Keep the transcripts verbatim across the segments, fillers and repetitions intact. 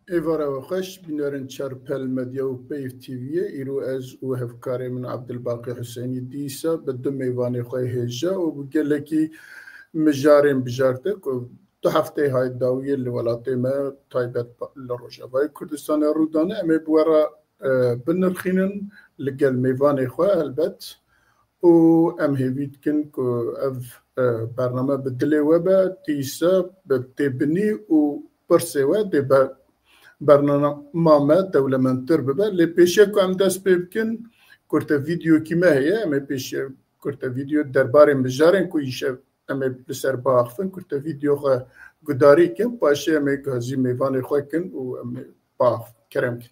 Êvara we xweş, bînerên Çarpel Medya û Peyv T V'yê. Îro ez û hevkarê min Abdulbaqî Husênî dîsa bi du mêvanê xwe hêja û bi gelekî mijarên bijarte ku du hefteyê hay dawiyê li welatê me, taybet li Rojavayê Kurdistanê rû dane, em ê bi we re, e, binirxînin li gel mêvanê xwe helbet. Û em hêvî dikin ku ev, e, bername bi dilê we be, dîsa bi têbinî û pirsê we dê be-, bernama me dewlemendtir bibe. Lê pêşiya ku em dest pê bikin, kurte vîdeokî me heye, em ê pêşiya kurte vîdeo derbarê mijarên ku îşev em ê li ser biaxifin, kurte vîdeo xwe gudarî kin, paşê em ê gazî mêvanê xwe kin û em ê biaxifin. Kerem kin.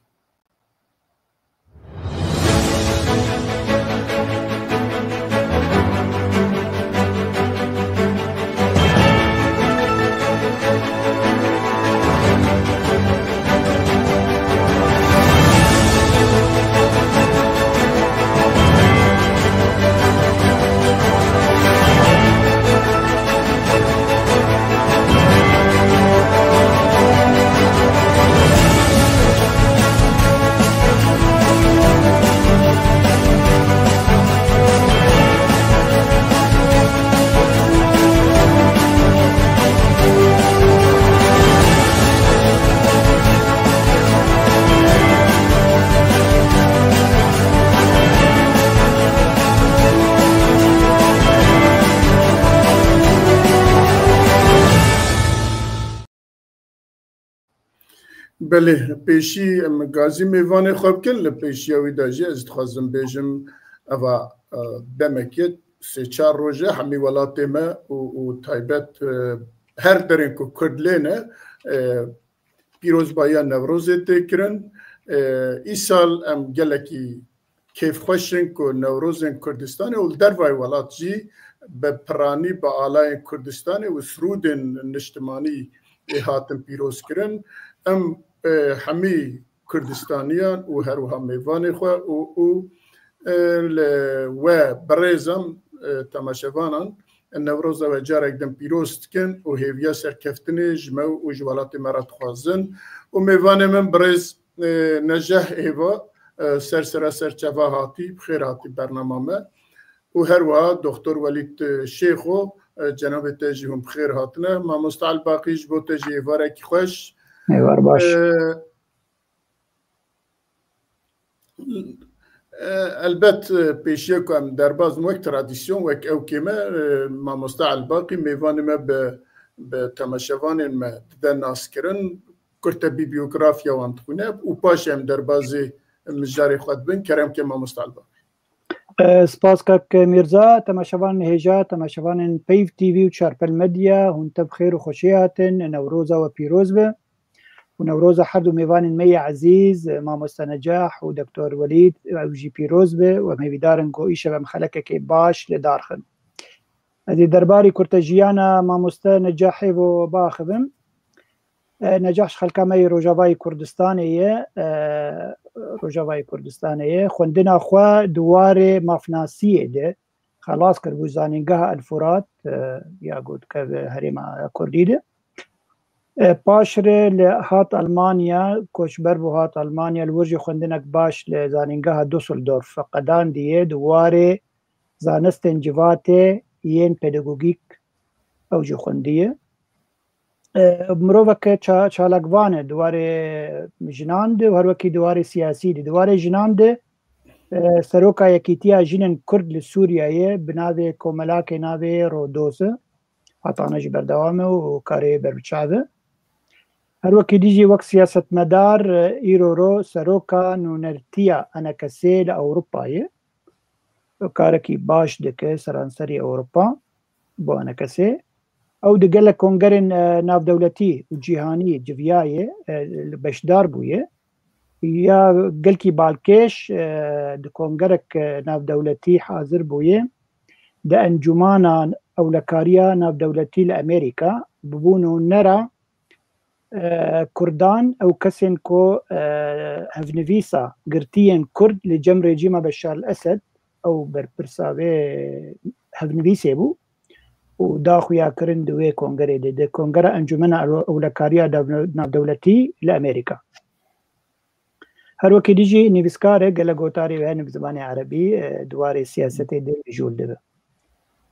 Belê, pêşî em gazî mêvanê xwe bikin, li pêşiya wî de jî ez dixwazim bêjim, eva, e, demekê sê çar roj e hemî welatê me û, û taybet, e, her derên ku Kurd lê ne, e, pîrozbahiya Newrozê tê kirin. E, îsal em gelekî kêfxweş in ku Newrozên Kurdistanê û li dervayî welat jî bi piranî bi alayên Kurdistanê û sirûdên niştimanî ê hatin pîroz kirin. Em, e, hemî Kurdistaniyan û her wiha mêvanê xwe û, û, e, li we birêzan, e, temaşevanan Newroza we carek din pîroz dikin û hêviya serkeftinê ji me û ji welatê me re dixwazin. Û mêvanê min birêz, e, Neceh Êva, e, ser sera ser çava hatî, bi xêr hatî bernama me. Û her wiha Doktor Welîd, e, Şêxo, e, cenabê te jî hûn bi xêr hatine. Mamoste Elbaqî, ji bo te jî êvarekî xweş. Êvar baş. E, e, elbet, e, pêşiya ku em derbas wek tradisyon, wek ewkê me, e, Mamoste Elbaqî mêvanê me bi, bi temaşevanên me dide naskirin. Kurtebî biyografya wan dixwîne û paşê em derbazê mijarê xwe dibin. Kerem ke Mamoste Elbaqî. E, spas kak Mîrza, temaşevanên hêja, temaşevanên Peyv T V û Çarpel Medya, hûn tev xêr û xweşiyê hatin, Newroza we pîroz be. Û Newroza her du mêvanên me yê ezîz, Mamoste Necah û Doktor Welîd, ew jî pîroz be. Û em hêvîdar in ku îşev em xelekekê baş li dar xin. Ez ê derbarî kurtejiyana Mamoste Necah Hêvo biaxivim. E, Necah ji xelka me yê Rojavayê Kurdistanê ye, e, Rojavayê Kurdistanê ye. Xwendina xwe di warê mafnasiyê de xelas kiribû zanîngeha El Furat, e, ya ku dikeve herêma Kurdî de. E, paşre li hat Almanya, koçber bû hat Almanya, li wir jî xwendinek baş li zanîngeha Düsseldorf qedandiye, di warê zanistên civatê yên pedagogîk ew jî xwendiye. E, miroveke ça-, çalakvan e, di warê jinan de û her wekî di warê siyasî de. Di warê jinan de, e, seroka Yekîtiya Jinên Kurd li Sûriyeyê bi navê Komelakê navê Rodoz e. Hatane jî berdewam e û karê berbiçav e. Her wekî dî jî wek siyasetmedar, e, îro ro seroka nûnertiya Enekesê li Ewropayê. Karekî baş dike seranserî Ewropa bo Enekesê. Ew di gelek kongerên, e, navdewletî û cîhanî civiyaye, e, beşdar bûye. Ya gelkî balkêş, e, di kongerek, e, navdewletî hazir bûye. Di encûmana ewlekariya navdewletî li Amerîka bibû nûnera, e, Kurdan, ew kesên ku, e, hevnivîsa girtiyên Kurd li cem rejîma Beşar el-Esed, ew berpirsa vê hevnivîsê bû. û da xuyakirin di wê kongerê de, di Kongera Encûmena Ew-, Ewlekariya Dev-, Navdewletî li Amerîka. Her wekî dî jî nivîskar e, gelek gotarê wê hene bi zimanê erebî, e, di warê siyasetê de mijûl dibe.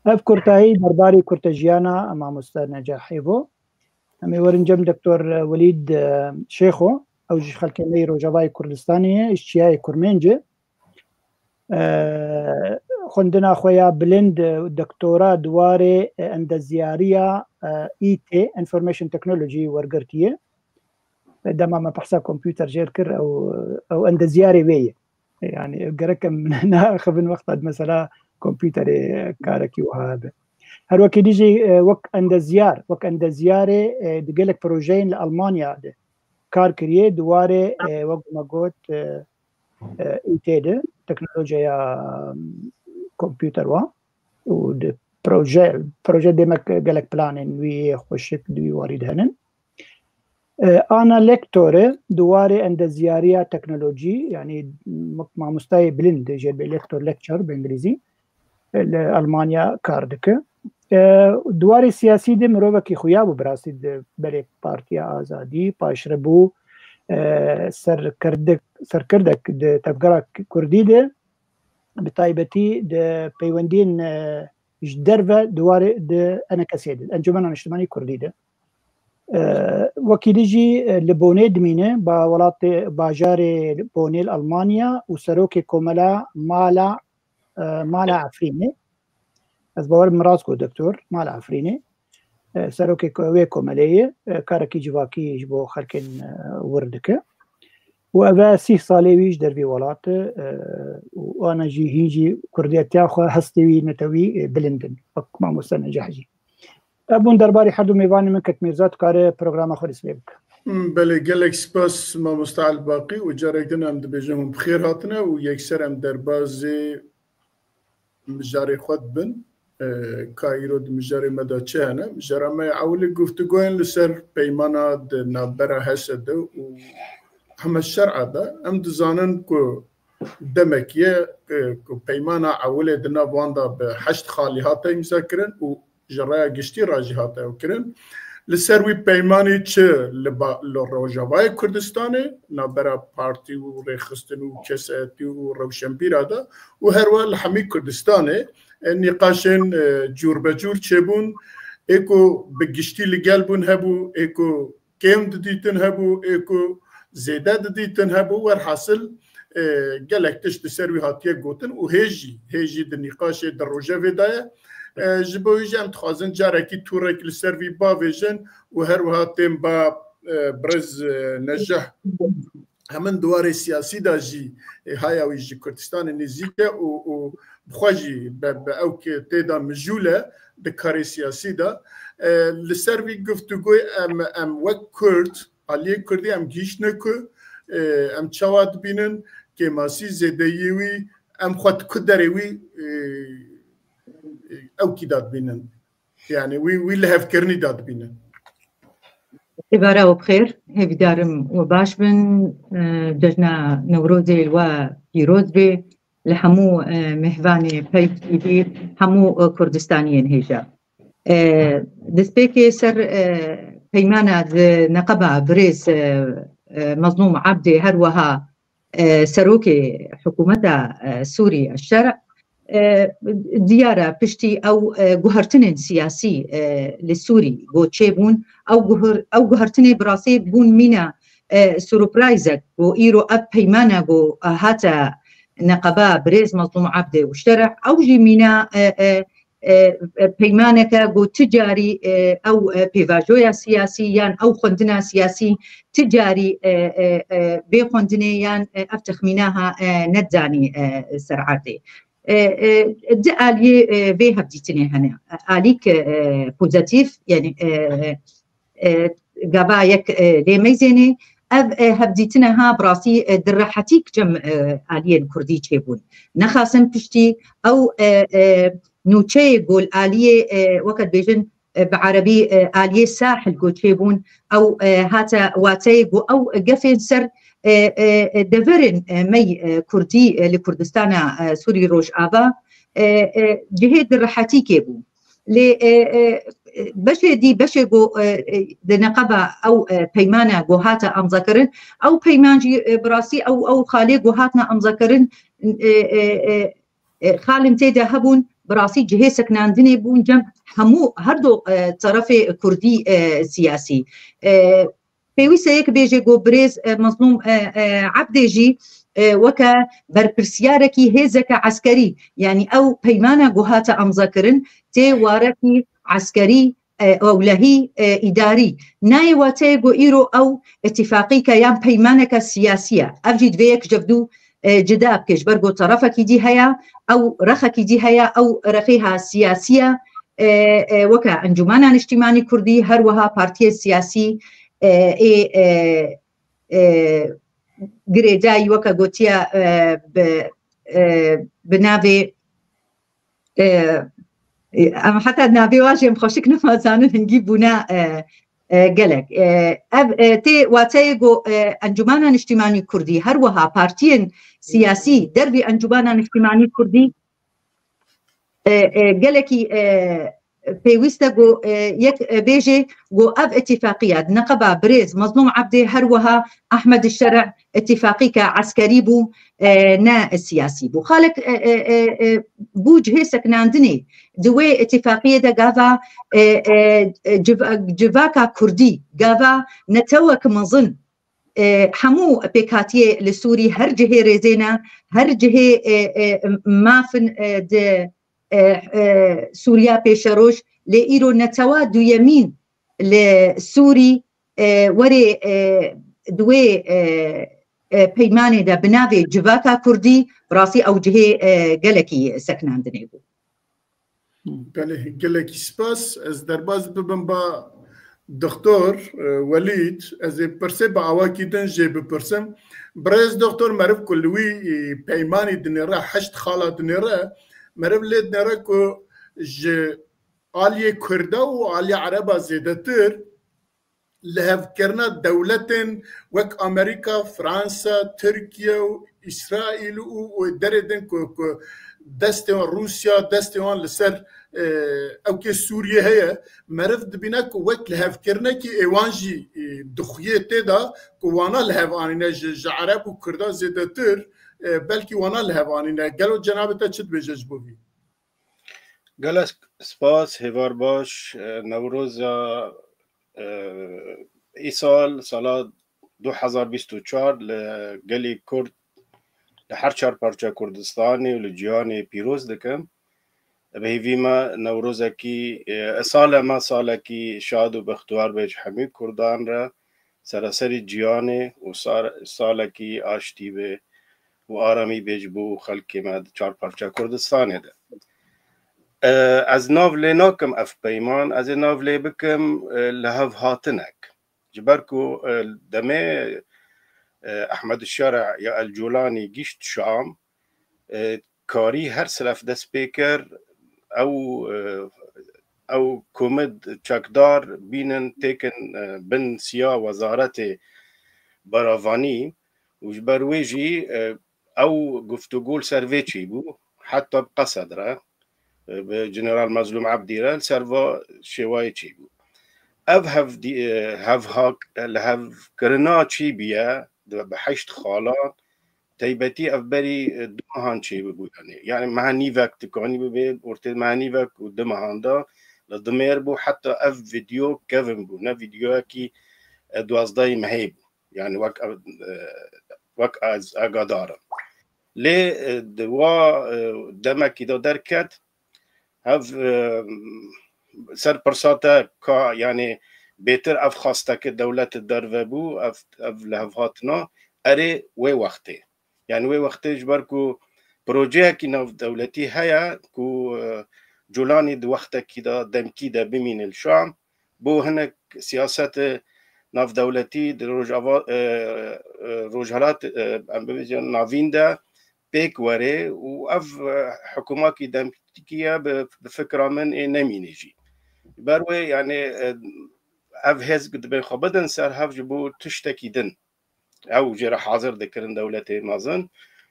Ev kurtahî derbarê kurtejiyana mamoste Necah Hêvo. Em ê werin cem Doktor Welîd, e, Şêxo, ew jî xelkê me yê Rojavayê Kurdistanê ye, ji çiyayê Kurmênc e. E, xwendina xwe ya bilind, e, doktora di warê, e, endezyariya, e, I T, Information Technology wergirtiye. E, dema me behsa kompûter jê re kir, ew, ew endezyarê wê ye. Yani gerek em neaxivin wexta di mesela kompûterê karekî wiha hebe. Her wekî dî jî, e, wek endezyar, wek endezyarê, e, di gelek projeyên li Almanya de kar kiriye, di warê, e, wek me got, e, e, I T de, teknolojiya, m, kompûter wa û di proje, proje demek gelek planên wî yê xweşik di wî warî de henin. E, ana lektore di warê endezyariya teknolojî, yanî wek mamostayê bilind jê dibê lektor, lecture bi îngilîzî, e, li Almanya kar dike. E, di warê siyasî de mirovekî xuya bû, bi rastî di berê Partiya Azadî, paşre bû, e, serkirdek, serkirdek di tevgera kurdî de, bi taybetî di peywendiyên, e, ji derve di warê di E N K S'ê de, Encûmena Niştimanî Kurdî de. E, wekî dî jî, e, li Bonê dimîne, ba welatê, bajarê Bonê li Almanya û serokê komela Mala, e, Mala Efrînê. Ez bawer min rast got doktor, Mala Efrînê. E, serokê ko-, wê komelê ye, e, karekî civakî ji bo xelkên, e, wir dike. Û ev e sîh salê wî ji dervî welat e, e, û ana jî hîn jî kurdiyetiya xwe, hestê wî netewî, e, bilind in. Wek mamoste Necah jî. Ev bûn derbarê her du mêvanê min, Kek Mîrza dikare programa xwe destpê bike. Hmm, belê, gelek spas mamoste Elbaqî û carek din em dibêjin hûn bi xêr hatine û yekser em derbazê mijarê xwe dibin. E, ka îro di mijarê me de çi hene? Mijara me ya ewilî guftûgoyên li ser peymana di navbera H S D û Heme Şer'a de. Em dizanin ku demek ye, e, ku peymana ewilê di nav wan de bi heşt xalî hate îmza kirin û ji raya giştî re jî hate ew kirin. Li ser wî peymanî çi li ba-, li Rojavayê Kurdistanê, navbera partî û rêxistin û kesayetî û rewşenbîra de û her wiha li hemî Kurdistanê, e, nîqaşên, e, cûrbecûr çêbûn, ê ku bi giştî li gel bûn hebû, ê ku kêm didîtin hebû, ê ku zêde didîtin hebû, werhasil, e, gelek tişt li ser wî hatiye gotin û hê jî, hê jî di nîqaşê di rojevê de ye. E, ji bo wî jî em dixwazin carekî tûrek li ser vî bavêjin û her wiha tên ba, e, birêz, e, Necah. Hemin di warê siyasî de jî, e, haya wî ji Kurdistanê nêzîk e û, û bi xwe jî be, be ew ki tê de mijûl e di karê siyasî de. E, li ser vî guftûgoyê em, em wek Kurd, aliyê Kurdî em gihîştine ku, e, em çawa dibînin, kêmasî, zêdeyiyê wî, em xwe di ku derê wî, e, e, ew kî de dibînin. Yani wî, wî lihevkirinî de dibînin. Êvara we bi xêr, hêvîdarim we baş bin. E, cejna Newrozê we pîroz be. Li hemû, e, mêvanê Peyv T V, hemû, e, Kurdistaniyên hêja. E, destpêkê ser, e, peymana di neqeba birêz, e, e, Mezlûm Abdê, her wiha, e, serokê hikûmeta, e, Sûrî Eşşer, e, diyar e piştî ew, e, guhertinên siyasî, e, li Sûrî ku çêbûn, ew guher-, ew guhertinê bi rastî bûn mîna, e, surprizek ku îro ev peymana ku, e, hate neqeba birêz Mezlûm Abdê û Şereh, ew jî mîna, e, e, e, e, peymaneke ku ti carî, e, ew, e, pêvajoya siyasî yan ew xwendina siyasî ti carî, e, e, e, vê xwendinê yan, e, ev texmîna ha, e, nedizanî, e, ser erdê. E, e, di aliyê, e, vê hevdîtinê hene. Alîk, e, pozîtîf, yani, e, e, gava yek, e, lê meyzênê. Ev, e, hevdîtine ha bi rastî, e, di rehetî cem, e, aliyên kurdî çêbûn. Nexasin piştî ew, e, e, nûçeyê ku li aliyê, e, weke dibêjin, e, bi erebî, e, aliyê sahil ku çêbûn, ew, e, hate wateyê ku ew gefên ser, e, e, e, deverên, e, me, e, kurdî, e, li Kurdistana, e, Sûrî Rojava, e, e, cihê di rehetîkê bû. Lê e, e, beşê dî, beşê ku e, e, di neqeba ew e, peymana ku hate amzakirin, ew peyman jî e, bi rastî ew, ew xalê ku hatine amzakirin, e, e, e, e, xalên tê de hebûn, bi rastî cihê sekinandinê bûn cem hemû her du e, terefê kurdî e, siyasî. E, Pêwîst e yek bêje ku birêz e, Mezlûm e, e, Ebdê jî e, weke berpirsiyarekî hêzeke eskerî, yanî ew peymana ku hate amzakirin, tê warekî eskerî e, ewlehî e, îdarî. Nayê wateyê ku îro ew îtîfaqîke yan peymaneke siyasî ye. Ev jî divê yek ji ev du e, cida bike, ji ber ku terefekî dî heye, ew rexekî dî heye, ew rexê ha siyasî ye. E, e, weke Encûmena Niştîmanî Kurdî, her wiha partiyên siyasî e, ê e, e, girêdayî, weke gotiye e, bi, e, bi navê e, e, em heta navê wan jî em xweşik nima zanin, hingî bûne e, e, gelek. E, ev e, tê wateyê ku e, Encûmena Niştîmanî Kurdî, her wiha partiyên siyasî dervî Encûmena Niştîmanî Kurdî e, e, gelekî e, pêwîst e ku e, yek e, bêje ku ev îtîfaqiya di neqeba birêz Mezlûm Ebdê, her wiha Ehmed Şerî îtîfaqîke eskerî bû, e, ne siyasî bû. Xalek e, e, e, e, bû cihê sekinandinê di wê îtîfaqiyê de gava e, e, e, civ- civaka kurdî, gava netewek mezin e, hemû pêkhatiyê li Sûrî her cihê rêzê ne, her cihê e, e, mafin e, di e, e, Sûriya pêşeroj, lê îro netewa duyemîn li Sûrî e, werê e, di wê e, e, peymanê de bi navê civaka kurdî, bi rastî ew cihê e, gelekî sekinandinê bû. Belê, gelekî spas. Ez derbas bibim ba Doktor e, Welîd, ez ê pirsê bi awakî din jê bipirsim. Birêz Doktor, meriv ku li wî e, peymanî dinêre, heşt xala dinêre, meriv lê dinêre ku ji aliyê Kurda û aliyê Ereba zêdetir lihevkirina dewletên wek Amerîka, Fransa, Tirkiye û Îsraîl û, û derê din ku, ku destê wan, Rûsya, destê wan li ser, e, ewkê Sûriyê heye, meriv dibîne ku wek lihevkirinekî ê wan jî, e, dixuye tê de ku wana lihev anîne ji, ji Ereb û Kurda zêdetir, e, belkî wana lihev anîne. Gelo cenabê te çi dibêje ji bo vî? Gelek spas, hêvar baş. E, Newroza, e, îsal, sala du hezar bîst û çar li gelê Kurd, li her çar parça Kurdistanê û li cîhanê pîroz dikim. Bi hêvî me Newrozekî, e, sala me salekî şad û bextewar be ji hemî Kurdan re, seraserî cîhanê û sar-, salekî aştî be û aramî be ji bo xelkê me di çar parça Kurdistanê de. E, ez nav lê nakim ev peyman, ez ê nav lê bikim, e, lihevhatinek. Ji ber ku, e, demê, e, Ehmed Şerî ya El Culanî gişt Şam, e, karî her siref dest pê kir, ew, e, ew komid çekdar bînin têkin, e, bin siya wezaretê beravanî û ji ber wê jî, e, ew guftûgo li ser vê çêbû, heta bi qesed re, e, bi General Mezlûm Ebdî re li ser va şêwayê çêbû. Ev hevdî-, e, hevhak-, lihevkirina çêbûye di, bi heşt xalan, Teybetî ev berî, e, du mehan çêbû, yanî. Yanî meha nîvek dikanî bibe, ortê meha nîvek û du mehan de li Dimêr bû, heta ev vîdeo kevin bû. Ne vîdeoyekî, e, duwazdehê mehê bû. Yanî wek ev, e, wek ez agadar im. Lê, e, di wa, e, demekî de derket, Hev, e, ser pirsa te ka, yanî bêtir ev xwesteke dewlet derve bû, ev, ev lihevhatina, erê wê wextê. Yanî wê wextê ji ber ku projeyekî navdewletî heye ku, e, Culanî di wextekî de demkî de bimîne li Şam, bo hinek siyasete navdewletî di Rojava, e, e, Rojhilat, e, em bibêjin Navîn de pêk were û ev, e, hikûmakî demkî ye bi, bi fikra min ê nemîne jî. Ber wê, yanî, e, ev hêz dibên xwe bidin ser hev ji bo tiştekî din. Ew jê re hazir dikirin dewletê mezin.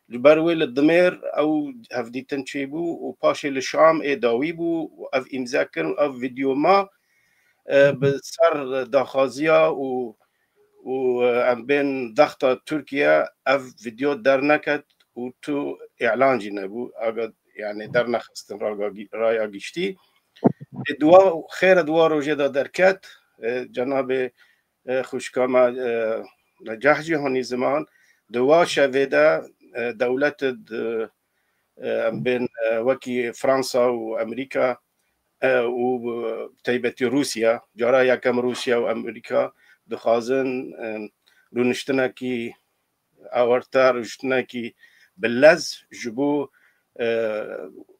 Ji ber wê li Dimêr ew hevdîtin çêbû û paşê li Şam ê dawî bû û ev îmze kirin û ev vîdeo ma, e, bi ser daxwaziya û, û, e, em bên dexta Tirkiye ev vîdeo derneket û tu îlan jî nebû, aga, yani dernexistin raga gî-, raya giştî. Ê, di wa xêre di wa rojê de derket, e, cenabê, e, xwişka me, e, Necah jî hanî ziman, di wa şevê de, e, dewlet di, e, em bên, e, wekî Fransa û Amerîka, e, û bi taybetî Rûsya, cara yekem Rûsya û Amerîka dixwazin, e, rûniştinekî awarte, rûniştinekî bi lez ji bo, e,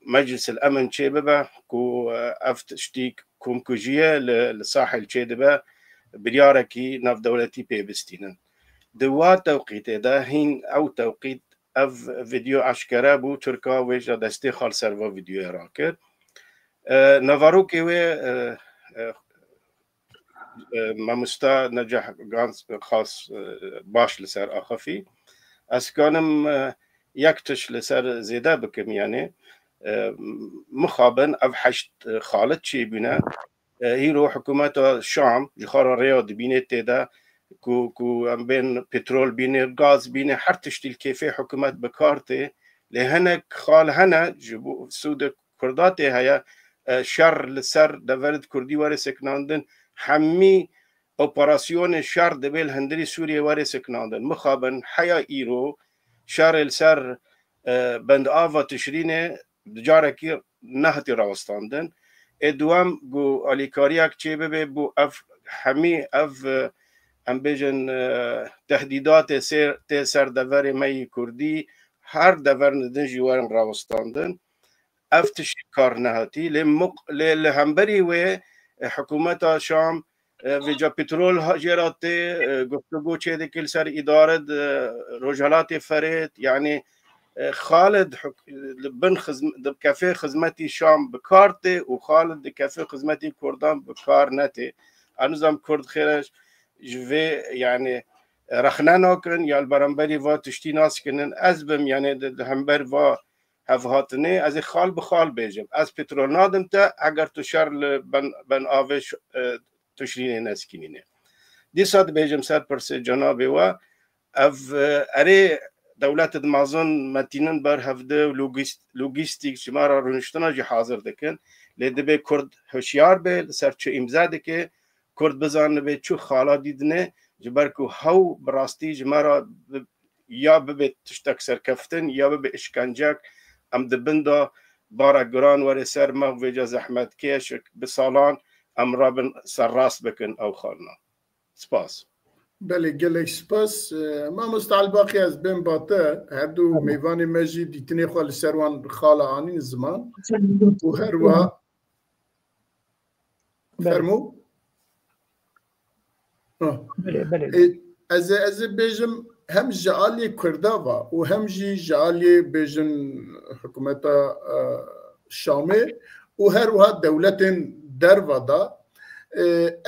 Meclis el Emin çêbibe ku, e, ev tiştî komkujiyê li, li Sahil çêdibe, biryarekî navdewletî pê bistînin. Di wa tewqîtê de hîn ew tewqît, ev vîdeo eşkere bû, Tirka wêja destê xal ser va vîdeoyê rakir. E, navarokê wê, e, e, e, mamosta Necah Gans xas, e, baş li ser axifî. Ez kanim, e, yek tiş li ser zêde bikim, yani, e, mixabin ev heşt, e, xalit çêbûne. E, îro hikûmeta Şam ji xwe re rêya dibînê tê de ku, ku em bên petrol bîne, gaz bîne, her tiştî li kêfê hikûmet bi kar tê. Lê hinek xal hene ji bo sûdê Kurda tê heye, e, şer li ser deverê Kurdî were sekinandin, hemî operasyonê şer dibê li hundirî Sûriyê were sekinandin. Mixabin heya îro şerê li ser, e, bendava Tişrînê carekî nehatî rawestandin. Ê duwem ku alîkariyek çê bibe bo ev hemî ev, e, em bêjin, e, tehdîdatê sê-, tê ser deverê me yî Kurdî her dever nidin jî werin rawestandin. Ev tiştî kar nehatî. Lê muq-, lê li hemberî wê, e, hikûmeta Şam, e, vêca petrol ha-, jê re tê, e, guftûgo çê dike li ser îdare di Rojhelatê Ferêt, yanî, e, Xalid huk-, li bin xizm-, di kefê xizmetî Şam bi kar tê û Xalid di kefê xizmetî Kurdan bi kar netê. Enûzam Kurd xêre ji vê, yanî, rexne nakin ya li beramberî va tiştî naskinin. Ez bim, yanî di, di hember va hevhatinê, ez ê xal bi xal bêjim. Ez petrol nadim te, eger tu şer li ben, ben avê ş-, e, Tişrînê neskînîne. Dîsa dibêjim ser pirsê cenabê we, ev, e, erê dewlet di mezin metînin ber hevdi û logîst-, logîstîk ji me re rûniştina jî hazir dikin. Lê dibê Kurd hişyar be, li ser çi îmze dike, Kurd bizanibe çi xala dîdine, ji ber ku hew bi rastî ji me re bi-, ya bibe tiştek serkeftin, ya bibe îşkencek, em di bin de barek giran were ser me, vêca zehmetkêşik bi salan em rabin serrast bikin ew xalina. Spas. Belê, gelek spas. E, Mamoste Elbaqî, ez bên ba te, her du Tamam. mêvanê me jî dîtinê xwe li ser wan xala anîn ziman. Tamam. Û her wiha Belê. Fermo. Ha. Belê, belê. E, ez ê, ez ê bêjim hem ji aliyê Kurda va û hem jî ji aliyê bêjin hikûmeta, e, Şamê û her wiha dewletên derva da, e,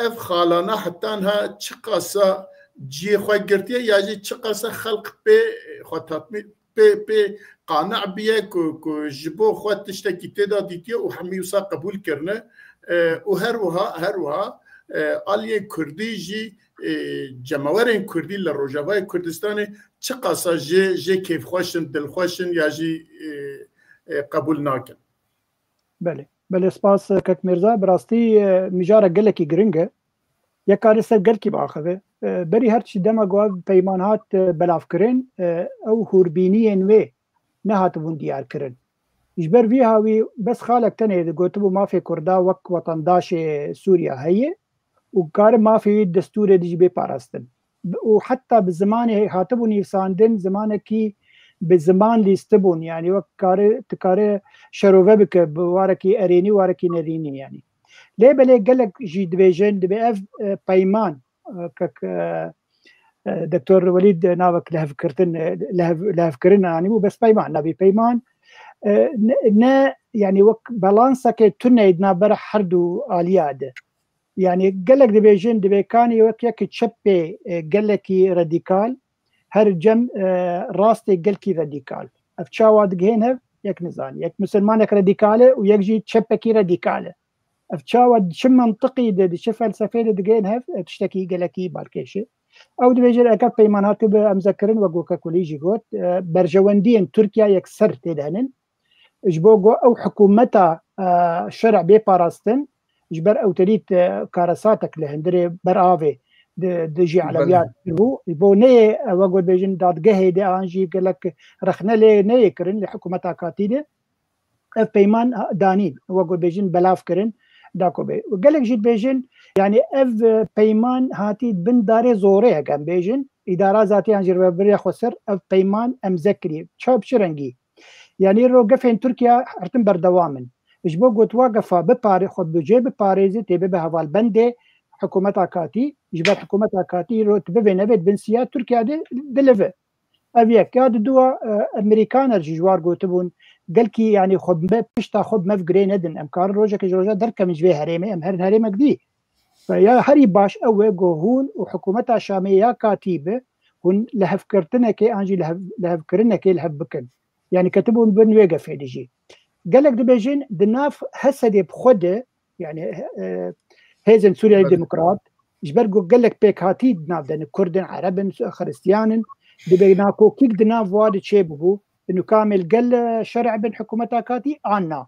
ev xalana heta niha çiqasa cihê xwe girtiye ya jî çiqasa xelq pê xwe tatmîn pê, pê qane biye ku, ku ji bo xwe tiştekî tê de dîtiye û hemî wisa qebûl kirine. E, û her wiha, her wiha, e, aliyên Kurdî jî, e, cemawerên Kurdî li Rojavayê Kurdistanê çiqasa jê, jê kêfxweş in, dilxweş in ya jî, e, e, qebûl nakin. Belê. Belê, spas, Kek Mirza. Bi rastî, e, mijara gelekî giring e. Yek kare ser gelkî biaxive. E, berî her tiştî dema ku ev peyman hat, e, belavkirin, e, ew hûrbîniyên wê nehatibûn diyarkirin. Ji ber vî hawî bes xalek tenê digotibû mafê Kurda wek wetendaşê Sûriya heye û kare mafê wî destûrê dijî bê parastin. Bi-, û heta bi zimanê hatibû nivîsandin, zimanekî bi ziman lîstibûn, yanî wek kare, dikare şerove bike bi warekî erênî, warekî nerînî yanî. Lê belê gelek jî dibêjin, dibê ev, e, peyman, e, kek, e, e, Doktor Welîd navek lihevkirtin, e, lihev-, lihevkirin anîbû, bes peyman nabî peyman. E, ne, ne, yanî wek balanseke tune di navbera her du aliya de. Yanî gelek dibêjin, dibê kanî wek yek çepê, e, gelekî radîkal, her cem e, rastê gelkî radîkal. Ev çawa digihên hev, yek nizanî. Yek misilmanek radîkal e û yek jî çepekî radîkal e. Ev çawa di çi mentiqî de, di çi felsefeyê de digihên hev, e, tiştekî gelekî balkêş e. Ew dibêjin, eger peyman hatibû emzekirin, wek Kekulî jî got, e, berjewendiyên Tirkiye yekser tê de henin. Ji bo ku ew hikûmeta, e, şerê bê parastin, ji ber ewtelît, e, karesatek li hundirê ber avê di, dijî Belê. Elewiyat bû. Ji bo neyê, e, wek ku dibêjin dadgehê de an jî gelek rexne lê neyê kirin li hikûmeta katî de. Ev peyman danîn, wek ku dibêjin belav kirin, da ku bê. Û gelek jî dibêjin, yanî ev, e, peyman hatî bin darê zorê, heke em bêjin, îdara zatî yan jî rêveberiya xweser ev peyman emze kiriye. Çawa, bi çi rengî? Yanî îro gefên Tirkiye her tim berdewam in. Ji bo ku tu wa gefa bipare-, xwe bi cê biparêzî, tê bibe hevalbendê hikûmeta katî, ji ber hikûmeta katî îro tu bivê nevê di bin siya Tirkiye de dilive. Ev yek. Ya di dua, e, Amerîkaner jî ji war gotibûn, gelkî, yanî xwe bi me, pişta xwe bi me ve girê nedin. Em karin rojekê ji roja derkevin ji vê herêmê, em herin herêmek dî. Ve ya herî baş ew e ku hûn û hikûmeta Şamê ya katî be, hûn lihevkirtinekê an jî lihev-, lihevkirinekê li hev bikin. Yanî ketibûn bin wê gefê de jî. Gelek dibêjin di nav Hesedê bi xwe de, yanî, e, hêzên Sûriyeyê Belê. Demokrat, ji ber ku gelek pêkhatî di nav de ne, Kurd in, Ereb in, Xiristiyan in, dibê nakokîk di nav wa de çêbibû, û kamê li gel, e, şerê bin hikûmeta katî an na.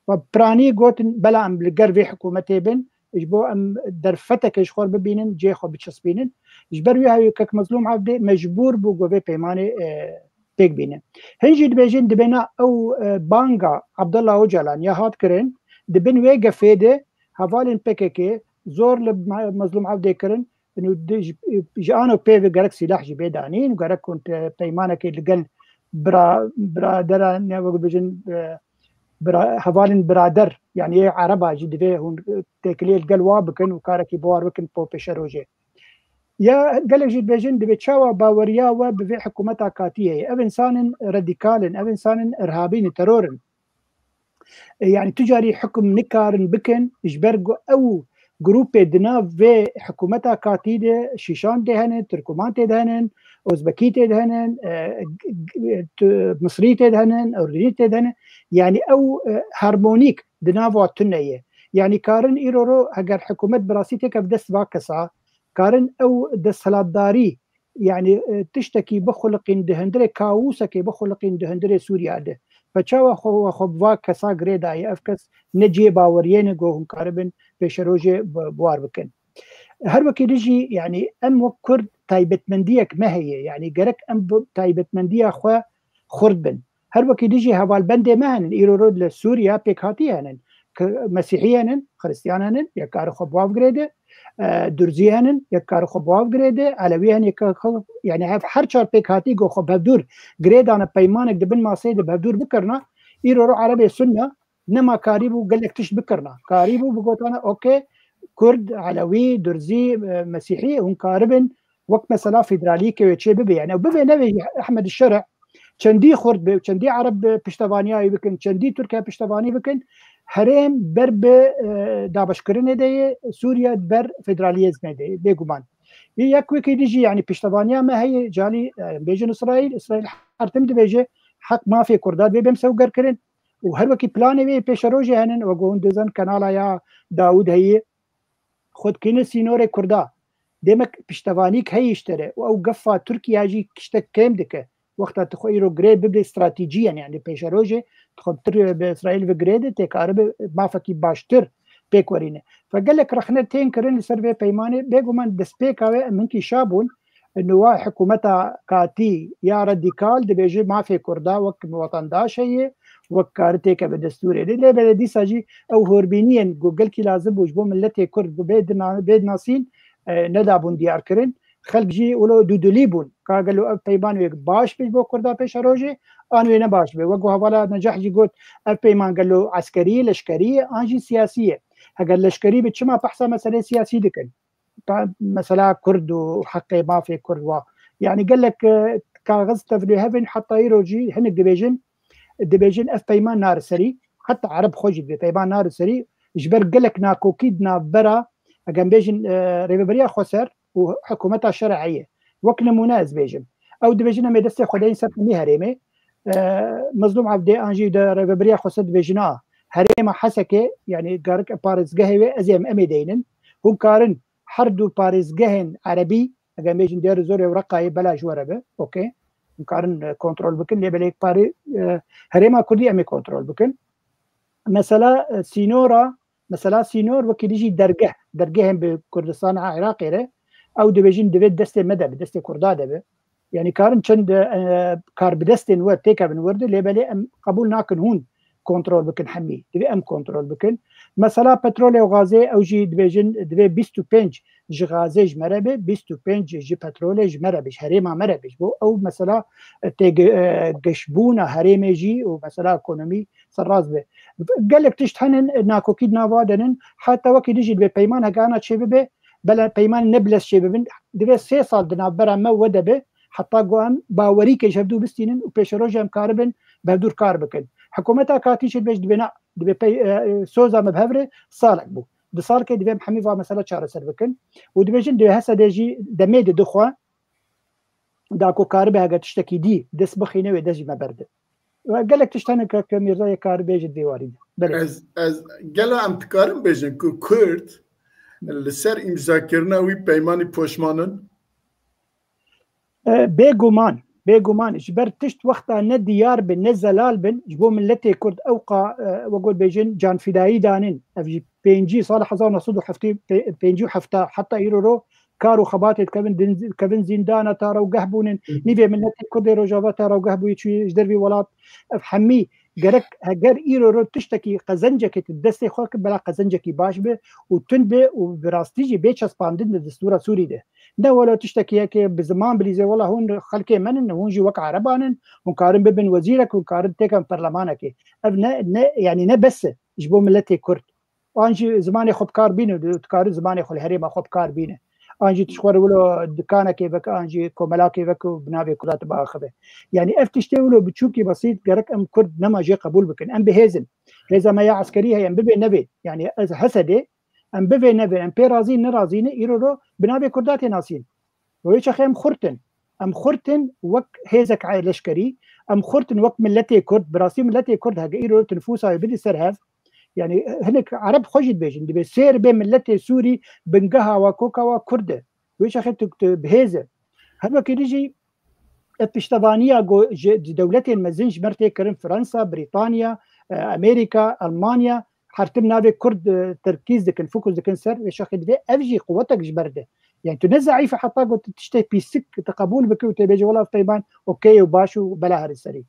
Ve piranî gotin, bela em li gel vê hikûmetê bin, ji bo em derfeteke ji xwe bibînin, cihê xwe biçispînin. Ji ber wî hevî Kek Mezlûm Evdê mecbûr bû ku vê peymanê, e, pêk bîne. Hin jî dibêjin, dibê na ew, e, banga Abdullah Ocalan ya hat kirin, di bin wê gefê de hevalên P K K zor li Me-, Mezlûm Evdê kirin, û di-, ji, ji ano pê ve gerek sîlah jî bê danîn, gerek hûn te-, peymanekê li gel bira-, biradera, ne wek bijin, e, bira-, hevalên birader, yanî yê Ereba jî divê hûn, e, têkiliyê li gel wa bikin û karekî bi war bikin po pêşerojê. Ya gelek jî dibêjin, dibê çawa baweriya we bi vê hikûmeta katî heye? Ev însanên radîkal in, ev însanên irhabî ne, teror in. E, yanî tu carî hikûm nikarin bikin, ji ber ku ew grûpê di nav vê hikûmeta katî de şîşan tê hene, tirkûman tê de hene, ozbekî tê de hene, e, g-, g-, tu-, misrî tê de hene, urdunî tê de hene. Yanî ew, e, harmonîk di nav wa tune ye. Yanî karin îro ro heger hikûmet bi rastî têke bi dest va kesa, karin ew desthilatdarî, yanî, e, tiştekî bixuliqîn di hundirê, kaosekê bixuliqîn di hundirê Sûriya de. Ve çawa xwe, xwe bi va kesa girê daye? Ev kes ne cihê baweriyê ne ku hûn karibin pêşerojê bi, bi war bikin. Her wekî dijî, yanî em wek Kurd taybetmendiyek me heye. Yanî gerek em bi taybetmendiya xwe xurt bin. Her wekî dijî hevalbendê me henin. Îro ro li Sûriya pêkhatî henin. Ki Mesîhî henin, Xiristiyan henin, yek kari xwe bi wa girê de, e, Durzî henin, yek kari xwe bi wa girê de, Elewî henin, yek kari xwe, yanî ev her çar pêkhatî ku xwe bi hevdûr girê dane, peymanek di bin maseyê de bi hevdûr bikirina, îro ro Erebê Sunna nema karîbû gelek tişt bikirina. Karîbû bigotana, okey, Kurd, Elewî, Durzî, e, Mesîhî, hûn karibin wek mesela federaliyeke wê çê bibe. Yanî ew bibe nevê jî Ehmed Şerî, çendî Kurd be, çendî Ereb be, piştevaniya wî bikin, çendî Tirkiye piştevanî bikin, herêm ber bi, e, dabeşkirinê de ye, Sûriye ber federaliyezmê de ye, bêguman. Yê yek wekî dijî, yanî piştevaniya me heye, calî, e, bêjin Îsraîl, Îsraîl her tim dibêje, heq mafê Kurda divê bê misewgerkirin. Û her wekî planê wê pêşerojê henin, wek hûn dizan kanala ya Dawûd heye, xwe dikine sînorê Kurda. Demek piştevanîk heye ji te re û ew gefa Tirkiye jî tiştek kêm dike. Wexta tu xwe îro girê bibe stratejî, yanî, yanî pêşerojê tu xwe bi Tir-, bi Îsraîl ve girê de tê karibe mafekî baştir pêk werîne. Ve gelek rexne tên kirin li ser vê peymanê. Bêguman destpêka wê em hinkî şa bûn. Nuwa hikûmeta katî ya radîkal dibêje mafê Kurda wek wetendaş heye, wek kari têke bi destûrê de. Lê belê dîsa jî ew horbîniyên ku gelkî lazim bû ji bo miletê Kurd ku bê dina-, bê dinasîn, e, nedabûn diyar kirin. Xelk jî wilo dûdilî bûn. Ka gelo ev peyman wê baş be ji bo Kurda pêşerojê, an wê ne baş be. Wek ku hevala Necah jî got, ev peyman gelo eskerî ye, leşkerî ye, an jî siyasî ye. Heger leşkerî be, çima behsa meseleyê siyasî dikin? Pa-, mesela Kurd û heqê mafê Kurd wa. Yanî gelek, e, kaxiz tevlî hevin, heta îro jî hinek dibêjin, dibêjin ev peyman nare serî, heta Ereb xwe jî dibê peyman nare serî, ji ber gelek nakokî di navbera, eger bêjin, e, rêveberiya xweser û hikûmeta şerê ye. Wek nimûne ez bêjim. Ew dibêjin em ê destê xwe deyîn ser hemî herêmê. E, Mezlûm Evdê an jî de rêveberiya Xweser dibêjin a herêma Hesekê, yanî garik parêzgehê wê ez ê em, em ê deynin. Hûn karin her du parêzgehên erebî, eger em bêjin Dêr Zor û Reqayê bela ji we re be, okey. Hûn karin, e, kontrol bikin, lê belê parê, e, herêma Kurdî em ê kontrol bikin. Mesela, e, sînora, mesela sînor wekî dijî dergeh, dergehên bi Kurdistana Iraqê re, ew dibêjin divê destê me de bi, destê Kurda de bi. Yanî karin çend, e, karbidestên we têkevin wir de, lê belê em qebûl nakin hûn kontrol bikin hemî. Divê em kontrol bikin. Mesela petrolê û gazê ew jî dibêjin divê bîst û pênc ji gazê ji me re be, bîst û pênc ji petrolê ji me re be, ji herêma me re be. Ji bo ew mesela, e, tê ge-, e, geşbûna herêmê jî û mesela ekonomî serrast be. Gelek tişt henin, e, nakokî di nava de nin. Heta wekî dijî divê peyman hegana çê bibe, bela peyman ne bilez çê bibin. Divê sê sal di navbera me we de be. Heta ku em bawerî ke ji hevdû bistînin û pêşerojê em karibin bi hevdû kar bikin. Hikûmeta katî jî dibêj dibê na, dibê pey, e, e, soza me bi hev re salek bû. Di salkê divê em hemî va mesela çareser bikin. Û dibêjin divê Hesedê jî demê de dixwe, da ku karibe hege tiştekî dî dest bixîne wê dest ji me berde. Ve gelek tişt hene ke, ke Mîrza yê kar bêje di vê warî de. Belê. Ez, ez, gela em dikarin bêjin ku Kurd li ser îmzakirina wî peymanî poşman in? E, bêguman, bêguman, ji ber tişt wexta ne diyar bin, ne zelal bin, ji bo miletê Kurd ew qa, e, we got bêjin, canfidayî danin. Ev jî pêncî sala hezar neh sed û heftê pê-, pêncî û heft heta îro ro kar û xebatê dikevin, din-, dikevin zîndana ta rewgeh bûnin. Hı hı. Nîvê miletê Kurdê Rojava ta rewgeh bûyî çûyî ji dervî welat. Ev hemî gerek heger îro ro tiştekî qezencekê tu destê xwe ki bela qezencekî baş be û tund be û bi rastî jî bê çespandin di destûra Sûrî de. Ne wela tiştekî yekê bi ziman bilîzê wela hûn xelkê me nin, hûn jî wek ereban in, hûn karin bibin wezîrek, hûn karin têken perlemanekê. Ev ne, ne, yanî ne bes e ji bo miletê Kurd. An jî zimanê xwe bi kar bîne, tu dikarin zimanê xwe li herêma xwe bi kar bîne. An jî tu ji xwe re wilo dikanekê veke, an jî komelakê veke û bi navê Kurda tu biaxive. Yanî ev tiştê wilo biçûkî besît gerek em Kurd nema jê qebûl bikin. Em bihêzin. Hêza me ya eskerî heye, em bibê nevê. Yanî ez Hesedê, em bivê nevê, em pê razî nerazî ne, îro ro bi navê Kurda tê nasîn. Wê çaxê em xurt in. Em xurt in wek hêzek leşkerî, em xurt in wek miletê Kurd, bi rastî miletê Kurd hege îro tu nifûsa wê bidî ser hev, yanî hinek Ereb xwe jî dibêjin, dibê sêr bê miletê Sûrî bingeha wa koka wa Kurd e. Wê çaxê tu, tu bi hêz e. Her wekî dî jî ev piştevaniya go ji dewletên mezin ji me re tê kirin, Fransa, Brîtanya, e, Amerîka, Almanya, her tim navê Kurd, e, terkîz dikin, fokus dikin ser, wê çaxê divê ev jî quwetek ji ber de. Yani tu ne zeîf e heta ku tu tiştê pîsik tu qebûl bike û tê bêje wela peyman okey û baş û bela herî serî.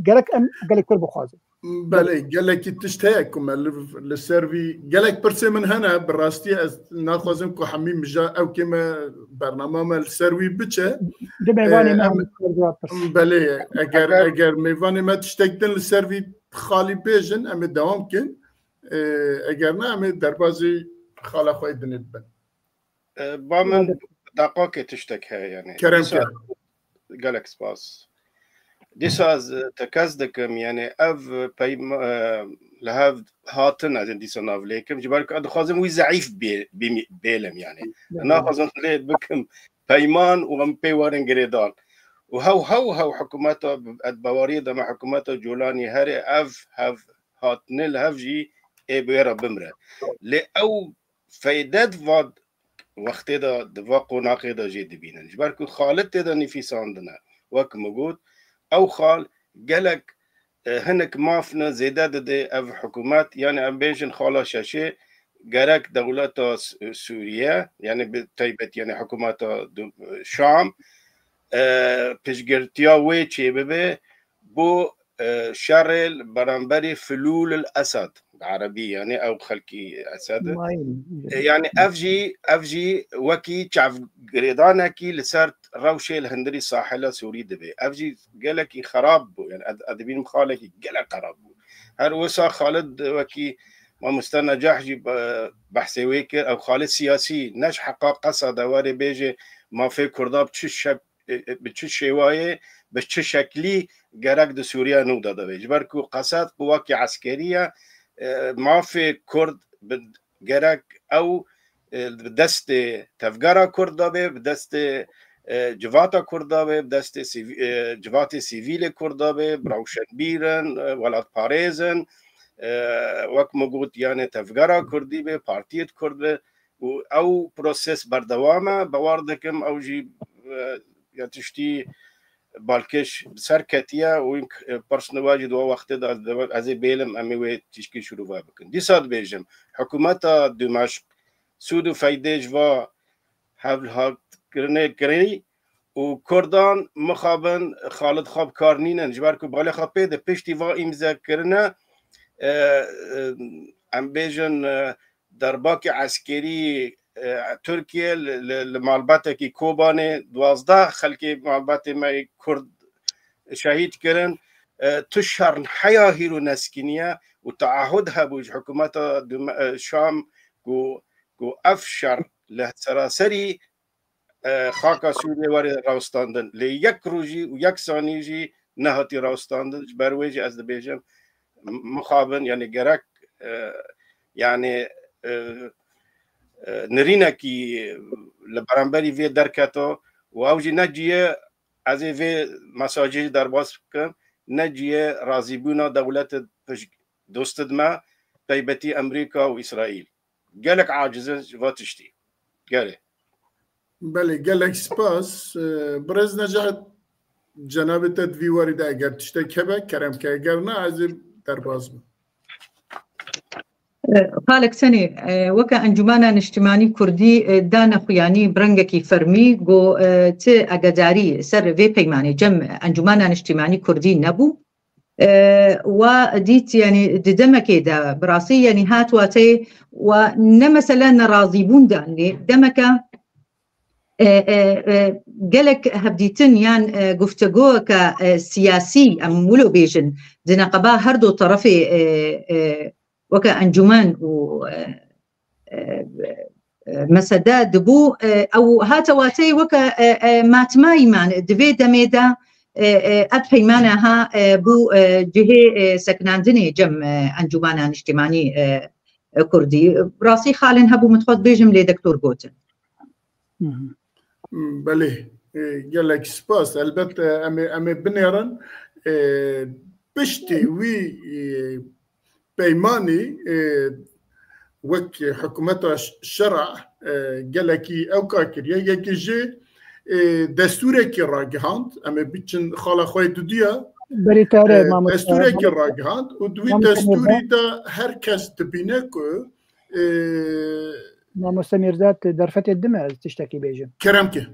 Gerek em gelek Kurd bixwazin. Belê, gelekî tişt heye ku me li, li ser vî, gelek pirsê min hene, bi rastî ez naxwazim ku hemî mija ew kê me bernama me li ser wî biçe. Di mêvanê Ee, me em, hemî cevap pirs. Belê, eger, Eger eger mêvanê me tiştek din li ser vî xalî bêjin, em ê dewam kin. Ee, eger ne, em ê derbazî xala xwe yê dinê dibin. E, ba min Hadi. Deqakê tiştek heye, yani. Kerem Dîsa kir. Gelek spas. Dîsa ez, e, tekez dikim, yani ev peyma-, e, li hev hatin ez ê dîsa nav lê kim. Ji ber ku ez dixwazim wî zeîf bê-, bî-, bêlim, yani. Evet. Naxwazim lê bikim peyman û em pê werin girêdan. Û hew, hew, hew hikûmeta, ez baweriyê de me hikûmeta Colanî herê ev, hev hatine li hev jî ê bi wê re bimre. Lê ew feyde di va wextê de, di va qonaxê de jê dibînin. Ji ber ku xalit tê de nivîsandine. Wek min got, ew xal gelek, e, hinek maf ne zêde dide ev hikûmet, yani em bêjin xala şeşê, gerek dewleta S-, Sûriye, yani bi taybet, yani hikûmeta du-, Şam, e, piştgirtiya wê çêbibe, bo, e, şerê li beramberî Filûl el Esed, bi erebî, yani ew xelkî Esed. Mayîn. E, yani ev jî, ev jî wekî çavgirêdanekî li ser rewşê li hundirî sahila Sûrî dibe. Ev jî gelekî xerab bû, yani ez, ez dibînim xalekî gelek xerab bû. Her wisa Xalid wekî mamoste Necah jî be-, behsê wê kir, ew xalê siyasî ne ji heqa Qesed e were bêje mafê Kurda bi çi şek-, e, e, bi çi şêwayê, bi çi şeklî gerek di Sûriye nû de divê. Ji ber ku Qesed quwekî eskerî ye, e, mafê Kurd bi gerek ew, e, bi destê tevgera Kurd de bê, bi destê, e, civata Kurda be, bi destê sivî-, e, civatê sivîlê Kurda be, bi rewşenbîr in, e, welatparêz in, e, wek min got, yanê tevgera Kurdî be, partiyê Kurd be û ew proses berdewam e. Bawer dikim ew jî, e, ya tiştî balkêş bi ser ketiye û, e, pirsnûva jî di we wextê de ez ê bêlim, em ê wê tişkî şirove bikin. Dîsa dibêjim, hikûmeta Dimeşq sûd û feydê ji va hevliheqkirinê kirî û Kurdan mixabin xwe li xwe bi kar nînin, ji ber ku balê xwe pê de piştî va îmzekirine, e, e, em bêjin, e, derbakê eskerî, e, Tirkiye li, li, li malbetekî Kobanê duwazdeh xelkê malbetê me yê Kurd şehîd kirin. E, tu şer heya hîro neskiniye û taahud hebû ji hikûmeta Duma-, e, Şam ku, ku ev şer li seraserî, e, xaka Sûriyê were rawestandin. Lê yek rojî û yek sanî jî nehatî rawestandin. Ji ber wê jî ez dibêjim, m-, mixabin, yani gerek, e, yani, e, e, nirînekî li beramberî vê derketo û ew jî ne cihê, ez ê vê mesajê jî derbas bikim, ne cihê razîbûna dewletê pişt dostid me, taybetî Amerîka û Îsraîl. Gelek aciz in ji va tiştî. Gelê. Belê, gelek spas. Ee, Birêz Necat, cenabê te di vî warî de eger tiştek hebe, kerem ke, eger na, ez ê derbas bim. Xalek Senê, e, weke Encûmena Niştimanî Kurdî, e, dane xwe, yanî bi rengekî fermî got, e, ti agedarî ser vê peymanê cem Encûmena Niştimanî Kurdî nebû. E, wa dît, yanî di demekê de bi rastî, yanî hat wateyê wa ne mesele nerazîbûn de, lê demeke, e, e, e, gelek hevdîtin yan, e, guftego ke, e, siyasî, em wilo bêjin, di neqeba her du terefê, e, e, weke encûmen û, e, e, e, mesede dibû, e, ew hate wateyê weke, e, e, matmayî man di vê demê de, e, e, ev peymane ha, e, bû, e, cihê, e, sekinandinê cem, e, Encûmena Niştimanî, e, e, Kurdî. Rastî xalên hebû min dixwest bêjim lê dektor gotin. Hı hı. Belê, e, gelek spas. Elbet, e, em ê, em ê binêrin. E, piştî wî, e, peymanî, e, wek hikûmeta ş-, şera, e, gelekî ewka kiriye. Yekî jî, e, destûrekî ragihand. Em ê biçin xala xwe yê dudiya. Berî te re, e, mamoste, destûrekî mamoste, ragihand û di wî mamoste Mîrza, destûrî de her kes dibîne ku, e, mamoste Mîrza, tu derfetê dime ez tiştekî bêjim. Kerem ke.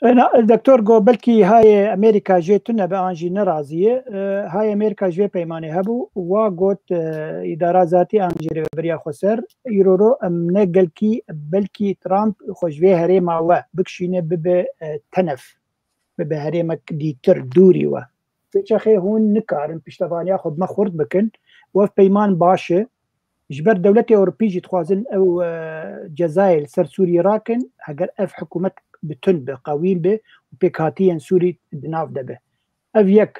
E, na, Doktor got, belkî hayê Amerîka jê tune be an jî nerazî ye. E, hayê Amerîka ji vê peymanê hebû, wa got, e, îdara zatî an jê rêveberiya xweser, îro ro em ne gelkî, belkî Trump xwe ji vê herêma we bikişîne bibe, e, tenef, bibe herêmek dîtir, dûrî we. Vê çaxê hûn nikarin piştevaniya xwe bi me xurt bikin. Û ev peyman baş e. Ji ber dewletê Ewropî jî dixwazin ew, e, cezayê li ser Sûriyê rakin, heger ev hikûmet bi tund be, qewî be û pêkhatiyên Sûrî di nav de be. Ev yek.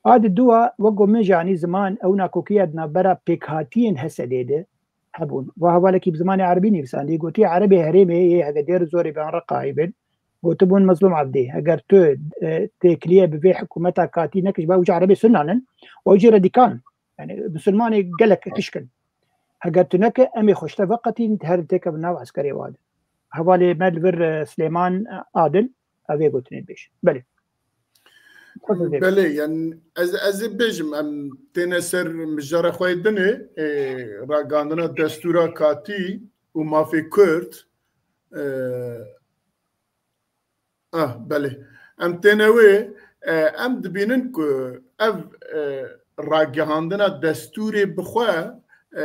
A di dua, wek ku min jî anî ziman, ew nakokiya di navbera pêkhatiyên H S D'ê de hebûn. Va hevalekî bi zimanê erebî nivîsandî, gotiye, Erebê herêmê yê Hegedê, Rîzorê, Beyan, Reqayê bin, gotibûn Mezlûm Ebdî, heger tu, e, têkiliyê bi vê hikûmeta katî nekî, ji ber wî jî Erebê Sunnan in, û ew jî radîkal in. Yani Musulmanê gelek hişk in. Heger tu neke, em ê xwe ji te veqetîn, her têkevin nav eskerê wa de. Hevalê me li vir, e, Silêman, e, Adil, ev ê gotinê dibêje. Belê. Belê, yani ez, ez ê bêjim, em têne ser mijara xwe yê dinê, e, ragihandina destûra katî û mafê Kurd, e, Ah, belê. Em têne wê, e, em dibînin ku ev, e, ragihandina destûrê bi xwe, e,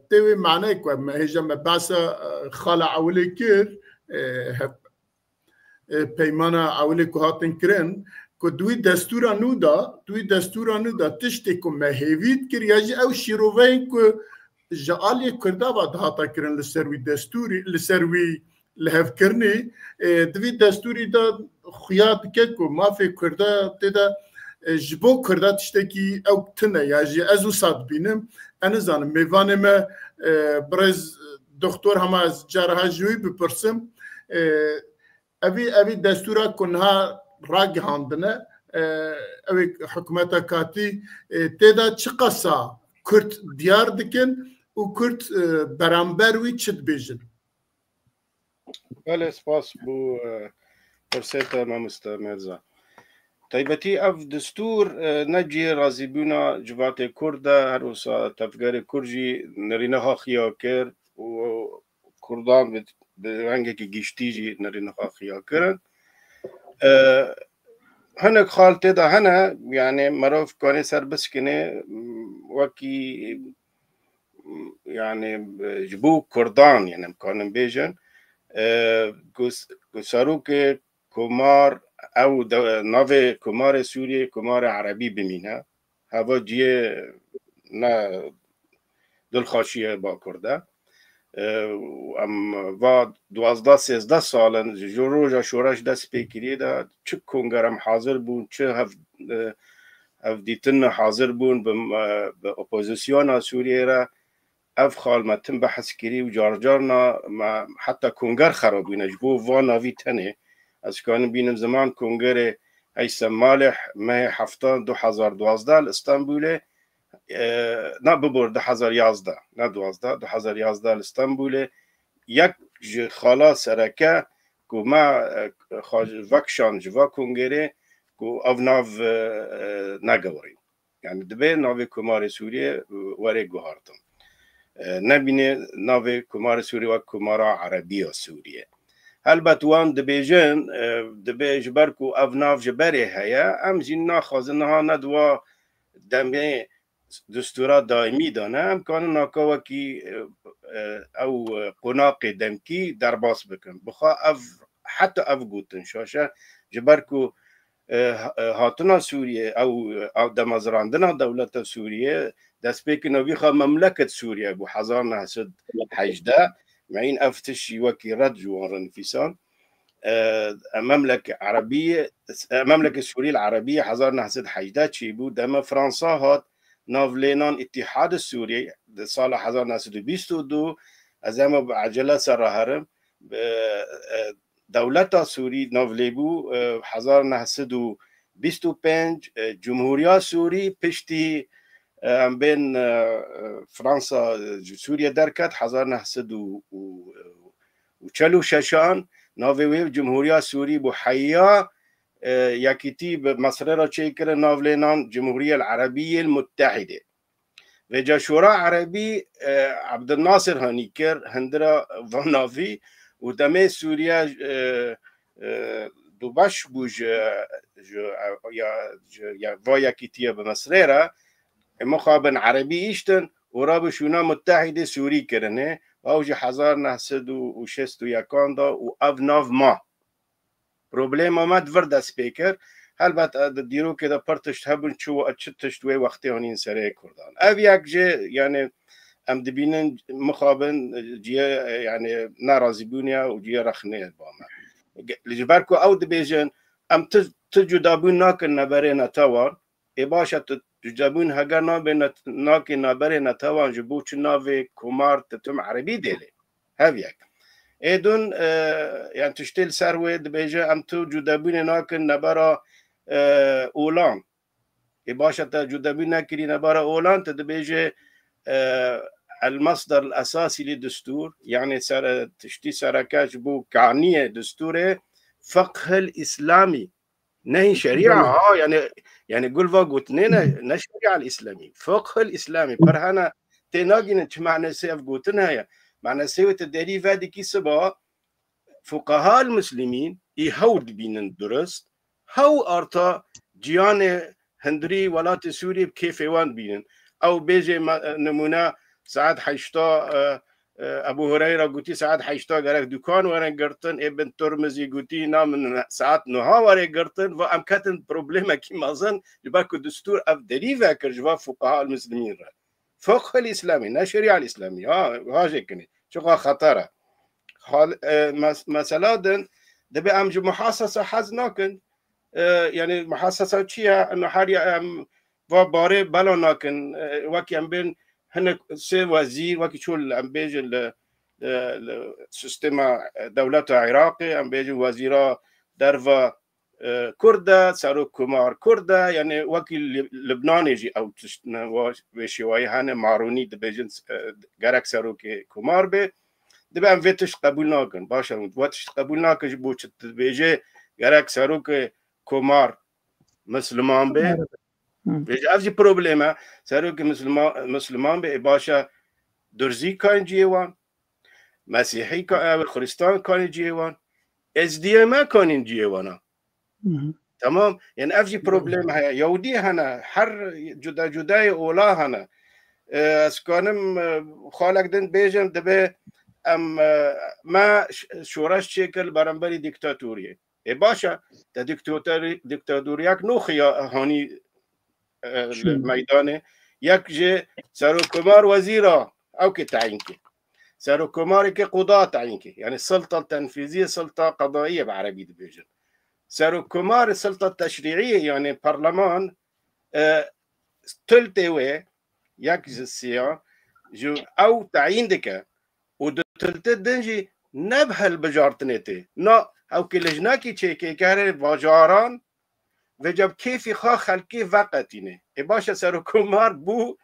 tê wê maneyê ku em hêja me behsa, e, xala ewilê kir, e, hep, e, peymana ewilê ku hatin kirin, ku di wî destûra nû de, di wî destûra nû de tiştê ku me hêvî dikir, ya jî ew şîroveyên ku ji aliyê Kurda ve dihata kirin li ser wî destûrî, li ser wî lihevkirinê, e, di vî destûrî de xuya dike ku mafê Kurda tê de, e, ji bo Kurda tiştekî ew tune ya jî ez wisa dibînim. Ez nizanim, mêvanê me, e, birêz Doktor, hema ez caraha ji wî bipirsim, e, Evî, evî destûra ku niha ragihandine, e, ew ê hikûmeta katî, e, tê de çi qasa Kurd diyar dikin û Kurd, e, beramber wî çi dibêjin? Belê, spas bo, e, pirsê te, mamoste Mirza. Taybetî ev destûr, e, ne cihê razîbûna civatê Kurd e, her wisa tevgerê Kurd jî nirîniha xiya kir û Kurdan bi, bi rengekî giştî jî nirîniha xiya kirin. E, hinek xal tê de hene, yani merov kanê ser biskine, wekî, yani, e, ji bo Kurdan, yani, em kanin bêjin, e, ku s-, ku serokê komar, ew de, navê Komarê Sûriyê Komarê Erebî bimîne. Heva ciyê ne dilxweşiyê Bakur de. E, û em va duwazdeh sêzdeh sal in, ji roja şoreş dest pê kiriye de çi konger em hazir bûn, çi hev-, e, hevdîtin hazir bûn bi, e, bi opozisyona Sûriyê re. Ev xal me tim behs kirî û car carna me heta konger xera bûne ji bo van navî tenê. Ez kanim bînim ziman kongerê Heysem Malih mehê heftan du hezar duwazdeh li Stenbulê, e, na bibor du hezar yazdeh, ne duwazdeh, du hezar yazdeh li Stenbulê yek ji xala sereke ku me, e, xwe vekişand ji va kongerê ku ev nav, e, e, negewirî. Yani dibe navê Komarê Sûriyê, e, were guhartin. E, nebîne navê Komarê Sûriyê wek Komara Erebî ya Sûriyê. Helbet wan dibêjin, e, dibe ji ber ku ev nav ji berê heye, em jî naxwazin niha ne di wa demê destûra daîmî de ne, em kanin naka wekî, e, e, ew, e, qonaqê demkî derbas bikin. Bi xwe ev, heta ev gotin şaş e, ji ber ku, e, ha-, e, hatina Sûriyê, ew, e, ew demezrandina dewleta Sûriyê, destpêkina vî xwe memleket Sûriye bû hezar neh sed hejdeh. Meyîn ev tişt jî wekî red ji wan re nifîsan. E, Memleke Erebî, e, Memleke Sûriyê li Erebî hezar neh sed hejdeh çêbû. Dema Fransa hat, navlênan Îtîhad Sûriyê di sala hezar neh sed û bîst û du, ez ema bi ecele ser re herim, bi, e, dewleta Sûrî navlê bû, e, hezar neh sed û bîst û pênc, e, Cumhuriya Sûrî piştî, e, em bên, e, e, Fransa, e, ji Sûriye derket hezar neh sed û, û, û çel û şeşan, navê wê Cumhuriya Sûrî bû, heya, e, yekîtî bi Mesrê re çêkirin, navlênan Cumhuriyel Erebiyel Muttehîdê. Vêca Şora Erebî, e, Ebdilnasir hanî kir, hindira van navî û demê Sûriye, e, e, dubeş bû ji, ji, ya, ji, ya, va yekîtiye bi Mesrê re, e, mixabin Erebî îştin û rabû şûna Muttehîdê Sûrî kirinê. Ew ji hezar neh sed û şêst û yekan de û ev nav ma. Problema me di vir dest pê kir. Helbet, e, di dîrokê de pir tişt hebûn, çi, çi tişt wê wextê hanîn serê Kurdan. Ev yek jê, yani, em dibînin mixabin, e, ciye, e, yani, nerazîbûnê ye û ciye rexnê ye ba me. Ge-, ji ber ku ew dibêjin, em ti, ti cudabûn nakin neberê netewan, ê baş e, tu cudabûn heger nabê net-, nakê neberê netewan ji bo çi navê komar tu tim Erebî dêlê? Hev yek. Ê dun, e, yani tiştê li ser wê dibêje, em tu cudebûnê nakin nebera, e, olan. Ê baş e, te cudebûn nekirî nebera olan, te dibêje, e, el-mesder el-esasî li destûr, yani ser, tiştî sereke ji bo kaniyê destûrê, fiqhil îslamî. Ne hîn şerîa, ha, yani, yani gul va gotinê ne, ne şerîa îslamî. Fiqhil îslamî. Pir hene tê nagînin çi manasê ev gotin heye. Manasê wê te derî vedikî siba fuqaha el-muslimîn î hew dibînin durist. Hew arta ciyanê hundirî welatê Sûriyê bi kêfê wan dibînin. Ew bêjê me-, nimûne saet heşta, e, e, Ebu Hureyra gotî saet heşta gerek dukan werin girtin. Ê bin Tirmizî gotî na min saet nuha were girtin. Va em ketin problemekî mezin, ji ber ku destûr ev derî vekir ji va fuqaha el-muslimîn re. Fiqhil îslamî, ne şerîa îslamî. Ha, ha jê kinê. Çiqa xeter e. Hal, e, mes-, mesela din, dibe em ji muhasesa hez nakin. E, yani muhasesa çi ye? Em her ya em va barê bela nakin. E, wekî em bên hinek sê wezîr, wekî çol em bêjin li, e, li sistema dewleta Iraqê, em bêjin wezîra derva, e, Kurd e, serok komar Kurd e, yani wekî Li-, Libnanê jî ew tişt ne wa-, vê şêwayî hene, Marûnî dibêjin, e, gerek serokê komar be. Dibe em vê tişt qebûl nakin. Baş e, we tişt qebûl nakin, ji bo çi dibêje gerek serokê komar Misliman be? Hı. Vêca ev jî problem e. Serokê Misliman, Misliman be, ê baş e, Durzî kayên cihê wan, Mesîhî ka-, ew Xristan kanê cihê wan, Ezdiyê me kanên cihê wan a. Hı hı. Tamam. Yani ev jî problem heye. Yahudî hene, her cuda cudayê ola hene. E, ez kanim, e, xalek din bêjim, dibe em, e, me ş-, şoreş çêkir li beramberî dîktatoriyê. Ê baş e, te dîktatorî-, dîktatoriyek nû xiya-, hanî, e, li meydanê. Yek ji serokkomar wezîra, ew kê teyîn kir. Serokkomarê kê quda teyîn kir. Yani silta tenfîziyê, silta qedayiyê bi erebî dibêjin. Serokkomarê silta teşrîiyê, yani parleman, e, tultê wê, yek ji siya, ji ew teyîn dike û di tultê din jî ne bi hilbijartinê tê. Na, ew kê lijnekî çêkêkerê bajaran, vêca bi kêfî xwe xelkê veqetîne. Ê baş e, serokkomar bû,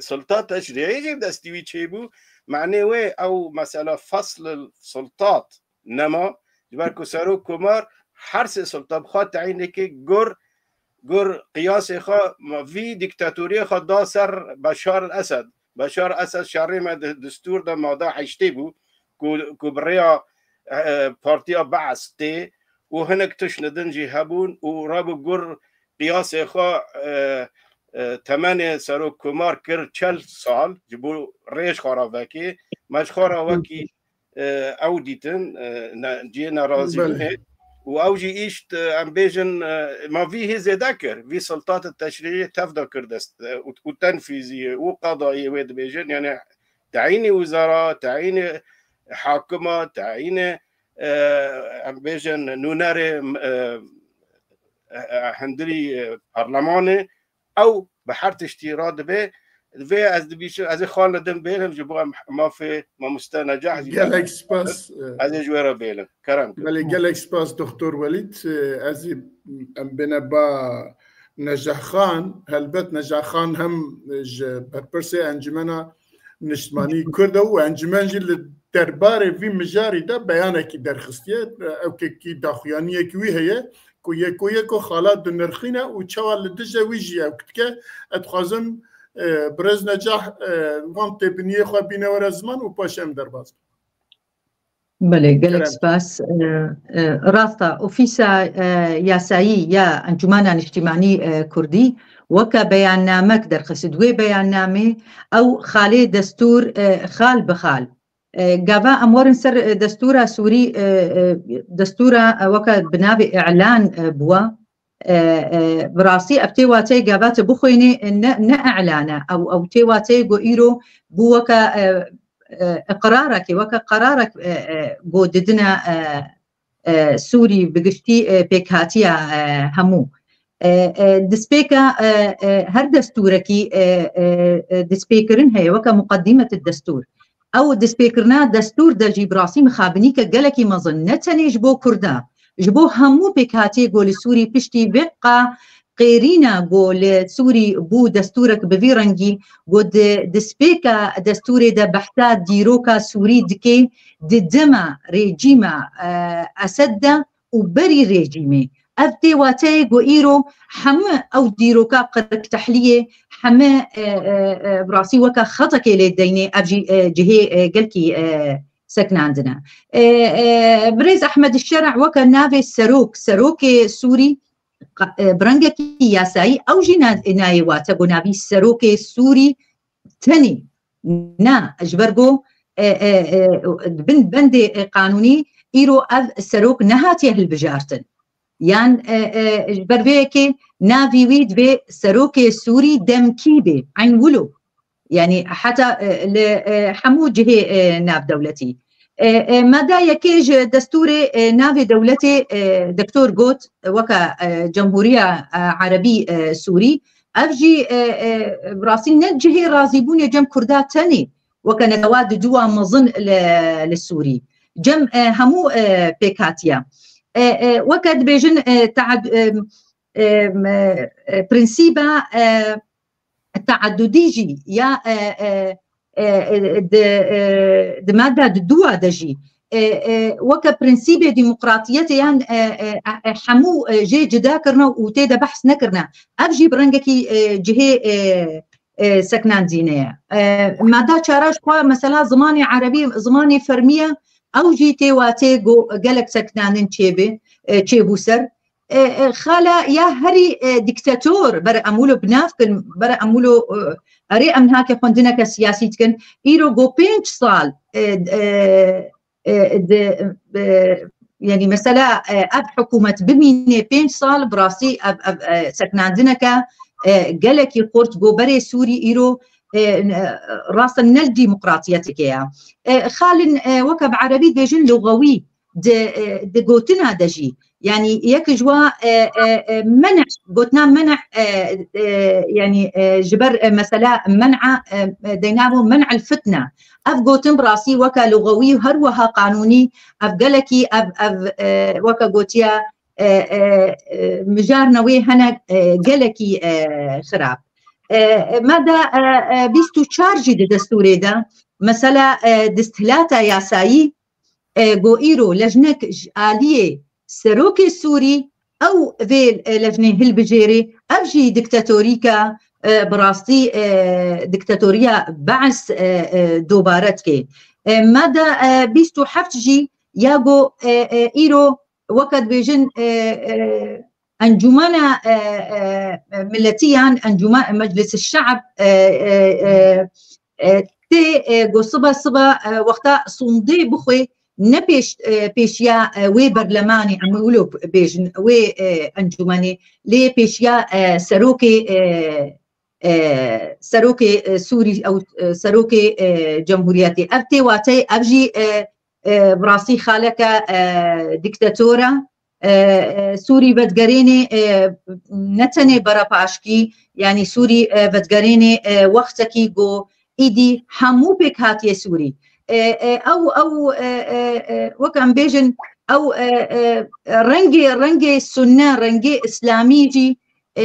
sulta teşrîiyê jî bi destî wî çêbû. Manê wê ew mesela fasl sultat nema. Ji ber ku serokkomar her sê sulta bi xwe teyîn dike, gur, gur qiyasê xwe, ma vî dîktatoriyê xwe da ser Beşar el Esed. Beşar Esed şerê me di distûr de mada heştê bû ku, ku bi rêya, e, partiya Be'es tê û hinek tişt din jî hebûn û rabû gur qiyasê xwe, e, e, temenê serokkomar kir çel sal, ji bo rê ji xwe re vekê, me ji xwe re wekî, e, ew dîtin, e, ne, cihê nerazîbûnê. Belê. Û ew jî îşt, e, em bêjin, e, ma vî hê zêde kir, vî sultatê teşrîiyê tev de kir dest, e, û, û tenfîziyê û qedayiyê wê dibêjin, yani teyînê wizara, teyînê hakima, teyînê, e, em bêjin nûnerê, e, e, e, hundirî, e, parlemanê, ew bi her tiştî radibe. Vê ez dibîşim, ez ê xal nedim bêrim ji bo em mafê mamoste Necah jî. Gelek spas. Ez ê ji wê re bêlim. Kerem kir. Belê, gelek spas Doktor Welîd. Ez ê em bêne ba Necah Xan. Helbet Necah Xan hem ji berpirsê Encumena Niştimanî Kurd e û encûmen jî li derbarê vî mijarî de beyanekî derxistiye. Ew kekî daxuyaniyek wî heye ku yeko yeko xala dinirxîne û çawa li dijî wî jî ew dike. Ez dixwazim, e, birêz Necah, e, wan têbiniyê xwe bîne were ziman û paşê em derbas bin. Belê, gelek spas. E, e, rast e, Ofîsa, e, Yasayî ya Encûmena Niştimanî, e, Kurdî weke beyannamek derxist. Wê beyannamê ew xalê destûr, e, xal bi xal. E, gava em werin ser, e, destûra Sûrî, e, e, destûra, e, weke bi navê îlan, e, bûwa. E, e, bi rastî ev tê wateyê gava tu bixwînî, e, ne, ne îlan e. Ew, ew tê wateyê ku îro bû weke, e, e, iqrarekê, weke qerarek, e, e, ku didine, e, e, Sûrî bi giştî, e, pêkhatiya, e, hemû. E, e, destpêka, e, e, her destûrekî, e, e, e, destpêkirin heye, weke muqedîmet destûr. Ew destpêkirina destûr de jî bi rastî mixabinîke gelekî mezin, ne tenê ji bo Kurda, ji bo hemû pêkhatiyê ku li Sûrî piştî vê qa qêrîna ku li Sûrî bû destûrek bi vî rengî, ku di destpêka destûrê de behsa dîroka Sûrî dike, di dema rejîma, e, Esed de û berî rejîmê. Ev tê wateyê ku îro hemû ew dîroka qiriktehliyê, hemû, e, e, e, bi rastî weke xetekê lê deynê, ev jî, e, cihê, e, gelkî, e, seknandine. E, e, birêz Ehmed Şereh weke navê serok, serokê Sûrî, qa-, e, bi rengekî yasayî, ew jî na-, nayê wate ku navî serokê Sûrî tenê. Na, ji ber ku, e, e, e, bin bendê, e, qanûnî îro ev serok nehatiye hilbijartin. Yan, e, e, ji ber vê yekê navî wî divê serokê Sûrî demkî bê, eyn wilo. Yani heta, e, li, e, hemû cihê, e, navdewletî. E, e, mada yekê ji destûrê, e, navê dewletê, e, doktor got, weke, e, Cemhuriya, e, Erebî, e, Sûrî, ev jî, e, e, bi rastî ne cihê razîbûnê cem Kurda tenê. weke netewa di dûa mezin li, li Sûrî. Cem, e, hemû, e, pêk hatiye. E, e, weke dibêjin, e, tead-, e, e, me, e, prensîba, e, teadudî jî ya, e, e, e, e, di, e, di mada di dûa de jî, e, e, weke prensîbê demokratiyetê yan, e, e, e, hemû, e, jê cida kirine û tê de behs nekirine. Ev jî bi rengekî, e, cihê, e, e, seknandîne ye. E, mada çara ji xwe mesela zimanê erebî, zimanê fermî ye, ew jî tê watê go gelek seknandin çêbi, e, çêbû ser. E, e, xala ya herî, e, diktator, bere em wilo bi nav kin, bere em wilo, e, erê em nake xwendineke siyasî dikin, îro go pênc sal, e, e, e, di, e, yanî mesela, e, ev hikûmet bimîne pênc sal, bi rastî ev, ev, e, seknandineke, e, gelekî xurt go berê Sûrî îro, e, n-, e, rasten ne li demokratiyeteke ye. E, xalin, e, weke bi erebî dibêjin lugewî di, e, di gotina de jî. Yanî yek ji wa, e, e, e, men'a, gotina men'a, e, e, yanî, e, ji ber, e, mesela men'a, e, e, deynabo men'el fitne. Ev gotin bi rastî weke lugewî û her wiha qanûnî, ev gelekî, ev, ev, e, weke gotiye, e, e, e, mijarna wê hene, e, gelekî, e, xirab. E, e, mada, e, e, bîst û çar jî di destûrê de, mesela, e, desthilata yasayî, e, go îro lejnek ji aliyê serokê Sûrî ew vê, e, lejnê hilbijêrê, ev jî diktatorîka, e, bi rastî, e, diktatoriya Be's, e, e, dobare dike. E, mada, e, bîst û heft jî ya go, e, e, îro weke dibêjin, e, e, Encûmena, e, e, e, Milletî yan Encûme-, Meclis Şe'b, e, e, e, e, tê, e, go sibe sibe, e, wexta sondê bixwe ne pêş, e, pêşiya, e, wê berlemanê, em wilo bêjin, wê, e, encûmenê, lê pêşiya, e, serokê, e, e, serokê, e, Sûrî, ew, e, serokê, e, cemhuriyetê. Ev tê wateyê, ev jî, e, e, bi rastî xaleke, e, diktator e. E, e, Sûrî vedigerênê, e, ne tenê berepaşkî, yanî Sûrî, e, vedigerênê, e, wextekî ku îdî hemû pêk hatiye Sûrî. E, e, ew, ew, e, e, e, wek em bêjin, ew, e, e, rengê, rengê sunne, rengê îslamî jî, e,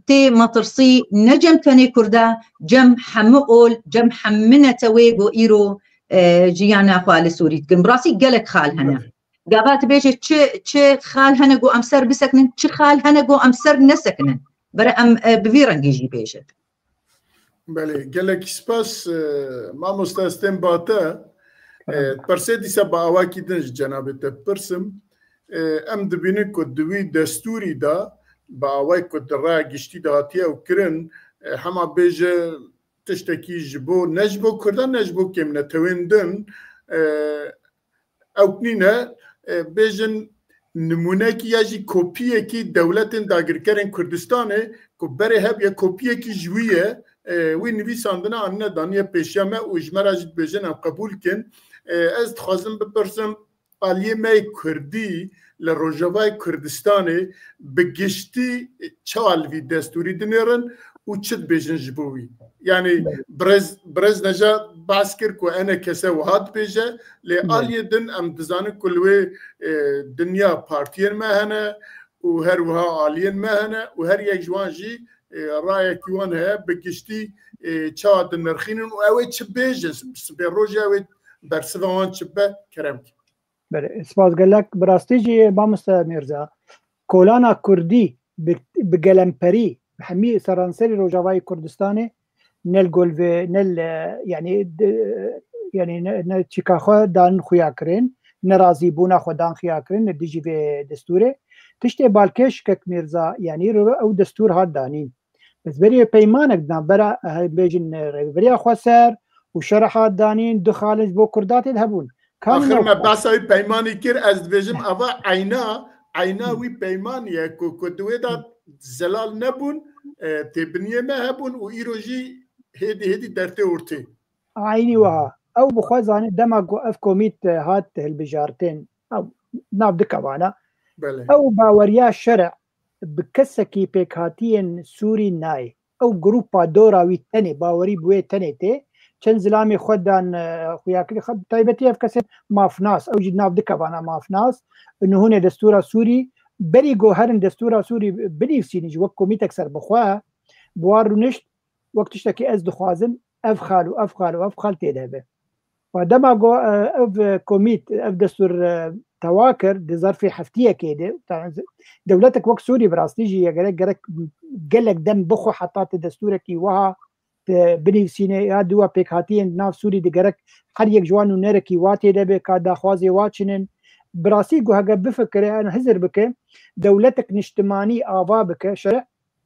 tê metirsî ne cem tenê Kurda, cem hemû ol, cem hemû netewê ku îro, e, jiyana xwe li Sûrî dikin. Bi rastî gelek xal hene. Evet. Gava dibêje çi, çi xal hene ku em ser bisekinin, çi xal hene ku em ser nesekinin. Bere em, e, bi vî rengî jî bêjin. Belê, gelek spas, e, mamoste, ez tên ba te. E, Tamam. Persê dîsa bi awakî din ji cenabê te bipirsim. E, em dibînin ku di wî destûrî de bi awayek ku di raya giştî de hatiye ew kirin, e, hema bêje tiştekî ji bo, ne ji bo Kurdan, ne ji bo kêmnetewên din, e, ew nîne, e, bêjin nimûnekî ya jî kopiyekî dewletên dagirkerên Kurdistanê ku berê hebiye kopiyekî ji wî ye, e, wî nivîsandine anine daniye pêşiya me û ji me re jî dibêjin em qebûl kin. E, ez dixwazim bipirsim, aliyê me yê Kurdî li Rojavayê Kurdistanê bi giştî çawa li vî destûrî dinêrin û çi dibêjin ji bo wî? Yanî Evet. birêz, birêz Neca behs kir ku enekese wiha dibêje, lê Evet. aliyê din em dizanin ku li wê, e, dinya partiyên me hene û her wiha aliyên me hene û her yek ji wan jî, e, rayekî wan heye, bi giştî, e, çawa dinirxînin û ew ê çi bêjin, sibê rojê ew ê bersiva wan çi be, kerem ke. Belê, spas gelek. Bi rastî jî, mamoste Mîrza, kolana Kurdî bi, bi gelemperî, bi hemî seranserî Rojavayê Kurdistanê, ne li gol vê, ne li, yanî, di, yanî ne, ne çîka xwe dan xuya kirin, ne razîbûna xwe dan xuya kirin li dijî vê destûrê. Tiştê balkêş kek Mîrza, yanî, ro ew destûr hat danîn. Ez berî peymanek di navbera, eh, bêjin, eh, Rêveberiya Xweser û Şerha danîn, du xalin ji bo Kurda tê de hebûn. Kamîn Axir ew me xal? behsa wî peymanî kir, ez dibêjim eva eyna, eyna wî peymanî ye ku, ku di wê de zelal nebûn, e, têbiniyê me hebûn û îro jî hêdî hêdî dertê ortê. Eynî wiha. Ew bi xwe zanî dema ku ev komît, e, hat hilbijartin, ew nav dike vana. Belê. Ew baweriya şerê bi kesekî pêkhatiyên Sûrî nayê. Ew grûpa dora wî tenê, bawerî bi wê tenê tê, çend zilamê xwe dan, e, xuya kirî. Xwe, taybetî ev kesên mafnas, ew jî di nav du kevana mafnas, nihûnê destûra Sûrî, berî ku herin destûra Sûrî binivîsînin jî wek komîtek serbixwe, bi wan rûnişt, wek tiştekî ez dixwazim, ev xal û ev xal û ev xal tê de be. Û dema ku, e, ev, e, komît, ev destûr, e, tewa kir, di zerfê heftiyekê de, dewletek wek Sûrî bi rastî jî ye gerek, gerek gelek dem bixwe heta tu destûrekî wiha tu binivîsîne, ya diwa pêkhatiyên di nav Sûrî de gerek her yek ji wan nûnerekî wa tê de be, ka daxwazê wa çi nin. Bi rastî ku heke bifikire, hizir bike, dewletek niştimanî ava bike, şerî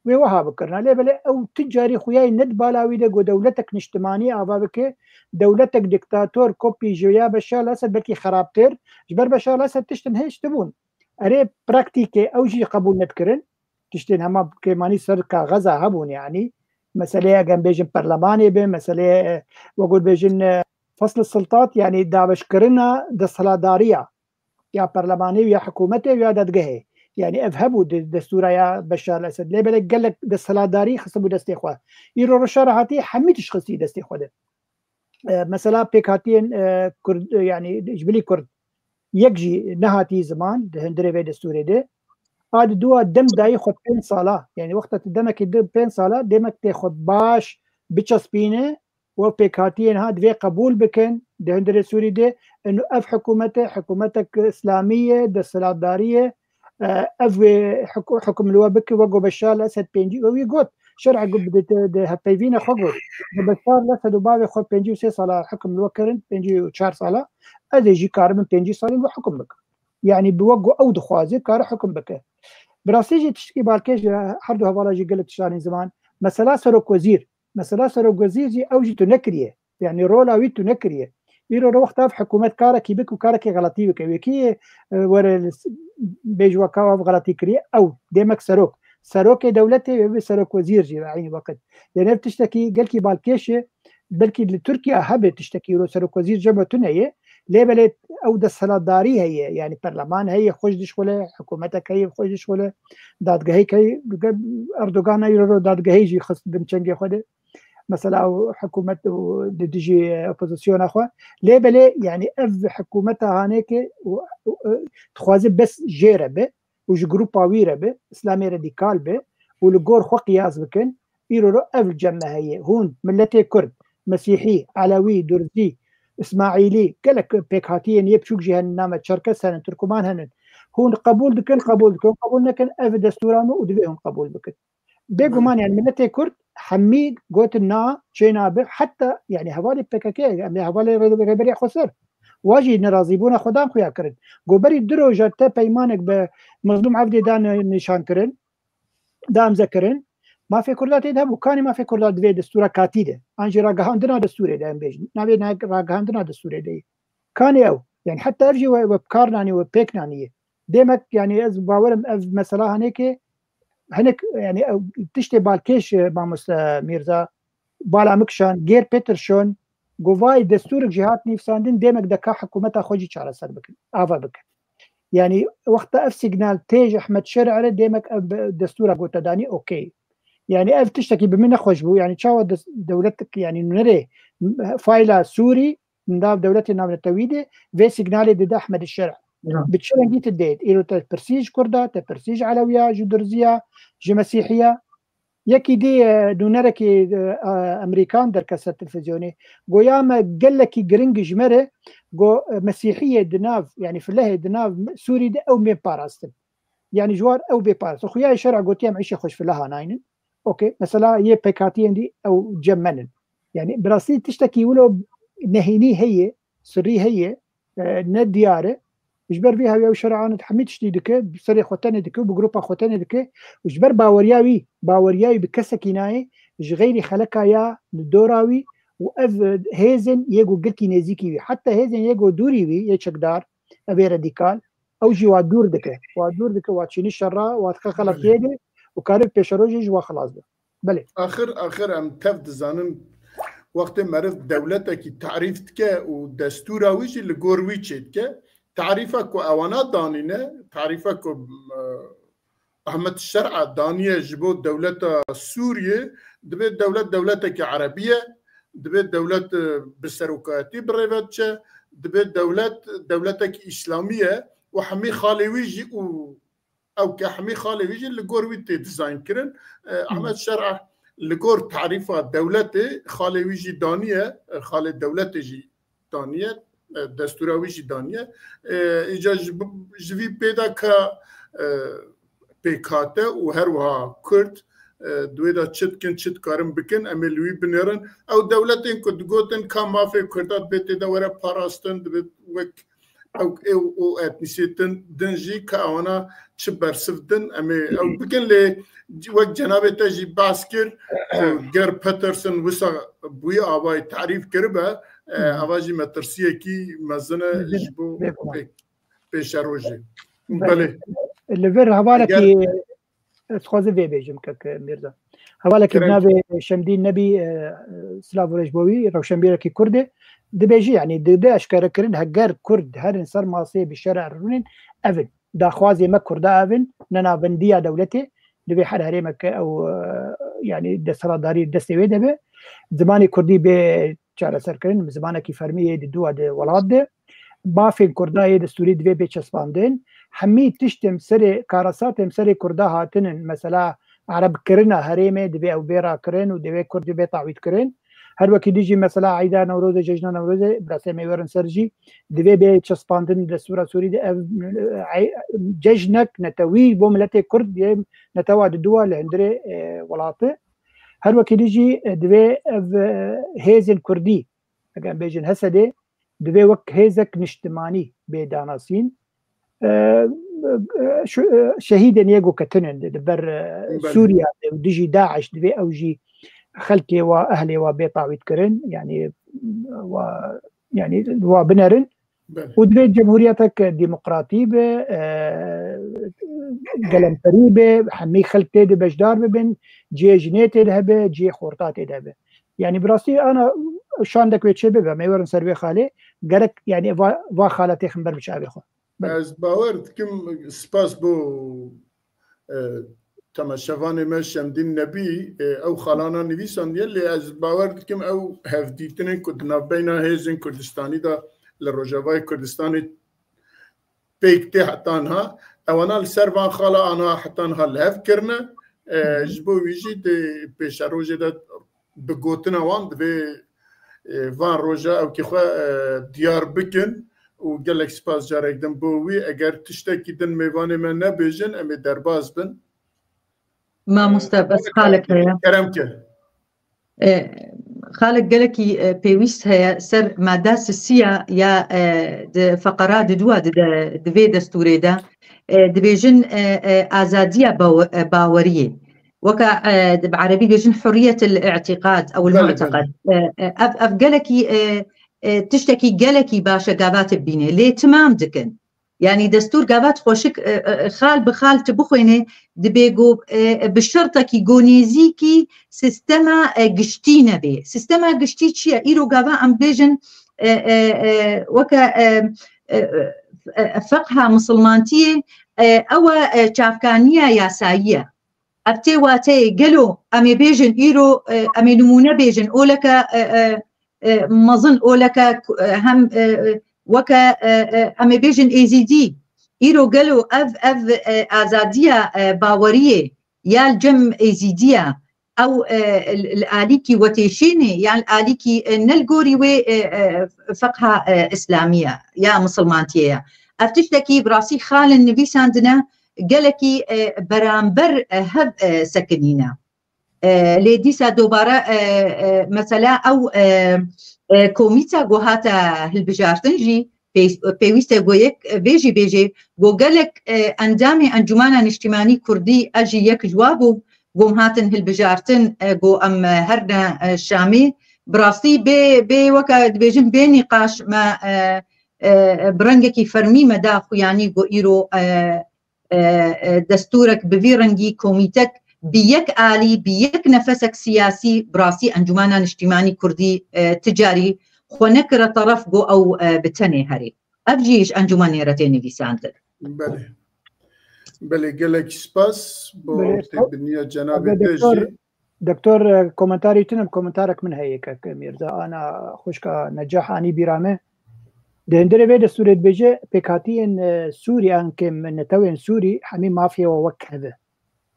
wê wiha bikirina. Lê belê ew tu carî xuyayê ne di bala wî de ku dewletek niştimanî ava bike, dewletek diktator kopî ji ya Beşar el-Esed belkî xerabtir. Ji ber Beşar el-Esed tiştin hêj tibûn. Erê, praktîkê ew jî qebûl nedikirin. Tiştên hema kêmanî ser kaxeza hebûn, yanî meseleyê, eger bêjin perlemanê be, meseleyê, e, wek bêjin, e, fasl siltat, yanî dabeşkirina desthilatdariya ya perlemanê û ya hikûmetê û ya dadgehê. Yanî ev hebû di destûra ya Beşar el-Esed. Lê belê gelek desthilatdarî xistibû destê xwe. Îro roşa re hatî hemî tişt xistî destê xwe de. E, mesela pêkhatiyên, e, Kurd, e, yanî ji bilî Kurd yek jî nehatî ziman di hundirê vê destûrê de. A di dua dem dayî xwe pênc sala, yanî wexta tu demekî di pênc sala, demek tê xwe baş biçespîne, we pêkhatiyên ha divê qebûl bikin di hundirê Sûrî de, inu ev hikûmet e, hikûmetek îslamî ye, desthilatdarî ye, e, ev wê hiku-, hikum li we bike, wek ku Beşar el-Esed pêncî, we wî got, şer'e got, di, di, di hevpeyvîna xwe got, bi Beşar el-Esed û bavê xwe pêncî û sê sala hikum li we kirin, pêncî û çar sala, ez ê jî karibim pêncî salî li we hikum bikim. Yanî bi wek ku ew dixwaze, kare hikum bike. Bi rastî jî tiştekî balkêş e, her du hevala jî gelek tişt anîn ziman. Mesela serokwezîr. Mesela serokwezîr jî ew jî tu nekiriye. Yanî rola wî tu nekiriye. Îro re wexta ev hikûmet karekî bike û karekî xeletî bike. Wekî, e, were li s-, bêj weka ev xeletî kiriye. Ew demek serok. Serokê dewletê wê bi serokwezîr jî ve eynî wekit. Yanî ev tiştekî gelkî balkêş e. Belkî li Tirkiye hebe tiştekî îro serokwezîr cem tune ye. Lê belê ew desthilatdarî heye. Yanî perleman heye, xwe ji dişxule, hikûmetek heye, xwe ji dişxule, dadgehek heye. Erdogan îro dadgehê jî xist bin çengê xwe de. Mesela, û hikûmet û di dijî opozisyona xwe. Lê belê, yanî ev hikûmeta hanê ke û, û, û, dixwaze bes jê re be û ji grupa wî re be, Îslamê radîkal be û li gor xwe qiyas bikin, îro ro ev li cem me heye. Hûn, miletê Kurd, Mesîhî, Elewî, Durzî, Îsmaîlî, gelek pêkhatiyên yê biçûk jî henin, name Çerkes henin, Tirkuman henin. Hûn qebûl dikin, qebûl dikin, qebûl nekin, ev destûra me û divê hûn qebûl bikin. Bêguman, yani, miletê Kurd hemî gotin na, çê nabe, heta, yani, hevalê P K K, em ê hevalê rê-, rêberiya Xweser. Wa jî nerazîbûna xwe dan xuya kirin. Goberî du roja te peymanek bi Mezlûm Evdê da ni-, nîşan kirin, da imze kirin. Mafê Kurda tê de hebû, kanî mafê Kurda divê destûra katî de. An jî ragihandina destûrê de em bêjin. Navê na-, ragihandina destûrê de. Kanê ew. Yani, heta ev jî we, we bi kar nanî, we pêk nanî. Demek, yani, ez bawerim ev mesela hanê ke hinek, yani, ew tiştê balkêş, e, mamoste Mîrza, bala min kişand, gêr pê tirşon, got vay destûrek jî hat nivîsandin, demek deka hikûmeta xwe jî çareser bikin, ava bikin. Yani, wexta ev signal tê ji Ehmed Şer'e re, demek ev be-, destûra gote danî, okey. Yani, ev tiştekî bi min nexweş bû. Yani, çawa des-, dewletek, yani, nûnerê, m-, fayla Sûrî, nav dewletê navnetewî de vê signalê dide Ehmed Şer'e. Ya. Bi çi rengî tu dê? Îro te pirsî ji Kurda, te pirsî ji Elewiya, ji Durziya, ji Mesîhiya. Yekî dî, e, nûnerekî, e, e, Emerîkan derkese televîzyonê. Goya me gelekî giring ji me re, go, e, Mesîhiyê di nav, yani filehê di nav Sûrî de ew bên parastin. Yani ji wan ew bê parastin. Xuya Şer'e gotiye em îşê xwe ji fileha naynin. Okey. Mesela yê pêkhatiyên dî ew cem me nin. Yani bi rastî tiştekî wilo nehînî heye, sirrî heye, e, ne diyar e. Ji ber vê hewya û Şer'e anît hemî tiştî dike, bi serê xwe tenê dike û bi grupa xwe tenê dike. Û ji ber baweriya wî, baweriya wî bi kesekî nayê, ji xeyrî xeleka ya li dora wî û ev, e, hêzên yê ku girkî nêzîkî wî, heta hêzên yê ku dûrî wî, yê çekdar, ev ê radîkal, ew jî wa dûr dike. Wa dûr dike, wa çînî şerra, wa dike xeletiyê de û kare pêşerojê ji wa xilas be. Belê. Axir, axir em tev dizanin, wextê meriv dewletekî tarîf dike û destûra wî jî li gor wî çêdike, tarîfa ku ewana danîne, tarîfa ku, e, Ahmet Şer'a daniye ji bo dewleta Sûriyê, dibê dewlet dewleteke erebî ye, Divê dewlet, e, bi serokayetî bi rê ve diçe, divê dewlet, dewletek îslamî ye û hemî xalê wî jî û ew ke hemî xalê wî jî li gor wî tê dizayn kirin. E, Hı. Ehmed Şer'a li gor tarîfa dewletê xalê wî jî daniye, e, xalê dewletê jî daniye, e, destûra wî jî daniye. E, îca ji, ji vî pê de ka, e, pêk hate û her wiha Kurd, e, di wê de çi dikin, çi dikarin bikin, em ê li wî binêrin. Ew dewletên ku digotin ka mafê Kurda dibê tê de were parastin, dibê wek ew ê û etnîsiyetên din jî ka ewana çi bersiv din, em ê ew bikin, lê wek cenabê te jî behs kir, ku ger Peterson wisa bûyî avayî tarîf kiribe, e, Hı hı. ava jî metirsiyekî mezin e Mezin e, ji bo bêguman. pê-, pêşerojê. Belê. Belê. Li vir hevalekî Eger ez dixwazim vê bêjim, kek Mîrza. Hevalekî bi Kerem. navê Şemdîn Nebî, e, e, silav û rêz bo wî, rewşenbîrekî Kurd e. Dibêjî, yanî, di, di eşkerekirin, heger Kurd herin ser masê bi şerê rûnin, ev in. Daxwazê me Kurda ev in, nenavendiya dewletê. Divê her herêmek ew, e, yanî, desthilatdarî destê wê de be. Zimanê Kurdî bê çareserkirin, zimanekî fermî yê di dû de welat de. Mafên Kurda yê destûrî divê bê çespandin. Hemî tiştên serê, karasatên serê Kurda hatinin, mesela erebkirina herêmê divê ew bê rakirin û divê Kurd bê tawîtkirin. Her wekî dî jî mesela Eyda Newrozê, Cejna Newrozê, birasê me werin ser jî, divê bê çespandin destûra Sûrî de ev, e, cejnek netewî bo miletê Kurd yê netewa di dû a li hundirê, e, welatê. Her wekî dî jî, e, divê ev, e, hêzên Kurdî, eger em bêjin H S D, divê wek hêzek niştimanî bê danasîn. E, e, şu, e, şehîdên yê ku ketinin di, di ber, e, Belê. Sûriya de û dijî DAIŞ divê ew jî xelkê wa, ehlê wa bê tawîtkirin, yanî wa, yanî wa binerin. Belê. Û divê cemhuriyetek demokratî be, e, gelemperî be, hemî xelk tê de beşdar bibin, cihê jinê tê de hebe, cihê xorta tê de hebe. Yanî bi rastî ana şandek wê çê bibe, me werin ser wê xalê, gerek yanî va, va xaletê xin ber bi çavê xwe. Belê. Ez bawer dikim, spas bo, e, temaşevanê me Şemdîn Nebî, e, ew xalana nivîsandiye, lê ez bawer dikim ew hevdîtinên ku di navbeyna hêzên Kurdistanî de li Rojavayê Kurdistanê pêk tê heta niha, ewana li ser van xala aniha heta niha li hev kirine. E, Hı hı. Ji bo wî jî di pêşerojê de bi gotina wan divê, e, van roja ewkî xwe, e, diyar bikin û gelek spas carek din bo wî. Eger tiştekî din mêvanê me nebêjin, em ê derbas bin. Mamoste, E, bes xalek heye. Kerem ke. E, xalek gelekî, e, pêwîst heye ser mada sisiya ya, e, di feqera di dûa di de, di vê destûrê de, e, dibêjin, e, e, azadiya bawe-, e, baweriyê. Weka, e, di bi erebî bêjin hurriyetil i'tiqad ew Belê, mu'teqed. belê. E, e, ev, ev gelekî, e, e, tiştekî gelekî baş e gava te bîne. Lê timam dikin. Yanî destûr gava te xweşik, e, e, xal bi xal tu bixwêne, dibê ku, e, e, bi şertekî ku nêzîkî sistema, e, giştî nebê. Sistema giştî çi ye? Îro gava em bêjin, e, e, e, weke, e, e, e, feqha misilmantiyê, e, ew e, e, çavkaniya yasayî ye. Ev tê wateyê gelo em ê bêjin îro, e, em ê nimûne bêjin, oleke, e, e, e, mezin, oleke, e, hem, e, e, weke, e, e, em ê bêjin êzîdî. Îro gelo ev, ev, e, azadiya, e, baweriyê ya li cem êzîdiya, ew, e, li, li alîkî wetêşînê, yan li alîkî, e, ne li gorî wê, e, e, feqha, e, îslamî ye, ya misilmantiyê ye. Ev tiştekî bi rastî xalên nivîsandine gelekî, e, beramber, e, hev, e, sekinîne. E, lê dîsa dobare, e, e, mesela ew, e, e, komîta ku hate hilbijartin jî pê-, pêwîst e ku yek, e, vê jî bêjê ku gelek, e, endamê Encûmena Niştîmanî Kurdî, ez jî yek ji wa bûm, ku em hatin hilbijartin, e, ku em, e, herne, e, Şamê. Bi rastî bê, bê weke dibêjin bê nîqaş me, e, e, e, bi rengekî fermî me da xuyanî ku îro, e, e, e, destûrek bi vî rengî komîtek bi yek alî, bi yek nefesek siyasî bi rastî Encûmena Niştîmanî Kurdî, e, ti carî xwe nekire teref ku ew, e, bi tenê herê. Ev jî ji encûmenê re tê nivîsandin. Belê. Belê, gelek spas bo Belê, têbiniya cenabê te jî. Doktor, e, komentarê tune, komentarek min heye, kek Mîrza, ana xwişka Necah anî bîra me. Di hundirê vê destûrê dibêje, pêkhatiyên, e, Sûrî an kêm netewên Sûrî hemî mafê we wek hev e.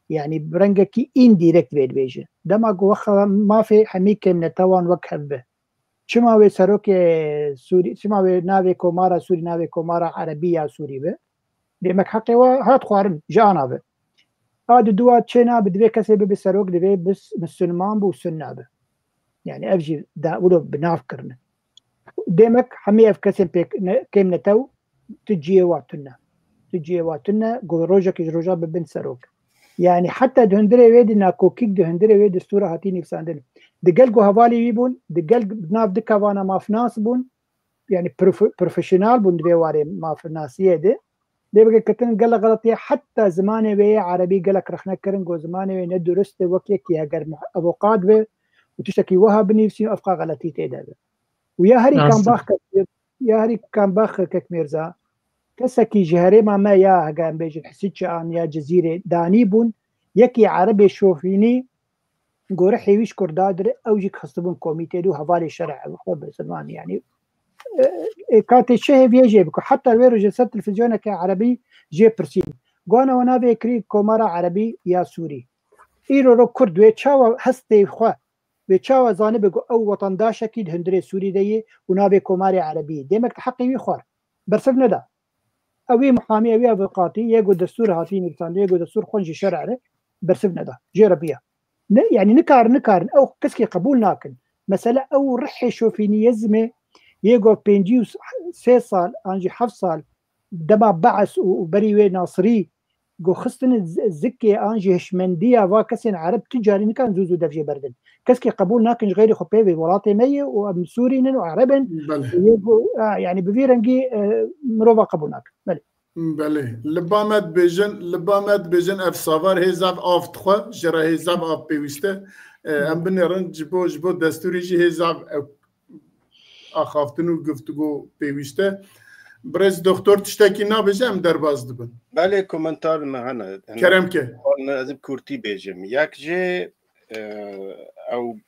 Yanî bi rengekî îndirekt vê dibêje. Dema ku wexa mafê hemî kêm netewan wek hev be. Çima wê serokê Sûrî, çima wê navê komara Sûrî, navê komara Erebî ya Sûrî be? Demek heqê we hat xwarin, ji ana ve. A di dua çê nabe, divê kesê bibe serok, divê bis-, misilman bû, sunna be. Yani ev jî da wilo bi nav kirine. Demek hemî ev kesên pêk ne, kêm netew, tu ciyê wa tune. Tu ciyê wa tune, ku rojekê ji roja bibin serok. Yani heta di hundirê wê de nakokîk, di hundirê wê destûra hatî nivîsandin. Di gel ku hevalê wî bûn, di gel nav du kevana mafnas bûn, yani profe-, profesyonel bûn di vê warê mafnasiyê de. Lê bike ketin gelek xeletiye, heta zimanê wê yê erebî gelek rexne kirin, got zimanê wê ne durist e, wek yekî heger mu-, evoqat be û tiştekî wiha binivîsî, ev qa xeletî tê de be. Û ya herî Rast e. Kambax kek, ya herî kambax kek Mîrza, kesekî ji herêma me ya, hege em bêjin Hisiçan ya Cizîrê danî bûn, yekî erebê şofînî gorî hêwî ji Kurda dire, ew jî xistibûn komîtê dû hevalê şerê xwe bi ziman, yani, e, e, katê çi hêviyê jê biko. Heta wê rojê ser televîzyoneke erebî jê pirsîn. Gwana wana vê kirî komara erebî ya Sûrî. Îro ro Kurd wê çawa hestê xwe, wê çawa zanibe ku ew wetandaşekî di hundirê Sûrî de yê û navê komarê erebî yê. Demek di heqê wî xwar. Bersiv neda. Ew ê muhamî, ew ê avukatî, yê ku destûr hatî nivîsandin, yê ku destûr xwend ji şerê re, bersiv neda. Jê re biya. Ne, yani nikarin, nikarin. Ew keskî qebûl nakin. Mesele ew rihê şofîniyezmê, yê ku pêncî û sê sal, an jî heft sal, dema Bees û, û berî wê Nasirî, ku xistine z-, zikê an jî hişmendiya va kesên ereb tu carî nikarin zû zû dev jê berdin. Keskî qebûl nakin ji xeyrê xwe pê vê welatê me ye û em Sûrî nin û ereb in. Belê. Û yê ku, a, yani bi vî rengî, e, mirova qebûl nakin. Belê. Belê. Li ba me dibêjin, li ba me dibêjin ev savar hê zaf av dixwe, ji re hê zaf av pêwîste. E, em binêrin ji bo, ji bo destûrê jî hê zaf ew axaftin û guftûgo pêwîst e. Birêz doktor tiştekî nabêje, em derbas dibin. Belê, komentar me hene. Kerem ke. Min ez bi kurtî bêjim. Yek jê, e, ew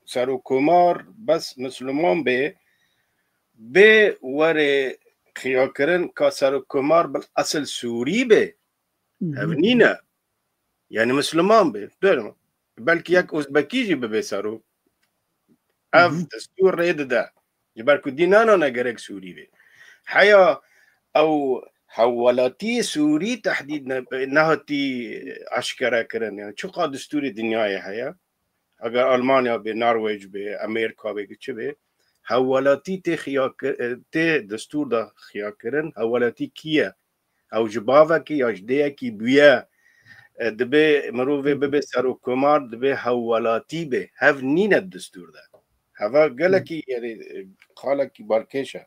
serokkomar bes Misliman bê, bê were xiyakirin ka serokkomar bil esil Sûrî bê. Hı hı. Ev nîne. Yani Misliman bê. Doğru mu? Belkî yek Uzbekî jî bibe serok. Ev Hı hı. destûr rê dide. Ji ber ku dînana ne gerek Sûrî be. Heya ew hewwelatiyê Sûrî tehdîd ne, nehatî eşkere kirin. Yani çiqa destûrê dinyayê heye. Eger Almanya be, Norwêc be, Amerîka be, çi be, hewwelatî tê xiya kir-, tê destûr de xiya kirin. Hewwelatî kî ye? Ew ji bavekî ya ji dêyekî bûye, e, dibe mirovê bibe serokkomar, dibe hewwelatî be. Hev nîne di destûr de. Heva gelekî, yani, e, xalekî balkêş e.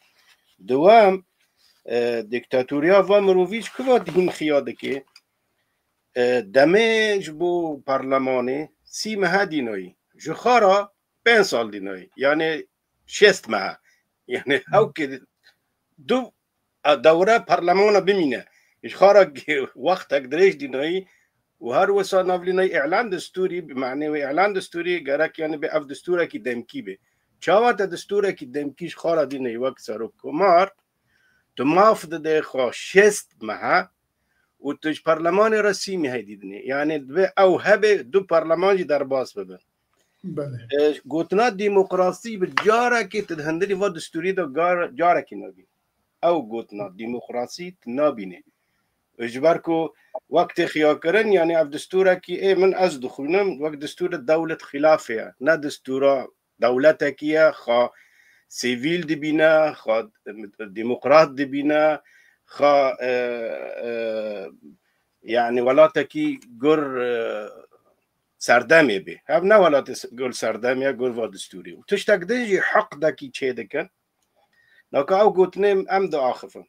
Dewam, e, dîktatoriya va mirovî ji kuva dihîn xiya dike? E, demê ji bo parlemanê sî mehe dînayî. Ji xara pênc sal dînayî. Yani şêst mehe. Yani hewkê du a, dewre parlemana bimîne. Ji xara wextek dirêj dînayî û her wisa navlînayî îlan destûrî, bi manê wê îlan destûrî gerek yani bê ev destûrekî demkî bê. Çawa te destûrekî demkî ji xara dînayî wek serokkomar, tu maf dide xwe şêst mehe û tu ji parlemanê re sî mehê dîdinê. Yani divê ew hebe du parleman jî derbas bibin. Belê. E, gotina demokrasî bi carekê tu di hundirî va destûrî de gar-, carekî nabî. Ew gotina demokrasî tu nabînî. Ji ber ku wek tê xiyakirin, yani ev destûrekî ê min ez dixwînim, wek destûrê dewlet xilafê ye. Ne destûra dewletekî ye, xa sivîl dibîne, xa demokrat dibîne, xa, e, e, yani welatekî gur, e, serdemê bê. Ev ne welatê s-, gul serdemê ye, gul va destûrî. Û tiştek din jî heqdekî çêdikin. Naka ew gotinê em diaxifin.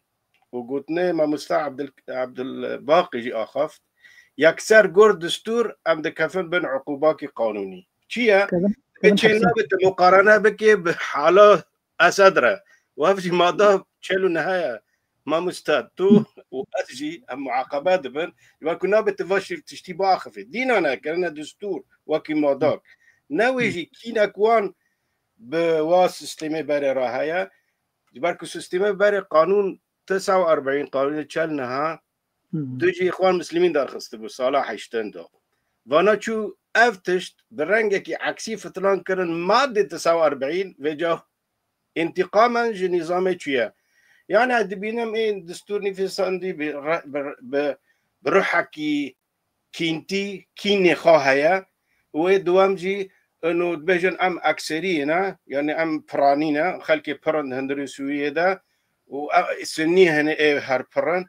Û gotinê mamosta Abdul-, Abdulbaqî jî axaft. Yekser gul destûr em dikefin bin uqûbakî qanûnî. Çi ye? Kevin, Divê kevin çê hepsî. Nabe tu muqarene bikê bi hala Esed re. Û ev jî mada çel û neh ye. mamosta, tu û ez jî em muaqebe dibin, ji ber ku nabe tu va şîv tiştî biaxifî. Dîna ne, kirine destûr, wekî madak. Ne wê jî kînek wan bi wa sîstemê berê re heye. Ji ber ku sîstemê berê qanûn tisa û erbîn, qanûnê çel niha, Hı hı. Tu jî Îxwan Muslimîn derxistibû sala heştin de. Vana çû ev tişt bi rengekî eksî fitilan kirin madê tisa û erbîn, vêca întîqamen ji nîzamê çûye. Yani ez dibînim ê destûr nivîsandî bi re-, bi, bi, bi ruhekî kîntî, kînê xwe heye. Û ê duwem jî, ino dibêjin em ekserî ne, yani em piranî ne, xelkê pir in hundirê Sûriyê de û e, Sunnî hene ê her pir in.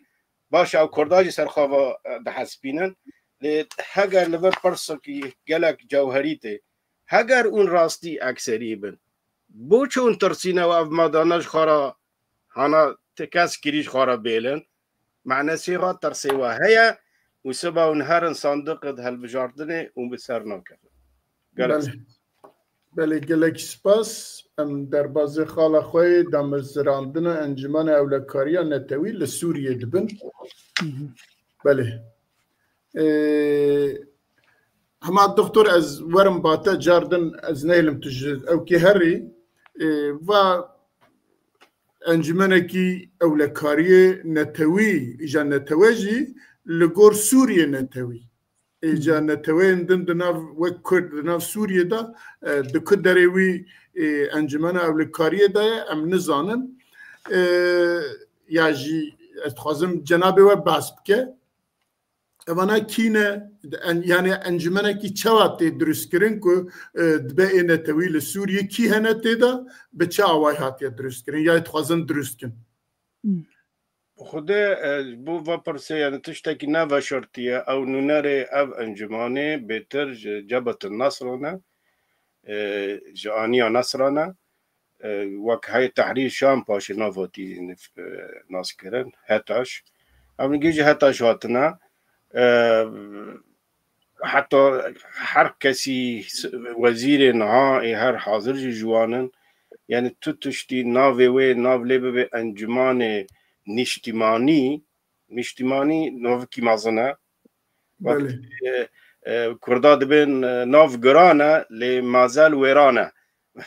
Baş e, ew Kurda jî ser xwe ve, e, dihespînin. Lê heger li vir pirsekî gelek cewherî tê, heger hûn rastî ekserî bin, bo çi hûn tirsîne û ev madana ji xwe re hana ti kes kirî ji xwe re bêlin? Manasê xwe, tirsê we heye û siba hûn herin sandiqê di hilbijartinê û bi ser nakevin. Gelek Belê. Belê, gelek spas. Em derbazê xala xwe yê damezirandina Encûmena Ewlekariya Netewî li Sûriyê dibin. Hı hı. Belê. Ee, hema doktor ez werim bate, car din ez nehêlim tu ji ewkê herî. Ee, va encûmenekî ewlekariyê netewî, îja netewe jî li gor Sûriyê netewî. Îja neteweyên din di nav, wek Kurd di nav Sûriyê de, e, di ku derê wî, e, encûmena ewlekariyê de ye, em nizanin. E, ya jî ez dixwazim cenabê we behs bike. Evana kî ne? En-, yani encûmenekî çawa tê dirustkirin ku, e, dibe ê netewî li Sûriyê kî hene tê de, bi çi awayî hatiye dirustkirin? Ya dixwazin dirust kin? Hmm. Xwedê, e, ji bo va pirsê, yani tiştekî ne veşartî ye. Ew nûnerê ev encûmanê bêtir ji Cebetin Nasra ne, e, ji Aniya Nasra ne. E, wek Heyet Tehrîr Şam paşê nav hatî, e, naskirin, HETAŞ. Ev nigê ji HETAŞ hatine. E, heta her kesî s-, wezîrê niha ê her hazir jî ji wan in. Yani tu tiştî navê wê, nav lê bibe encûmanê nîştîmanî. Nîştîmanî navekî mezin e. Wek, Belê. e, e, Kurda dibên, e, nav giran e, lê mazel wêran e.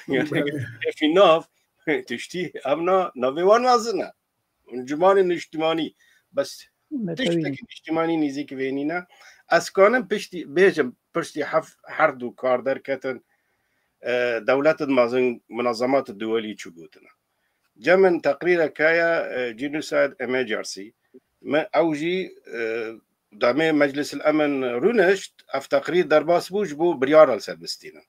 Yani Belê. Kêfî nav, tiştî, evna navê wan mezin e. Encûmanê nîştîmanî. Bes Netewî. Tiştekî nîştîmanî nîzîk vê nîne. Ez kanim piştî bêjim, piştî hef-, her du kar derketin, e, dewletin mezin, munazemat duwelî çi gotine. Cem min teqrîrek heye, e, Genocide Emergency. Me ew jî, e, demê Meclis el Emin rûnişt, ev teqrîr derbas bû ji bo biryara li ser bistînin.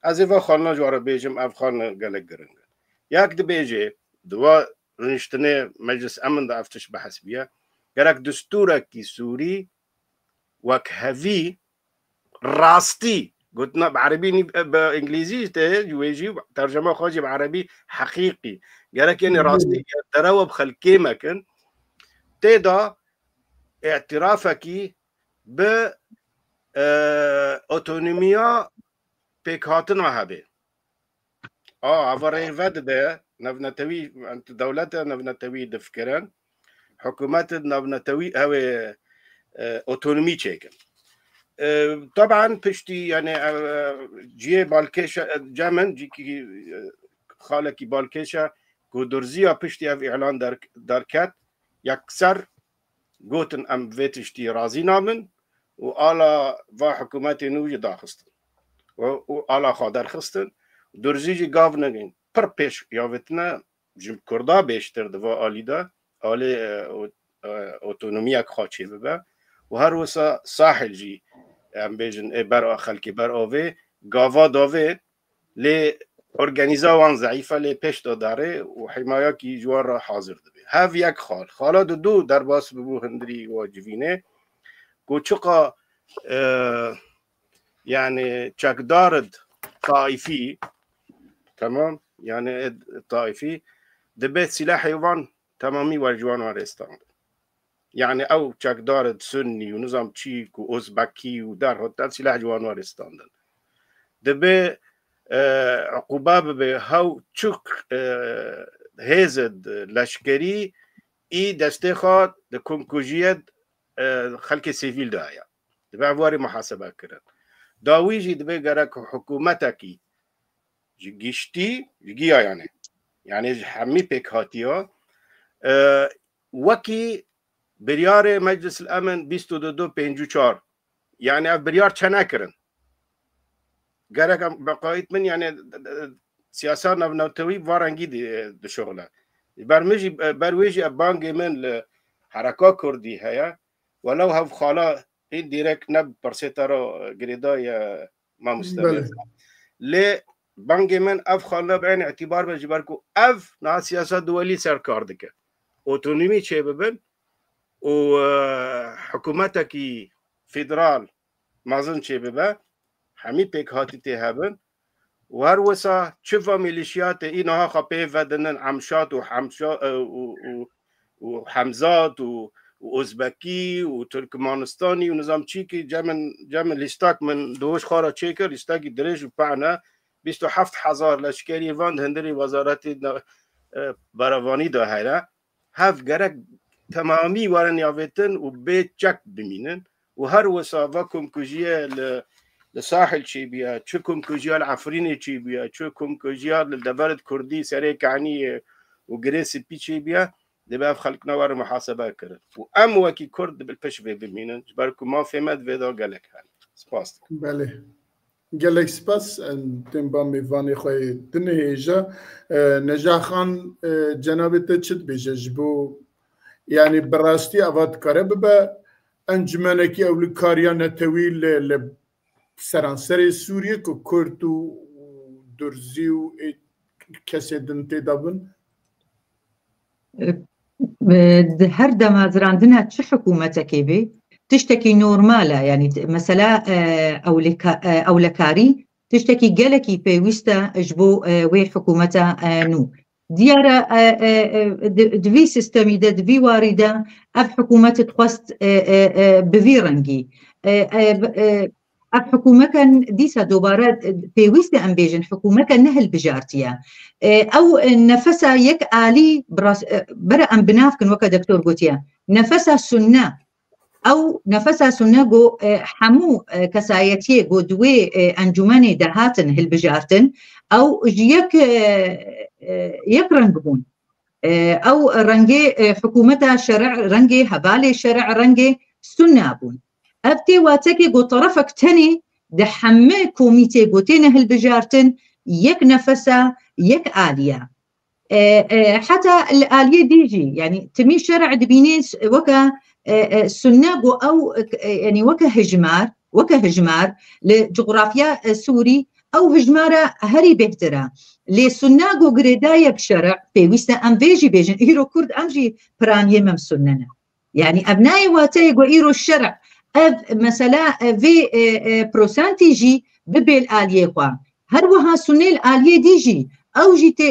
Ez ê va xalina ji wan re bêjim, ev xalina gelek giring e. Yek dibêje, di va rûniştinê Meclis Emin de ev tişt behs bûye. Gerek destûrekî Sûrî wek hevî rastî, gotina bi erebî nî, bi îngilîzî jî tê, ji wê jî tercema xwe jî bi erebî heqîqî. Gerek yani Hı. rastî derewa bi xelkê me kin. Tê de îtirafekî bi, e, otonomiya pêkhatina hebe. A, ava rê vedide, navnetewî, dewlete navnetewî difikirin, hikûmetê navnetewî ew ê, e, otonomî çêkin. E, teban piştî, yani, e, cihê balkêşe, e, Cemin, cîkî, e, xalekî balkêşe, ku Durziya piştî ev îlan der-, derket, yekser gotin, em vê tiştî razî nabin û ala va hikûmetê nû jî daxistin û, û ala xwe derxistin. Durzî jî gav negin. Pir pêş ya vetine ji Kurda bêştir di va alî de, alê, e, o-, e, otonomiyek xwe çêbibe û her wisa Sahil jî, em bêjin, ê ber a xelkê ber avê, gava davê, lê organîza wan zeîf e, lê pêş de darê û himayakî ji wan re hazir dibe. Hev yek xal. Xala didu derbas bibû hundirî wa civînê, ku çiqa, e, yani çekdar id taîfî, temam, yani id taîfî, dibe silahê wan temamî wer ji wan wan rê standin. Yani ew çekdar id sunnî û nizam çî ku ozbekî û derhot ev silah ji wan wan rê standin. Dibe, e, uqûbe bibe hew çik, e, hêz id leşkerî î destê xwe di komkujiyê, e, xelkê sivîl de heye. Dibe ev warî muhasebe kirin. Dawî jî dibe gerek hikûmetekî ji giştî, ji giya yani, yani ji hemî pêkhatiya, e, wekî biryarê Meclis el Emin bîst û du du pêncî û çar, yani ev biryar çe nekirin. Gerek em, beqayît min, yani, siyasa navnetewî va rengî di, dişuxile. Ber min jî, ber wê jî ev bangê min li Hereka Kurdî heye. Welew hev xala indirekt ne bi pirsê te re girêdaye, mamoste Belê. Mirza. Lê bangê min ev xal ne bi eyn îtîbar be, ji ber ku ev niha siyasa duwelî ser kar dike. Otonomî çêbibin û, e, hikûmetekî federal mezin çêbibe, hemî pêkhatî tê hebin û her wisa çi va milîşiyatê î niha xwe pê vedinin, Emşat û Hemşa, e, û, û, û Hemzat û, û Ozbekî û Tirkmanistanî û nizam çîkî cem min, cem min lîstak min di hoj xwe re çêkir, lîstakî dirêj û pehne, bîst û heft hezar leşkerî van di hundirê wezaretê de, e, berevanî de heye. Hev gerek temamî werin avêtin û bê çek bimînin û her wisa va komkujiyê li, li Sahil çêbûye, çi komkujiya li Efrînê çêbûye, çi komkujiya li deverê Kurdî, Serê Kaniyê û Girê Spî çêbûye, dibe ev xelk ne werin muhasebe kirin. Û em wekî Kurd dibe li pişt vê bimînin, ji ber ku mafê me di vê de gelek hene. Spas dikim. Belê. Gelek spas, em tên ba mêvanê xwe yê din ê hêja. E, Neca Xan, e, cenabê te çi dibêje ji bo, yani bi rastî ava dikare bibe encûmenekî ewlikariya netewî li, li seranserê Sûriyê ku Kurd û Durzî û ê kesê din tê de bin? E, e, di her damezrandina çi hikûmetekê bê, tiştekî normal e, yanî t-, mesela, e, ewleka-, e, ewlekarî tiştekî gelekî pêwîst e ji bo, e, wê hikûmeta, e, nû. Diyar e, e, e, e, di, di vî sîstemî de, di vî warî de ev hikûmet dixwest, e, e, e, bi vî rengî, e, e, b-, e, ev hikûmeke dîsa dobare, e, pêwîst e em bêjin, hikûmeke nehilbijartiye. E, ew, e, nefesa yek alî bi rast, e, bere em bi nav kin, weke doktor gotiye, nefesa sunne, ew nefesa sunne go, e, hemû, e, kesayetiyê go di wê, e, encûmenê de hatin hilbijartin, ew ji yek, e, e, yek reng bûn. E, ew rengê, e, hikûmeta şerî, rengê hevalê şerî, rengê sunna bûn. Ev tê watekê ku terefek tenê di hemî komîtê ku têne hilbijartin, yek nefesa, yek aliya. E, e, heta li aliyê dî jî, yanî timî şerî dibînê s-, weke, e, e, sunne ku ew, e, yanî weke hijmar, weke hijmar li cografya, e, Sûrî, ew hijmara herî bêhtir e. Lê sunna ku girêdayek şerî, pêwîst e em vê jî bêjin, îro Kurd em jî piraniyê me sunne ne. Yanî ev nayê wateyê ku îro şerî, ev mesela, e, vê, e, e, prosentî jî bibê li aliyê xwe. Her wiha sunê li aliyê dî jî, ew jî tê,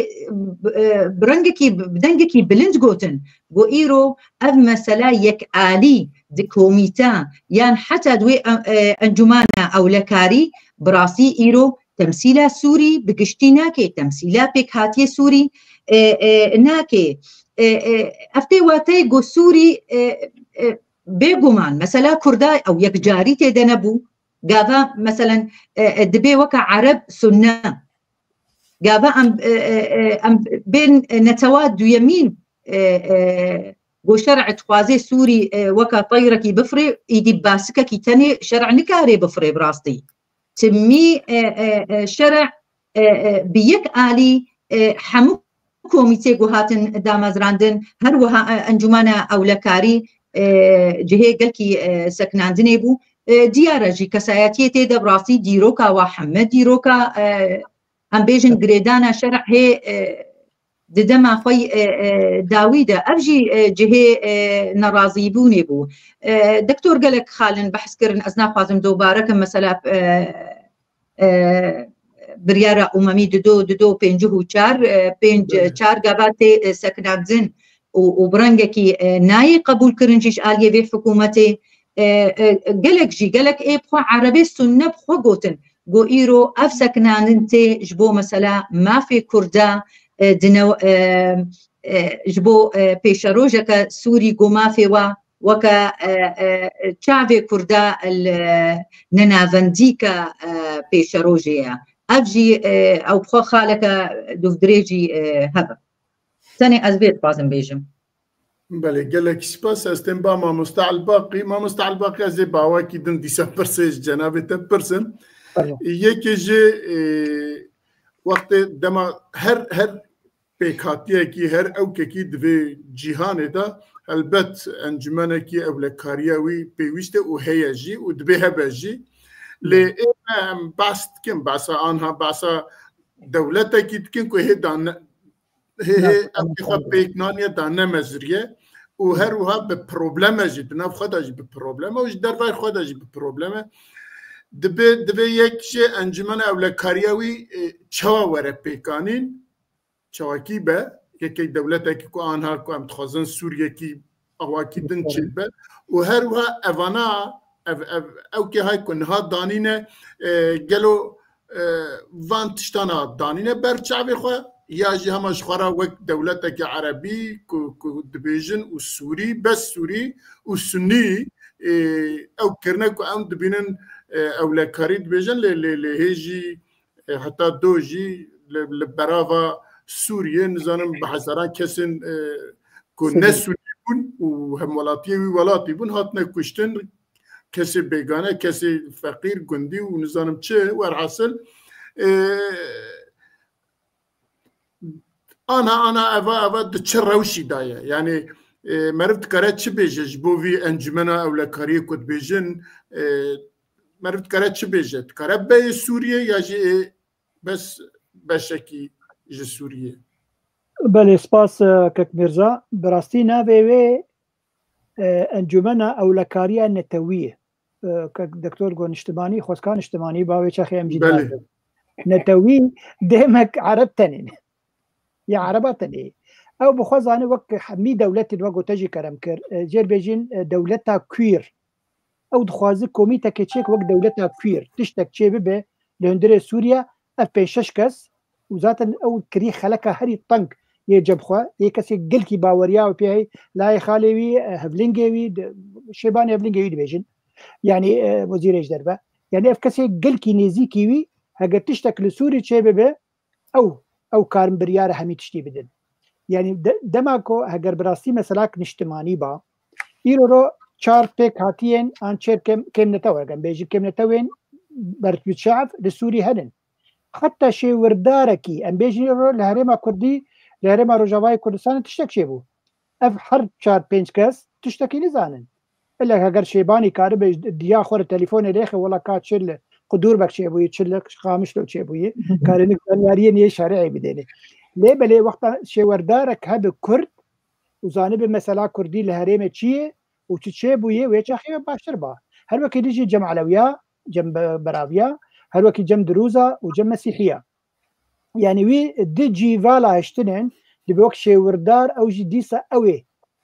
e, bi rengekî, bi dengekî bilind gotin, ku îro ev mesela yekalî di komîte yan heta di wê, e, e, encûmana ewlekarî bi rastî îro temsîla Sûrî bi giştî nake, temsîla pêkhatiyê Sûrî, e, e, nake. E, e, ev tê wateyê ku Sûrî, e, e, bêguman, mesela Kurda ew yekcarî tê de nebû. Gava, meselen, e, e, dibê weke Ereb Sunne. Gava em, e, e, e, em bên netewa duyemîn, e, e, ku şerî dixwaze Sûrî, e, weke teyrekî bifirê, îdî basikekî tenê şerî nikare bifirê bi rastî. Timî, e, e, e, şerî, e, e, bi yek alî, e, hemû komîtê ku hatin damezrandin, her wiha, e, encûmana ewlekarî, e, cihê gelkî, e, sekinandinê bû. E, diyar e jî kesayetiyê tê de bi rastî dîroka wa heme dîroka, e, em bêjin girêdana şerî hê, e, di dema xwe, e, e, dawî de. Ev jî, e, cihê, e, nerazîbûnê bû. E, Doktor gelek xalin behs kirin, ez naxwazim dobare kim, mesela, e, e, biryara umemî dido, dido pêncî û çar, e, pênc, Belê. çar gava tê, e, sekinandin û, û bi rengekî, e, nayê qebûlkirin jî ji aliyê vê hikûmetê. E, e, gelek jî, gelek ê bi xwe Erebê Sunne bi xwe gotin, go îro ev sekinandin tê ji bo mesela mafê Kurda, e, di new-, e, e, ji bo, e, pêşerojeke Sûrî ku mafê wa weke, e, e, çavê Kurda li nenavendîka, e, pêşerojê ye. Ev jî, e, ew bi xwe xaleke dûvdirêjî, e, hebe. Tenê ez vê dixwazim bêjim. Belê, gelek spas. Ez tên ba mamoste Elbaqî. Mamoste Elbaqî, ez ê bi awakî din dîsa pirsê ji cenabê te bipirsim. Pardon. Yekê ji, e, wextê dema her, her pêkhatiyekî, her ewkekî di vê cîhanê de helbet encûmenekî ewlekariya wî pêwîst e û heye jî û dibê hebe jî. Lê ê me em behs dikin, behsa anha, behsa dewletekî dikin ku hê da ne, hê, hê ew xwe pêk naniye da nemeziriye û her wiha bi probleme jî, di nav xwe de jî bi probleme û ji dervayê xwe de jî bi probleme. Dibe, divê yek jê encûmena ewlekariya wî, e, çawa were pêkanîn, çawakî be, yekek dewletekî ku anha ku em dixwazin Sûriyekî awakî din çêbe û her wiha evana, ev, ev, ew kê hay ku niha danîne, e, gelo, e, van tiştana danîne ber çavê xwe, ya jî hema ji xwe re wek dewletekî erebî ku, ku dibêjin û Sûrî, bes Sûrî û Sunnî, e, ew kirine ku em dibînin, e, ewlekarî dibêjin, lê, lê, lê hê jî, e, heta do jî li, li berava Sûriyê, nizanim bi hezaran kesên, e, ku ne Sûrî bûn û hemwelatiyê wî welatî bûn, hatine kuştin, kesê bêgane, kesê feqîr, gundî û nizanim çi, werhasil, e, ana, ana eva, eva di çi rewşî de ye? Yanî, e, meriv dikare çi bêje ji bo vî encûmena ewlekariyê ku dibêjin, e, meriv dikare çi bêje? Dikare beyê Sûriyê ya jî ê bes beşekî ji Sûriyê? Belê, spas, e, kek Mîrza. Bi rastî navê wê, e, Encûmena Ewlekariya Netewî ye. E, kek Doktor got niştimanî, xwezka niştimanî, ba wê çaxê em jî Belê. Netewî demek Ereb tenê ne. Ya Ereba tenê. Ew bi xwe zane wek hemî dewletên wek gote jî kerem kir. E, jêr bêjin, e, dewleta queer. Ew dixwaze komîteke çêk wek dewleta queer. Tiştek çê bibe li hundirê Sûriye, ev pênc şeş kes û zaten ew kirî xeleka herî teng yê cebxwe, yê kesê gelkî baweriya wî pê heye, layê xalê wî, e, hevlingê wî, di, şêbanê hevlingê wî dibêjin. Yanî, e, wezîrê ji derve. Yanî ev kesê gelkî nêzîkî wî, heger tiştek li Sûrî çê bibe, ew, ew karin biryara hemî tiştî bidin. Yanî de, dema ku heger bi rastî meselak niştimanî ba, îro ro çar pêk hatiyên an çêr kêm, kêm netew, em bêjin kêm netewên berbiçav li Sûrî henin. Heta şêwirdarekî, em bêjin îro li herêma Kurdî, li herêma Rojavayê Kurdistanê tiştek çêbû. Ev her çar pênc kes tiştekî nizanin. Illa heger Şêbanî karibe diya xwe li telefonê lêxe, wela ka çi li Qudûrbek çêbûyî, çi li Qamişlo çêbûyî, karê nik zanyariyên yê şerî bidêne. Lê belê wexta şêwerdarek hebe Kurd û zanibe mesela Kurdî li herêmê çi ye û çi çêbûyê, wê çaxê we baştir ba. Her wekî dijî cem Elewiya, cem Be-, Beraviya, her wekî cem Dirûza û cem Mesîhiya. Yanî wî di cî vala hiştinên dibe wek şêwirdar, ew jî dîsa ew ê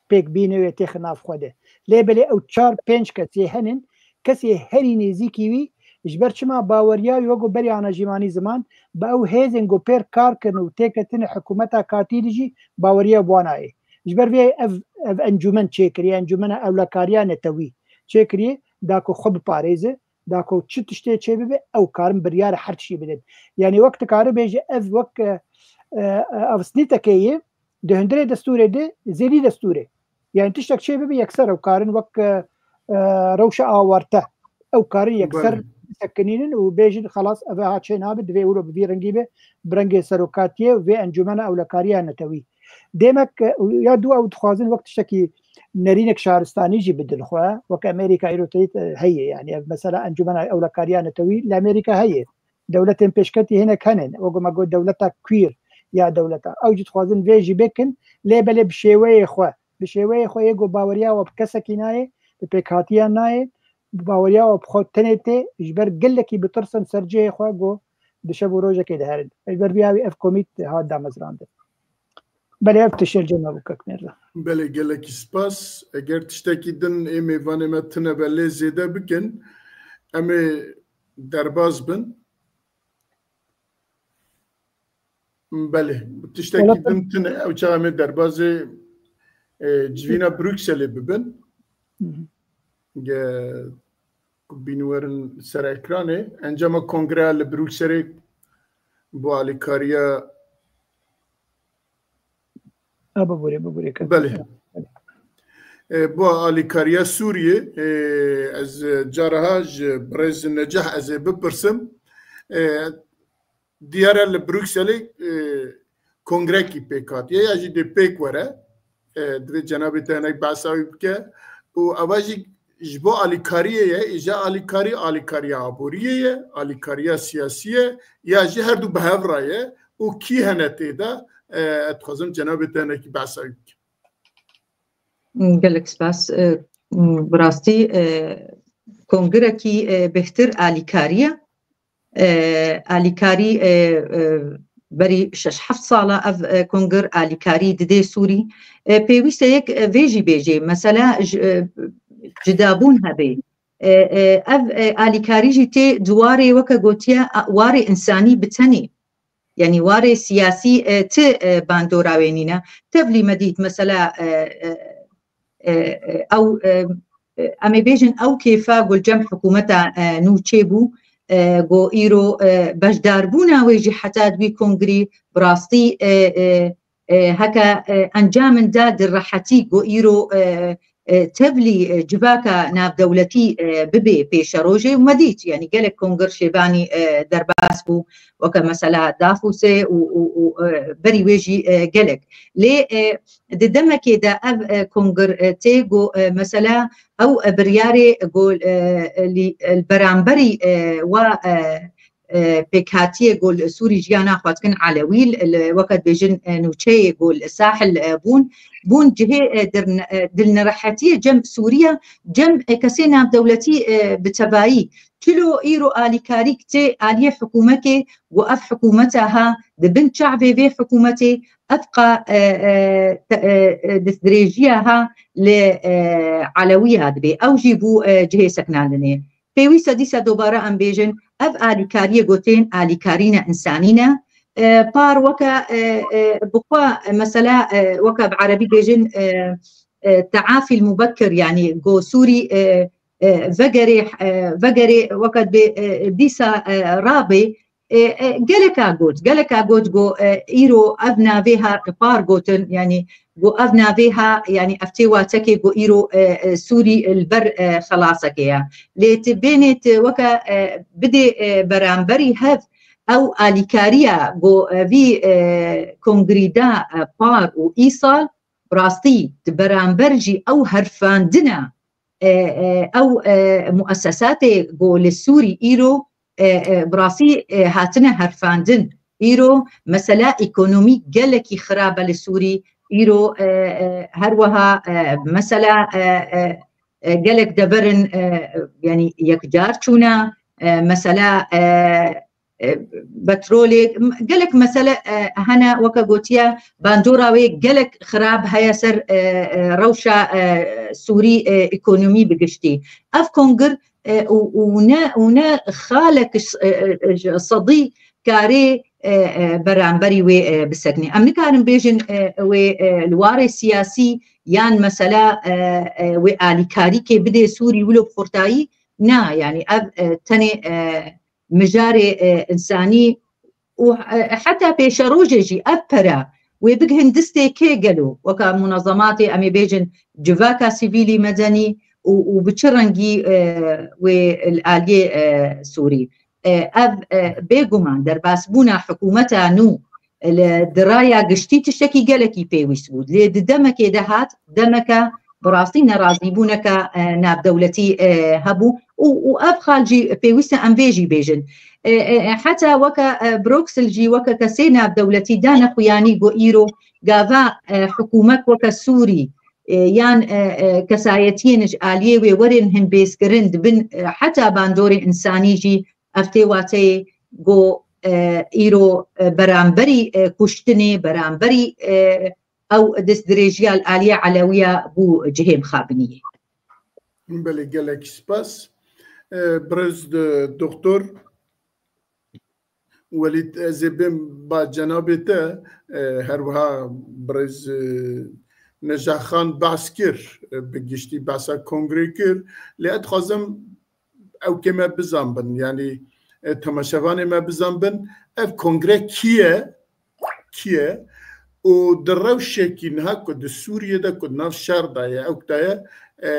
pêk bîne wê têxe nav xwe de. Lê belê ew çar pênc kesê henin, kesê herî nêzîkî wî, ji ber çima baweriya wî wek berî ana jîmanî ziman, bi ew hêzên ku pêr kar kirin û têketine hikûmeta katî de jî baweriya bi wan nayê. Ji ber vê ev, ev encûmen çêkiriye, Encûmena Ewlekariya Netewî çêkiriye, da ku xwe biparêze, da ku çi tiştê çê bibe, ew karin biryara her tiştî bidin. Yanî wek tu kari bêje, ev wek, e, e, ev snîtekê ye, di hundirê destûrê de zêdî destûrê. Yanî tiştek çê bibe, yekser ew karin wek, e, e, rewşa awarte. Ew karin yekser Belê. bisekinînin û bêjin, xelas, ev ha çê nabe, divê wilo bi vî rengî be, bi rengê serokatiyê û vê encûmena ewlekariya netewî. Demek, e, ya du ew dixwazin wek tiştekî nerînek şaristanî jî bidin xwe, wek Amerîka îro teyît, e, heye, yanî ev mesela Encûmena Ewlekariya Netewî li Amerîka heye. Dewletên pêşketî hinek hene, wek me got dewleta queer ya dewleta. Ew jî dixwazin vê jî bikin, lê belê bi şêweyê xwe, bi şêweyê xwe yê ku baweriya we bi kesekî nayê, bi pêkhatiyan nayê, bi baweriya we bi xwe tenê tê, ji ber gelekî bitirsin ser cihê xwe ku di şev û rojekê de herin. Ji ber vî awî ev komît hat damezrandin. Belê ev tişt cem me bû kek Mêrza. Belê, gelekî spas. Eger tiştekî din ê mêvanê me tune be lê zêde bikin, em ê derbas bin. Belê, tiştekî din tune, ew çaxa me derbazê, e, civîna Brukselê bibin. Ge ku bînwerin ser ekranê, encama kongreya li Brukselê bo alîkariya. Ha, bibûrê, bibûrê, kek. Belê. E, bo alîkariya Sûriyê, e, ez caraha ji birêz Necah ez ê bipirsim. E, diyar e li Brukselê, e, kongrekî pêk hatiye ya jî dê pêk were. E, divê cenabê te hinek behsa wî bike. Û eva jî ji bo alîkariyê ye, îja alîkarî, alîkariya aboriyê ye, alîkariya siyasî ye, ya jî her du bi hev re ye û kî hene tê de, e, ez dixwazim cenabê te hinekî behsa wî bike. Gelek spas. E, bi rastî, e, kongirekî, e, bêhtir alîkarî ye. E, alîkarî, e, e, berî şeş heft sala ev, e, kongir alîkarî didê Sûrî. E, pêwîst e yek, e, vê jî bêjê. Mesela ji, e, cidabûn hebe. E, e, ev, e, alîkarî jî tê di warê weke gotiye, a, warê însanî bi tenê. Yanî warê siyasî, e, ti, e, bandora wê nîne. Tevlî me dît mesela, e, e, e, e, ew, e, e, em ê bêjin ew kêfa ku li cem hikûmeta, e, nû çêbû, e, ku îro, e, beşdarbûna wê jî heta di wî kongirî bi rastî, e, e, e, heke, e, encamin da di rehetî ku îro, e, e, tevlî, e, civaka navdewletî, e, bibe pêşerojê û me dît, yanî gelek kongir şêbanî, e, derbas bû, weke mesela Dafûsê û, û, û, e, berî wê jî, e, gelek. Lê, e, di demekê de ev, e, kongir, e, tê ku, e, mesela ew, e, biryarê ku, e, e, lî, e, li beramberî, e, wa, e, e, pêkhatiyê ku li Sûrî jiya naxwe dikin Elewî, li, li, weke dibêjin, e, nûçeyê ku li Sahil, e, bûn, bûn cihê, e, dirn-, e, dilnirehetiyê cem Sûriya, cem, e, kesê navdewletî, e, bi tevayî. Çilo îro alîkarîk tê aliyê hikûmekê, ku ev hikûmeta ha di bin çavê vê hikûmetê, ev qa, e, e, te-, e, e, destdirêjiya ha li, e, Elewiya dibê. Ew jî bû, e, cihê sekinandinê. Pêwîst e dîsa dobare em bêjin, ev alîkariyê ku tên alîkarîne însanî ne. E, par weke, e, e, bi xwe, e, mesela, e, weke bi erebî bêjin, e, e, teafî mubekir, yanî ku Sûrî, e, e, vegerê, e, vegerê weke dibê, e, dîsa, e, rabê, e, e, geleka got, geleka got ku, e, îro ev navê ha par gotin, yanî ku ev navê ha, yanî ev tê watekê ku îro, e, e, Sûrî li ber, e, xelasekê ye. Lê tu bênê tu weke, e, bidê, e, beramberî hev ew alîkariya ku, e, vî, e, kongrî da, e, par û îsal, bi rastî di beramber jî ew herfandina, e, e, ew, e, muessesatê ku li Sûrî îro, e, e, bi rastî, e, hatine herfandin. Îro mesela ekonomî gelekî xirab e li Sûrî. Îro, e, e, her wiha, e, mesela, e, e, e, gelek deverin, e, yanî yekcar çûne, e, mesela, e, e, petrolê, m-, gelek mesele, e, hene, weke gotiye, bandora wê gelek xirab heye ser, e, e, rewşa, e, Sûrî, e, ekonomî bi giştî. Ev kongir, e, û, û ne, û ne xalek ş-, e, e, ji sedî karê, e, e, beramberî wê, e, bisekinê. Em nikarin bêjin, e, wê, e, li warê siyasî yan mesela, e, e, wê alîkarîkê bidê Sûrî wilo bi xurtayî. Na, yanî ev, e, tenê, e, mijarê, e, însanî û, e, heta pêşerojê jî ev pere wê bigihin distê kê gelo, weka munezematê, em ê bêjin civaka sivîlî medenî û, û bi çi rengî, e, wê li aliyê, e, Sûrî. E, ev, e, bêguman derbasbûna hikûmeta nû li, di raya giştî tiştekî gelekî pêwîst bû. Lê di demekê de hat, demeke bi rastî nerazîbûneke, e, navdewletî, e, hebû û, û ev xal jî pêwîst e em vê jî bêjin. E, e, e, heta weke, e, Bruksel jî weke kesê navdewletî dane xuyanî got îro gava, e, hikûmek weke Sûrî, e, yan, e, e, kesayetiyên ji aliyê wê werin hinbêzkirin dibin, e, heta bandorê însanî jî ev tê wateyê got, e, îro, e, beramberî, e, kuştinê, beramberî, e, ew destdirêjiya li aliyê Elewiya bû cihê mixabiniyê. Belê, gelek spas. E, birêz de doktor, Welîd, ez ê bêm ba cenabê te, e, her wiha birêz, e, Necaxan behs kir, e, bi giştî behsa kongrê kir, lê ez dixwazim ew kê me bizanbin, yanî, e, temaşevanê me bizanbin, ev kongre kî ye, kî ye û di rewşekî niha ku di Sûriyê de ku di nav şer de ye, ew de ye, e,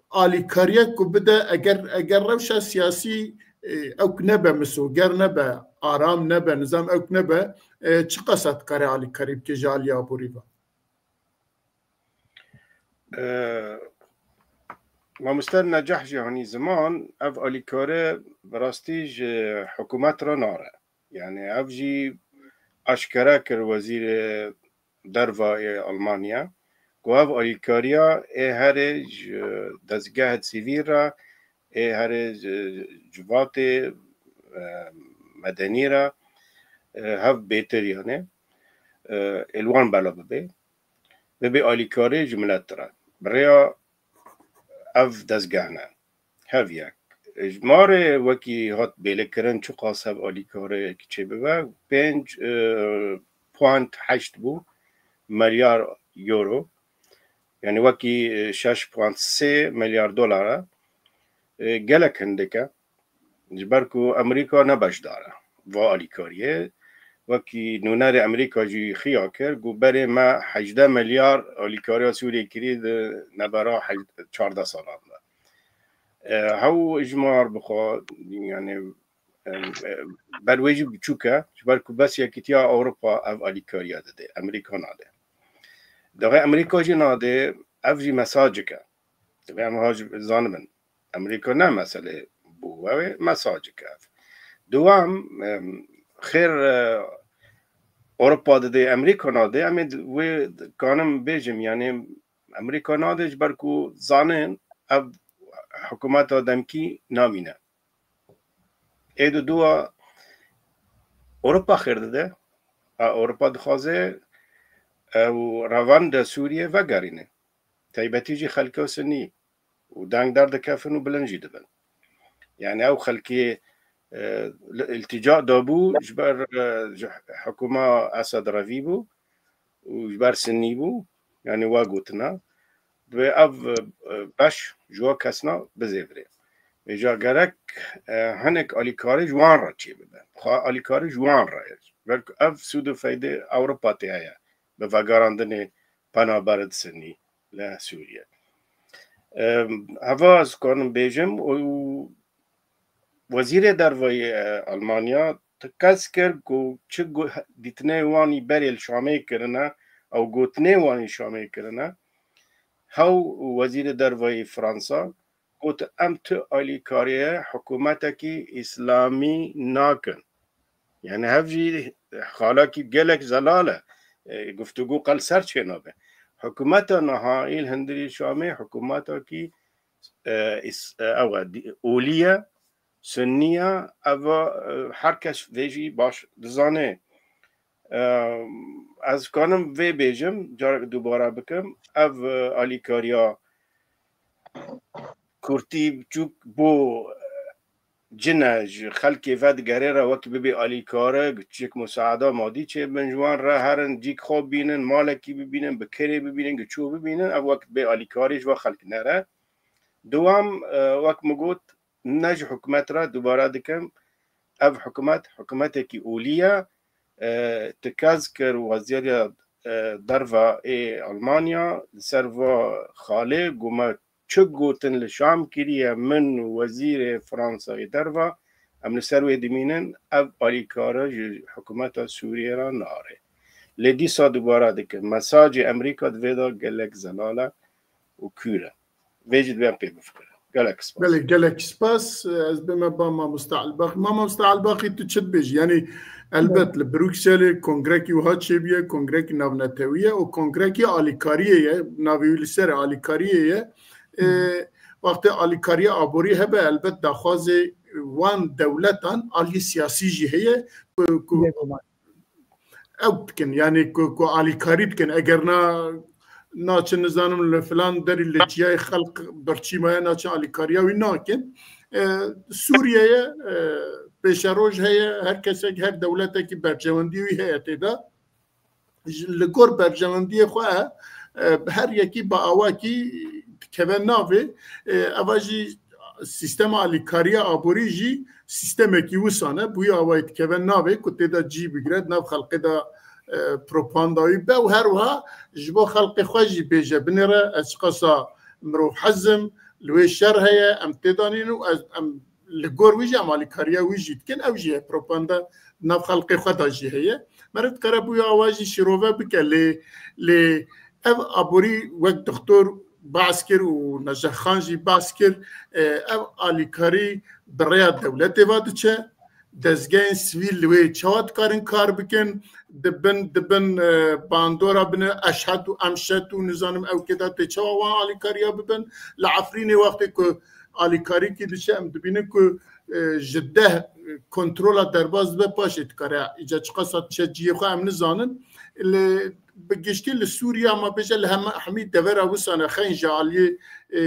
alîkariyek ku bide, eger, eger rewşa siyasî, e, ew nebe misoger nebe, aram nebe, nizam ew nebe, e, çiqas dikare alîkarî bike ji alî aborî ve? E, Mamoste Necah jî hanî ziman, ev alîkare bi rastî ji hikûmet re nare. Yani ev jî aşkere kir wezîrê derva ê Almanya, ku ev alîkariya ê herê ji dezgehê sivîl re, ê herê ji civatê, e, medenî re, e, hev bêtir yani, e, ê li wan bela bibe, bibe alîkarê ji milet re. Bi rêya ev dezgeh ne. Hev yek. Ji marê wekî hat bêlekirin çiqas hev alîkarê çêbibe, pênc, e, point heşt bû milyar euro. Yani wekî, e, şeş point sê milyar dolar e. E, gelek hindik e. Ji ber ku Amerîka ne beşdar e va alîkariyê. Wekî nûnerê Amerîka jî xiya kir, got berê me hejdeh milyar alîkariya Sûriyê kirî di nebera hej-, çardeh salan de. E, hew ji mar bixwe, yani, e, e, ber wê jî biçûk e, ji ber ku bes Yekîtiya Ewropa ev alîkariya dide, Amerîka nade. Dixê Amerîka jî nade, ev jî mesajik e. Divê em ha jî zanibin. Amerîka ne meselê bû, ew ê mesajik e. Dewam, em, xêr, e, Ewropa dide, Amerîka nade, em ê di-, wê kanim bêjim, yani Amerîka nade ji ber ku zanin ev hikûmeta demkî namîne. Ê di dua Ewropa xêr dide. A, Ewropa dixwaze ew revanda Sûriyê vegerîne. Taybetî jî xelka Sunî û deng derdikevin û bilind jî dibin. Yani ew xelkê, e, li iltica dabû ji ber, e, ji hikûma Esed revî bû û ji ber Sunî bû. Yani wa gotina. Divê ev, e, beş ji wa kesna bizêvirê. Vêca gerek, e, hinek alîkarî ji wan re çêbibe. Xwe alîkarî ji wan re ye. Belku ev sûd û feydê Ewropa tê heye bi vegerandinê penaberid Sunî li Sûriye. Em, heva ez kanim bêjim û Wezîrê Dervayê, e, Almanya tekez kir ku çi gu-, dîtinê wan î berê li Şamê kirine, ew gotinê wan î Şamê kirine, hew wezîrê dervayê Fransa got, em tu alîkariyê hikûmetekî îslamî nakin. Yani hev jî xalakî gelek zelal e. E, guftûgû qel ser çênabe. Hikûmeta niha î li hundirî Şamê hikûmetekî, e, îs-, e, ew e, dî-, olî ye, sunnî ye, ev, e, her kes vê jî baş dizane. E, ez kanim vê bêjim, carek dubare bikim, ev, e, alîkariya kurtî biçûk bo cine ji xelkê vedigere re wekî bibê alîkare, cik musaada madî çêbin ji wan re, herin cîk xwe bînin, malekî bibînin, bi kirê bibînin, giçû bibînin, ev wek bê alîkarî ji va xelk nere. Dewam, e, wek min got, ne ji hikûmet re, dubare dikim, ev hikûmet, hikûmetekî olî ye, e, tikez kir wezîrê, e, derve ê Almanya li ser va xalê, got me çi gotin li Şam kiriye, min û wezîrê Fransayê derve, em li ser wê dimînin, ev alîkare ji hikûmeta Sûriyê re nare. Lê dîsa dubare dikim, mesajê Amerîka di vê de gelek zelal e û kûr e. Vê jî divê em pê bifikirin. Gelek spas. Belê, gelek spas. Ez bême ba mamoste Elbaq. Ma mamoste Elbaqî tu çi dibêjî? Yanî elbet li Brukselê kongrekî wiha çêbûye, kongrekî navnetewî ye û kongrekî alîkariyê ye, navê wî li ser alîkariyê ye. Ê, wextê alîkariya aborî hebe, elbet daxwazê wan dewletan aliyê siyasî jî heye ku, ku ew dikin, yanî ku, ku alîkarî dikin. Eger na, naçin, nizanim, li filan derî li çiyayê xelq birçî maye, naçin alîkariya wî nakin. E, Sûriyeye, e, pêşeroj heye, her kesek, her dewletekî bercewendî wî heye tê de. Ji, li gor bercewendiyê xwe, e, her yekî bi awakî dikeve navê, e, eva jî sîstema alîkariya aborî jî sîstemekî wisan e, bi wî awayî dikeve navê ku tê de cî bigire, di nav xelkê de, e, propaganda wî be û her wiha ji bo xelkê xwe jî bêje, binêre ez çiqasa mirov hezim, li wê şer heye, em tê de nîn û ez, em li gor wî jî em alîkariya wî jî dikin, ew jî heye, propaganda di nav xelkê xwe de jî heye. Meriv dikare bi wî awa jî şîrove bike, lê, lê ev aborî wek doktor behs kir û Neceh Xan jî behs kir, e, ev alîkarî bi rêya dewletê ve diçe, dezgehên sivîl li wê çawa dikarin kar bikin, dibin, dibin, e, bandora bine eşhed û emşed û nizanim ew kê de tê çawa wan alîkariya bibin. Li Efrînê wextê ku alîkarîkî diçe, em dibînin ku, e, ji deh kontrola derbas dibe, paşê dikare îca çiqasa diçe cihê xwe em nizanin. Li, bi giştî li Sûriye, ma bêje li hema, hemî devera wisan e, xeyn ji aliyê, e,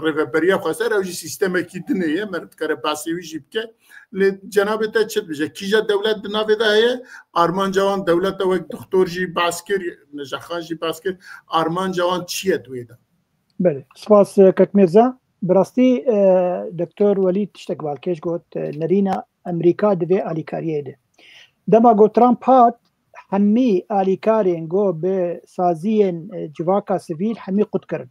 rêveberiya xweser, ew jî sîstemekî dinê ye, meriv dikare behsê wî jî bike. Lê cenabê te çi dibêje? Kîja dewlet di navê de heye? Armanca wan, dewleta wek doktor jî behs kir, Neceh Xan jî behs kir, armanca wan çi ye di wê de? Belê. Spas, e, Kek Mîrza. Bi rastî, e, Doktor Welîd tiştek balkêş got, e, nerîna Amerîka di vê alîkariyê de. Dema got Trump hat, hemî alîkarên got bi saziyên, e, civaka sivîl hemî qut kirin.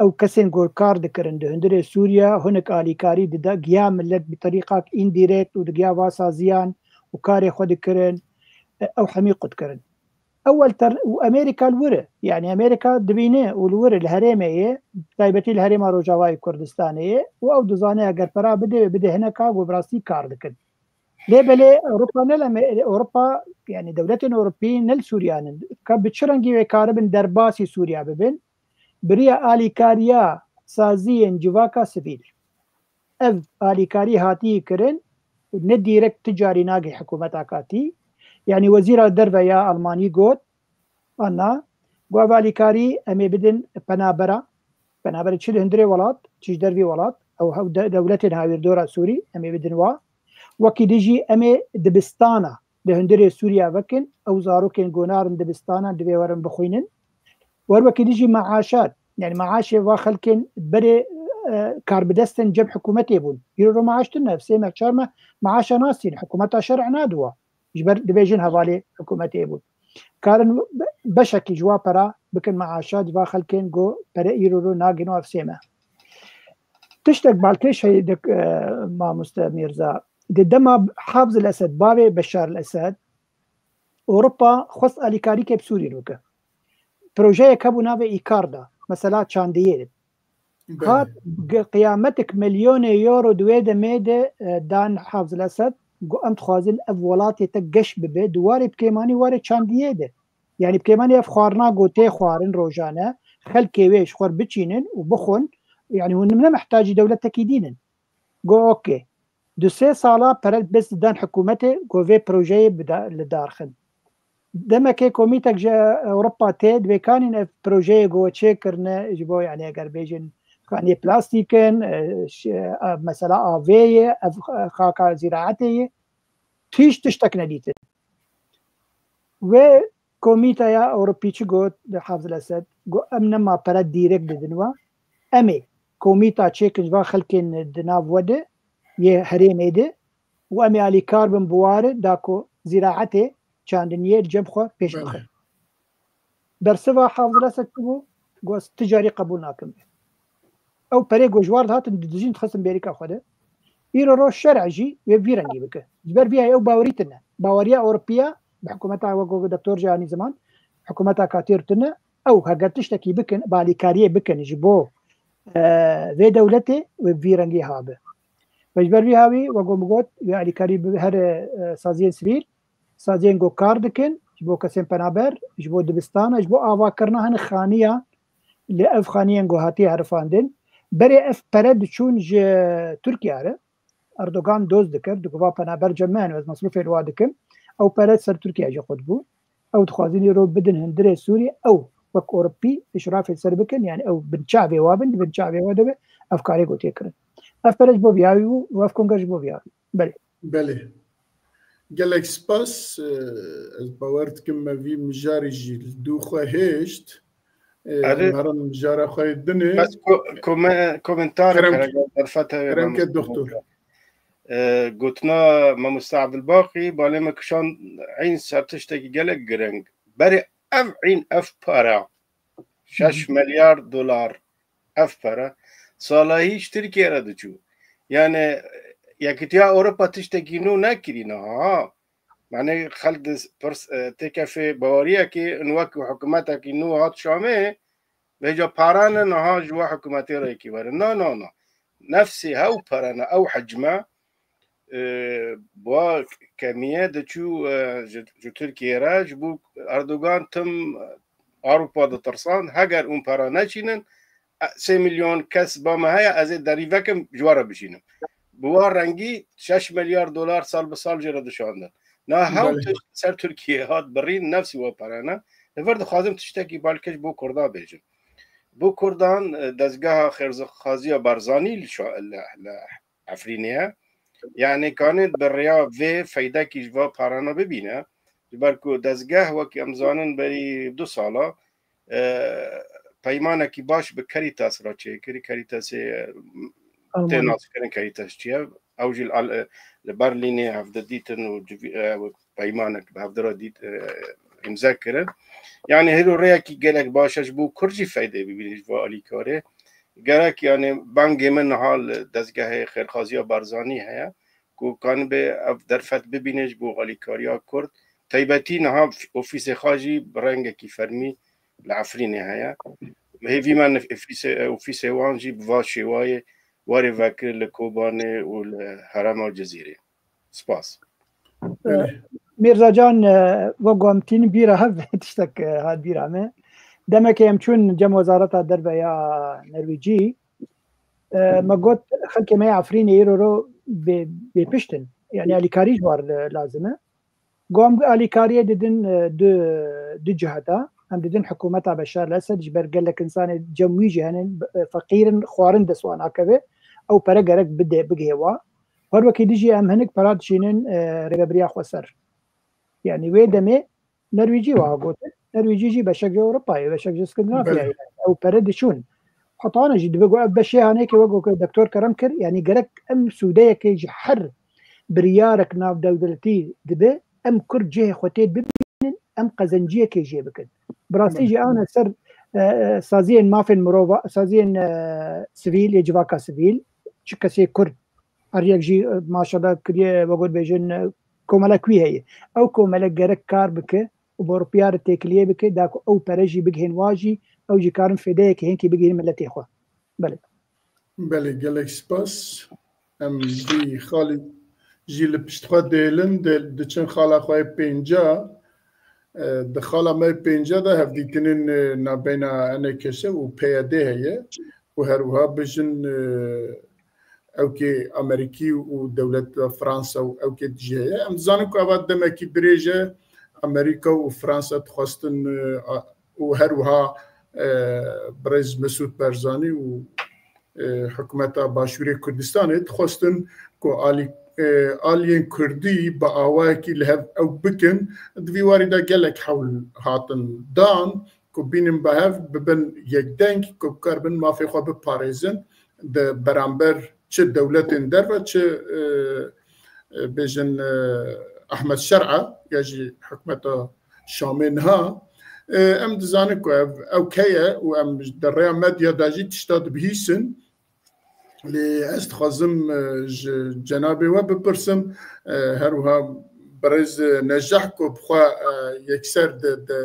Ew kesên ku kar dikirin di hundirê Sûriye, hinek alîkarî dida, giya milet bi terîqak îndirekt û digiya va saziyan û karê xwe dikirin, e, ew hemî qut kirin. Ew alter-, û Amerîka li wir e. Yanî Amerîka dibîne û li wir e, li herêmê ye, bi taybetî li herêma Rojavayê Kurdistanê ye û ew dizane eger pera bide, bide hineka ku bi rastî kar dikin. Lê belê Ewropa ne li Ame-, Ewropa, yanî dewletên Ewropî ne li Sûriyan in. Ka bi çi rengî wê karibin derbasî Sûriya bibin? Bi riya alîkariya saziyên civaka sivîl. Ev alîkarî hatî kirin, ne dîrekt ti carî nagê hikûmeta katî. Yanî wezîra derve ya Almanî got, Anna, got ev alîkarî em ê bidin penabera. Penaberê çi li hundirê welat, çi ji dervî welat, ew hew de-, dewletên hawîrdora Sûrî, em ê bidin wa. Wekî din jî em ê dibistana li hundirê Sûriya vekin, ew zarokên gonar in dibistana, divê werin bixwînin. Wer wekî din jî meaşat, yani meaşê va xelkên berê, e, karbidest in cem hikûmetê bûn. Îro ro meaş tune, ev sê meh, çar meh meaşa nasîn, hikûmeta şer'e nadiwa. Ji ber dibêjin hevalê hikûmetê bûn. Karin be-, beşekî ji wa pera bikin meaşa, ji va xelkên ku pere îro ro nagin û ev sê meh. Tiştek balkêş heye dik, e, mamoste Mîrza. Di dema Hafz el-Esed, bavê Beşar el-Esed, Ewropa xwest alîkarîkê bi Sûrî re bike. Projeyek hebû navê Îkar da, mesela çandiyê de. Belê. Hat ge-, qiyametik milyonê euro di wê demê de, e, dan Hafz el-Esed, got, em dixwazin ev welatê te geş bibe, di warê bi kêmanî warê çandiyê de. Yani bi kêmanî ev xwarina ku tê xwarin rojane, xelkê wê ji xwe re biçînin û bixwin, yani hûn ne mihtacî dewletekî dîn in. Got, okey. Du sê sala pere bes didan hikûmetê ku vê projeyê bida-, li dar xin. Demekê komîtek ji Ewropa tê, divê kanîn ev projeyê ku we çêkirine, ji bo, yani eger bêjin xaniyê plastîk in, e, ş-, e, mesela avê ye, ev, e, xaka zîraetê ye, tu hîç tiştek nedîtin. Wê komîteya Ewropî çi got li Hafz el-Esed? Got, em nema pere dîrek didin we. Em ê komîta çêkin ji van xelkên di nav we de, yê herêmê de û em ê alîkar bin bi ware da ku zîraetê, çandiniyê li cem xwe pêş bixin. Belê. Bersiva Hafz el-Esed çi bû? Got, ez ti carî qebûl nakim. Ew perê ku ji war dihatin didijîn dixistin bêrîka xwe de. Îro roj şer'e jî wê bi vî rengî bike. Ji ber vî yayê ew bawerî tune. Baweriya Ewropiya bi hikûmeta, wek, wek Doktor Cihaniziman, hikûmeta katî re tune. Ew heger tiştekî bikin, bi alîkariyê bikin ji bo, e, vê dewletê, wê bi vî rengî habe. Ve ji ber vî hawî, wek min got, wê alîkarî bi her, e, saziyên sivîl, saziyên ku kar dikin, ji bo kesên penaber, ji bo dibistana, ji bo avakirina hin xaniya, li ev xaniyên ku hatiye herifandin. Berê ev pere diçûn ji Tirkiye re, Erdogan doz dikir, digot va penaber cem me, ez mesrûfê li wa dikim. Ew pere ser Tirkiye jî xwe dibû. Ew dixwazin îro bidin hundirê Sûriyê, ew wek Ewropî îşrafê ser bikin, yani ew binçavê wa bin, di binçavê wa de be, ev karê ku tê kirin. Ev pere ji bo vî havî bû û ev konger ji bo vî havî. Belê. Belê. Gelek spas. Ez bawer dikim me vî mijarî jî li dû xwe hêşt. Em herin mijara xwe yê dinê. Bes komentar kerem ke doktor. Gotina Mamoste Abdulbaqî, balê me kişand, eyn ser tiştekî gelek giring. Berê ev eyn ev para, şeş milyar dolar, ev pere salahî ji Tirkiye re diçû. Yani Yekîtiya Ewropa tiştekî nû nekirî niha. Yani xelk di pirs têkefê baweriyekê in wekî hikûmetekî nû hat Şamê, vêca pere ne niha ji we hikûmetê re yekî were. Na, na, na. Nefsê hew pere ne, ew hecme, e, wa kemiye diçû, e, ji, ji Tirkiye re, ji bo Erdogan tim Ewropa ditirsan, heger hûn pere neçînin, e, sê milyon kes ba me heye, ez ê derî vekim, ji we re bişînim. Bi wa rengî şeş milyar dolar sal bi sal jê re dişandin. Na hew tişt ser Tirkiye hat birîn, nefsî we pere ne. Li vir dixwazim tiştekî balkej bo Kurda bêjim. Bo Kurdan, e, dezgeha xêrxaziya Barzanî li şa-, li, li Efrînê ye. Yani kanê bi rêya vê feydekî ji va parana bibîne. Ji ber ku dezgeh, wekî em zanin, berî du sala, e, peymanekî baş bi Caritas re çêkirî. Caritasê, e, tê naskirin Caritas çi ye. Ew jî li Al-, e, li Berlînê hevdi dîtin û civî-, e, peymanek bi hevdi re dît, e, îmze kirin. Yani hêro rêyekî gelek baş e ji bo Kurd jî feyde bibîne ji va alîkarê. Gerek yani bangê min niha li dezgehê xêrxaziya Barzanî heye ku kanibe ev derfet bibîne ji bo alîkariya Kurd. Taybetî niha ofîsê xwe jî bi rengekî fermî li Efrînê heye. Hêvî me nif-, ofîsê, ofîsê wan jî bi va şêwayê were vekir li Kobanê û li herêma Cizîrê. Spas. Mîrza Can, e, wek ku em tînin bîra hev tiştek, e, hat bîra me. Demekê em çûn cem Wezareta Derve ya Nerwîcî, e, me got xelkê me ya Efrînê îro ro bê, bêpişt in. Yani alîkarî ji war, e, lazim e. Got em alîkariyê didin, e, du, du ciheta. Em didin hikûmeta Beşar el-Esed, ji ber gelek insanê cem wî jî hene, e, feqîr in, xwarin dest wan nakeve. Ew pere gerek bide, bigihê wa. Her wekî dijî em hinik pera dişînin, e, rêvebiriya xweser. Yani wê demê Nerwîcî wiha gotin. Nerwîcî jî beşek ji Ewropayê, beşek ji Skandinavya ye. Ew pere diçûn. Heta hane jî dibe ku ev beşê hanê ke wek ku doktor kerem kir, yani gerek em sûdeyekê ji her biryarek navdewletî dibe, em Kurd cihê xwe tê bibînin, em qezenciyekê jê bikin. Bi rastî jî ana ser, e, e, saziyên mafên mirova, saziyên, e, sivîl, yê civaka sivîl, çi kesê Kurd, her yek jî, e, maşallah kiriye, vegot bêjin, e, komelek wî heye. Ew komelek gerek kar bike û bi Ewropîya re têkiliyê bike, da ku ew pere jî bigihên wa jî, ew jî karin fêdeyekê hinkî bigihîn miletê xwe. Belê. Belê, gelek spas. Em vî xalî jî li pişt xwe dêlin, dê-, diçin xala xwe yê pênca. E, di xala me yê pênca de hevdîtinên, e, nabeyna Enekese û P Y D heye û her wiha bijin, e, ewkê Amerîkî û dewleta Fransa û ewkê dijî heye. Em dizanin ku eva demekî dirêj e Amerîka û Fransa dixwestin, e, a-, û her wiha, e, birêz Mesûd Barzanî û, e, hikûmeta Başûrê Kurdistanê dixwestin ku alî-, e, aliyên Kurdî bi awayekî li hev ew bikin. Di vî warî de gelek hewl hatin dan ku bînin bi hev bibin yekdeng, ku bikaribin mafê xwe biparêzin di beramber çi dewletên derve, çi, e, e, bêjin, e, Ehmed Şer'a ya jî hikûmeta Şamê niha. E, em dizanin ku ev, ew kê ye û em di rêya medya de jî tişta dibihîsin. Lê ez dixwazim, e, ji cenabê we bipirsim, e, her wiha birêz Necah ku bi xwe, e, yekser di, di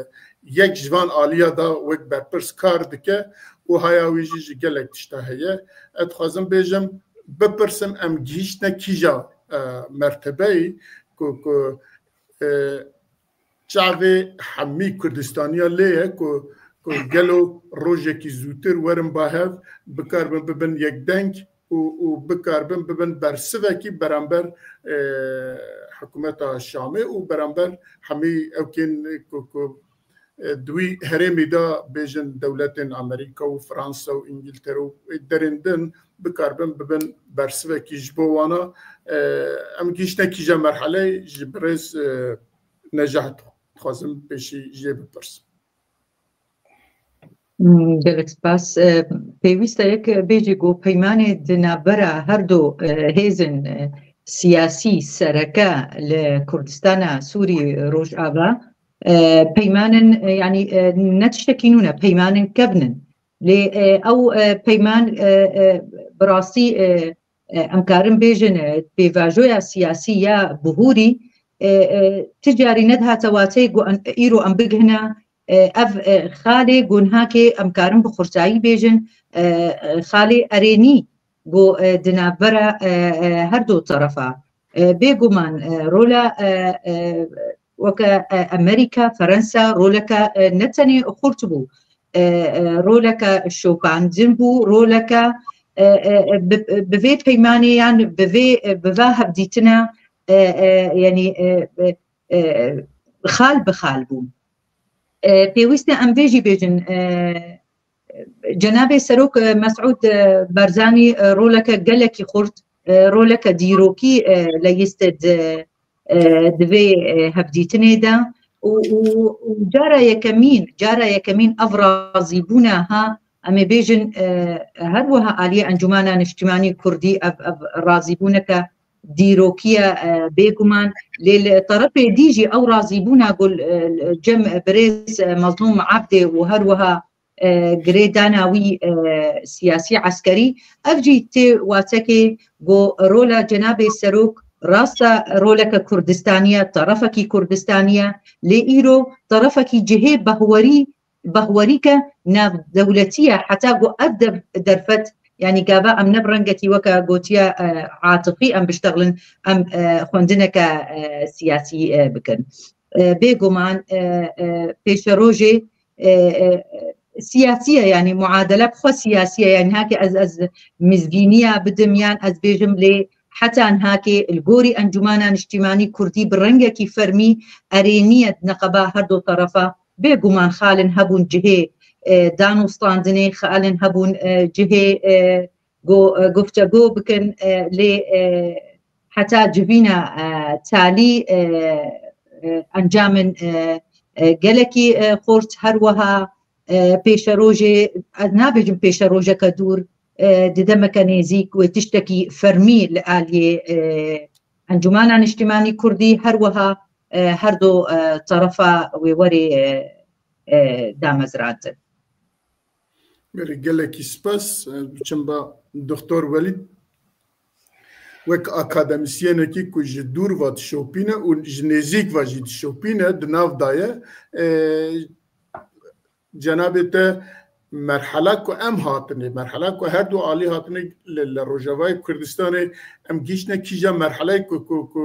yek ji van aliya de wek berpirs kar dike û haya wî jî ji gelek tişta heye. Ez dixwazim bêjim, bipirsim, em gihîştine kîja, e, mertebeyê ku, ku, e, çavê hemî Kurdistaniya lê ye ku, ku gelo rojekî zûtir werin ba hev, bikaribin bibin yekdeng û, û bikaribin bibin bersivekî beramber, e, hikûmeta Şamê û beramber hemî ewkên ku, ku e, di wî herêmî de bêjin dewletên Amerîka û Fransa û Îngiltere û derên din bikaribin bibin bersivekî ji bo wana. E, em gihîştine kîja merheleyê ji birêz, e, Necah dixwazim pêşî jê bipirsim. Hmm, gelek spas. E, pêwîst e yek bêjî ku peymanê di navbera her du, e, hêzên, e, siyasî sereke li Kurdistana Sûrî Rojava, e, peymanin, e, yanî, e, ne tiştekî nû ne, peymanin kevn in. Lê, e, ew, e, peyman, e, e, bi rastî, e, e, em karin bêjin, e, pêvajoya siyasî ya bihûrî, e, e, ti carî nedihate wateyê ku em, îro em bigihine, e, ev, e, xalê ku nihakê em karin bi xurtayî bêjin, e, e, xalê erênî ku, e, di navbera, e, e, her du terefa. E, bêguman, e, rola, e, e, weke, e, Amerîka, Ferensa roleke, e, ne tenê xurt bû, e, e, roleke şopandin bû, roleke, e, e, e, bi, bi vê peymanê yan bi vê, e, bi va hevdîtina, e, e, yanî, e, e, e, xal bi xal bû. E, pêwîst e em vê jî bêjin, e, Cenabê Serok, e, Mesûd, e, Barzanî, e, roleke gelekî xurt, e, roleke dîrokî, e, leyist di, e, di vê, e, hevdîtinê de û, û, û cara yekemîn, cara yekemîn ev razîbûna ha, em ê bêjin, e, her wiha aliyê Encûmena Niştimanî Kurdî ev, ev razîbûneke dîrokî ye, e, bêguman. Lê li terefê dî jî ew razîbûna ku, e, cem birêz, e, Mezlûm Ebdê û her wiha, e, girêdana wî, e, siyasî eskerî, ev jî tê watekê ku rola Cenabê Serok rasta roleke Kurdistanî ye, terefekî Kurdistanî ye, lê îro terefekî cihê behwerî, behwerîke navdewletî ye, heta ku ev dev-, derfet, yanî gava em ne bi rengekî weke gotiye, e, atifî em biştexilin, em, e, xwendineke, e, siyasî, e, bikin. E, bêguman, e, e, pêşerojê, e, e, siyasî ye, yanî muadele bi xwe siyasî ye, yanî hake ez, ez mizgîniya bidim yan ez bêjim lê heta nihakê li gorî Encûmena Niştimanî Kurdî bi rengekî fermî erênî ye di neqeba her du terefa. Bêguman xalin hebûn cihê, e, danûstandinê, xalin hebûn, e, cihê, e, go-, e, guftego bikin, e, lê, e, heta civîna, e, talî, e, e, encamin, e, e, gelekî, e, xurt, her wiha, e, pêşerojê, ez nabêjim pêşerojeke dûr, e, di demeke nêzîk wê tiştekî fermî li aliyê, e, Encûmena Niştimanî Kurdî her wiha, e, her du, e, terefa wê werê, e, e, damezrandin. Belê, gelekî spas. Ez biçim ba Doktor Welîd. Wek akademîsyenekî ku ji dûr ve dişopîne û ji nêzîk ve jî dişopîne, di nav de ye. E, cenabê te merhela ku em hatinê, merhela ku her du alî hatinê li, li Rojavayê Kurdistanê, em gihîştine kîja merheleyê ku, ku, ku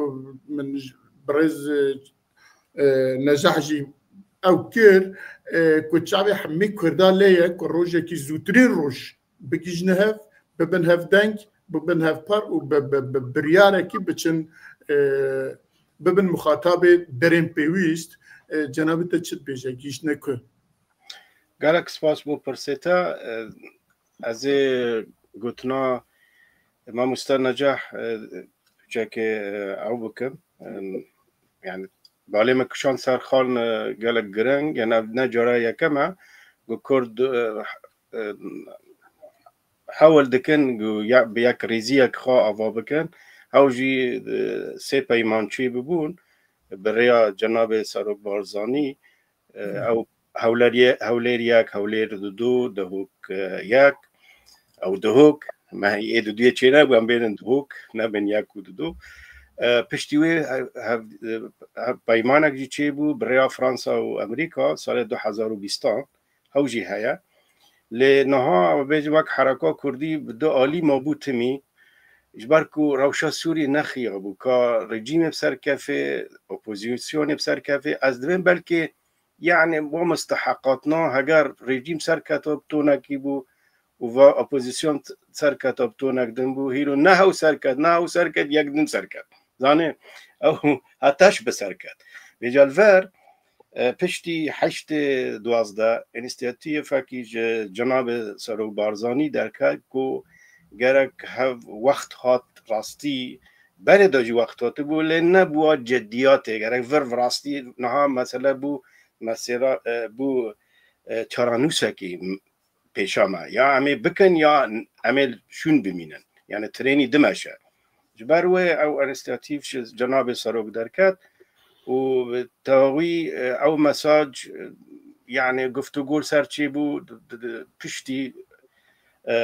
min ji birêz, e, Necah jî ew kir, e, ku çavê hemî Kurda lê ye ku rojekî zûtirîn roj bigihîjne hev, bibin hev deng, bibin hev par û bi, bi, bi biryarekî biçin, e, bibin muxatabê derên pêwîst. E, cenabê te çi dibêje, gihîştine ku? Gelek spas bo pirsê te. E, ez ê gotina mamoste Necah, e, çekê, e, ew bikim. E, yani balê me kişand ser xal, e, gelek giring, yani ev ne cara yekem e ku Kurd, e, e, hewl dikin ku ya-, bi yek rêziyek xwe ava bikin. Ew jî, e, sê peyman çêbibûn bi rêya cenabê Serok Barzanî, e, ew Hewlêr ye-, Hewlêr yek, Hewlêr du, Duhok, e, yek. Ew Duhok, me ê du duyê çê nebû, em bênin Duhok, nebin yek û du. E, piştî wê hev-, hev-, hev-, peymanek jî çêbû bi rêya Fransa û Amerîka salê du hezar û bîstan. Ew jî heye. Lê niha bêjin wek hereka kurdî bi du alî mabû timî, ji ber ku rewşa Sûrî nexiyabû, ka rejîmê bi ser kefê, opozîsyonê bi ser kefê, ez dibêm belkê, yani, bo misteheqatna, heger rejîm serketa bi tonekî bû û va opozîsyon t-, serketa bi tonek din bû, hîro ne hew serket, ne hew serket, yek din serket. Zanê, ew heteş bi serket. Vêca li ver, E, piştî heştê duwazdeh, înîsiyatîfekî ji cenabê Serok Barzanî derket ku gerek hev wext hat rastî, berê de jî wext hatibû, lê nebûwa ceddiyatê, gerek vir rastî niha mesele bû, mesela, e, bû, e, çaranûsekî pêşa me. Ya em ê bikin ya em ê şûn bimînin. Yani trênî dimeşe. Ji ber wê ew înîsiyatîf ji cenabê Serok derket û bi tewî, e, ew mesaj, e, yani guftûgo li ser çêbû, di, di, di, piştî, e,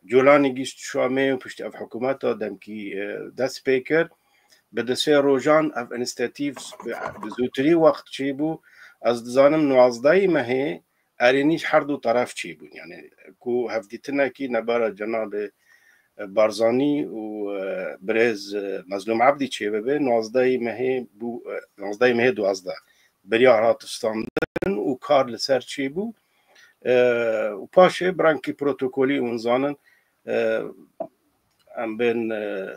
Colanî gihîşt Şamê û piştî ev hikûmeta demkî, e, dest pê kir. Bi du sê rojan ev înîsiyatîf bi, bi zûtirî wext çêbû. Ez dizanim nwazdehê mehê erênî ji her du teref çêbûn. Yani ku hevdîtinekî nebara cenabê, e, Barzanî û, e, birêz, e, Mezlûm Ebdî çêbibe, nwazdehê mehê bû, e, nwazdehê mehê duwazdeh biryar hat standin û kar li ser çêbû. E, û paşê bi rengkî protokolî hûn zanin, e, em bên, e,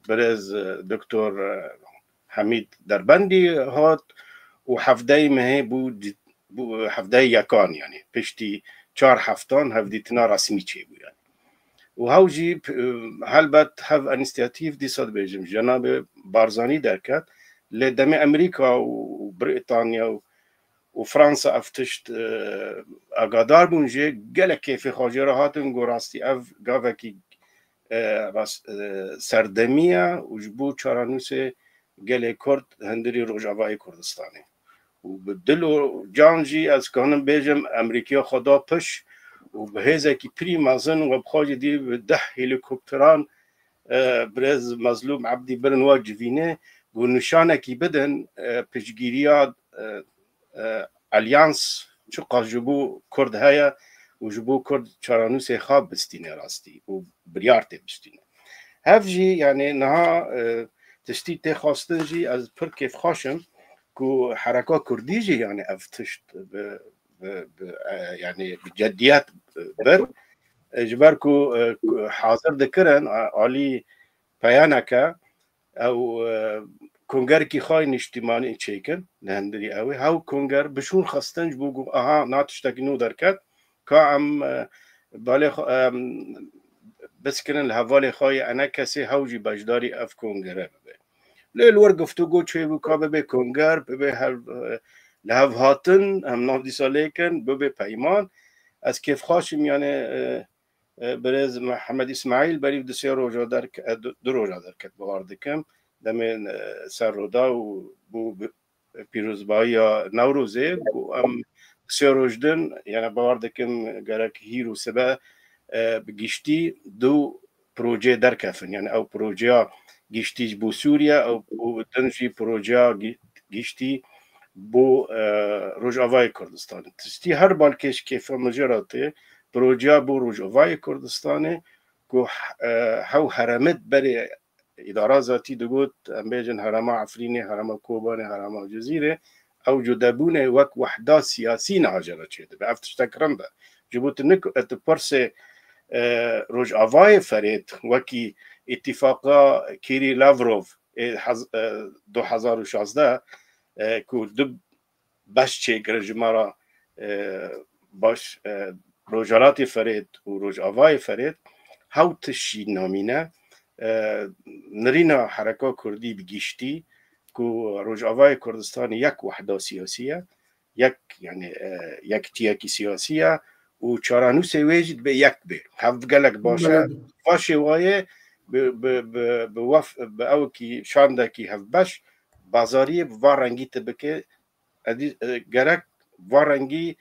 birêz, e, Doktor, e, Hemîd Derbendî hat û hevdeyê mehê bû, bû hevdeyê yekan, yani piştî çar heftan hevdîtina resmî çêbû yani. Û hew jî, e, helbet hev înîsiyatîf dîsa dibêjim, cenabê Barzanî derket, lê demê Amerîka û, û Brîtanya û, û Fransa ev tişt, e, agadar bûn jê, gelek kêfê xwe jê re hatin, got rastî ev gavekî, e, rast, e, serdemî ye û ji bo çarenûsê gelê Kurd hundirî Rojavayê Kurdistanê. Û bi dil û can jî ez kanim bêjim, Amerîkaya xwe da piş û bi hêzekî pirî mezin we bi xwe jî dî bi deh helîkopteran, e, birêz Mezlûm Ebdî birin we civînê, ku nîşanekî bidin, e, piştgiriya, e, e, alyans çiqas ji bo Kurd heye û ji bo Kurd çarenûsê xwe bistîne rastî û biryar tê bistîne. Hev jî, yani niha, e, tiştî tê xwestin jî ez pir kêfxweş im ku hereka Kurdî jî, yani ev tişt bi, bi, bi, e, yani bi ceddiyet bir. E, ji ber ku, e, ku hazir dikirin, e, alî peyaneke, ew, e, kongerekî xwe niştîmanî çêkin li hundirî ew ê. Hew konger bi şûn xistin ji bo ku aha, na tiştekî nû derket, ka em, e, balê xwe, em, biskirin li hevalê xwe yê enekesê hew jî beşdarî ev kongere bibe. Lê li wir guftûgo çêbû ka bibe konger, bibe hev, e, li hev hatin, em nav dîsa lê kin, bibe peyman. Ez kêfxweş im, yani, e, e, birêz Mihemed Îsmaîl berî du sê roja derke-, e, du, du roja derket, bawer dikim. Demê, e, ser roda û bû bi, pîrozbahiya Newrozê, ku em sê roj din, yani bawer dikim gerek hîr û sibe, e, bi giştî du projeyê derkefin. Yani ew projeya giştî ji bo Sûriye, ew, û din jî projeya gi-, giştî bo, e, Rojavayê Kurdistanê. Tiştî her balkêş kêfa min jê re tê, projeya bo Rojavayê Kurdistanê ku, e, hew heremit berê îdara zatî digot, em bêjin herêma Efrînê, herêma Kobanê, herêma Cizîrê, ew cudebûnê wek wehda siyasî niha jê re çêdibe. Ev tiştek rind e. Ji bo tu nik-, tu pirsê, e, Rojavayê Ferêt wekî îtîfaqa Kîrî Lavrov ê hez-, e, du hezar û şazdeh, e, ku du beş çêkirin ji me re, e, baş, e, Rojhilatê Ferêt û Rojavayê Ferêt, hew tişt jî namîne, e, nirîna hereka kurdî bi giştî, ku Rojavayê Kurdistanê yek wehda siyasî ye, yek, yani, e, yekitiyekî siyasî ye û çarenûsê wê jî dibe yek bê. Hev gelek baş e. Belê. Va şêwayê bi, bi, bi, bi wef-, bi ewkî şandekî hevbeş, bazariyê bi va rengî tu bike, edî, e, gerek va rengî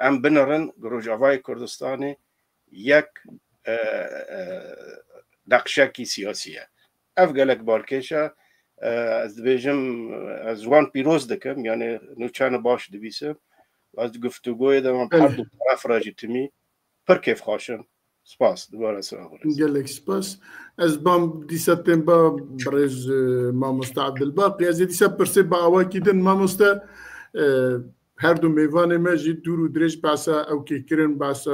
em binirin, Rojavayê Kurdistanê yek, e, e, neqşekî siyasî ye. Ev gelek balkêş e. E, ez dibêjim, ez wan pîroz dikim, yani nûçeyne baş dibîsim. Ez di guftûgoyê de me Belê. her du taraf re jî timî pir kêfxweş im. Spas, dubare sira xwe. Gelek spas. Ez bam dîsa tên ba birêz, e, mamoste Abdilbaqî. Ez ê dîsa pirsê ba awakî din, mamoste, e, her du mêvanê me jî dûr û dirêj behsa ewkê kirin, behsa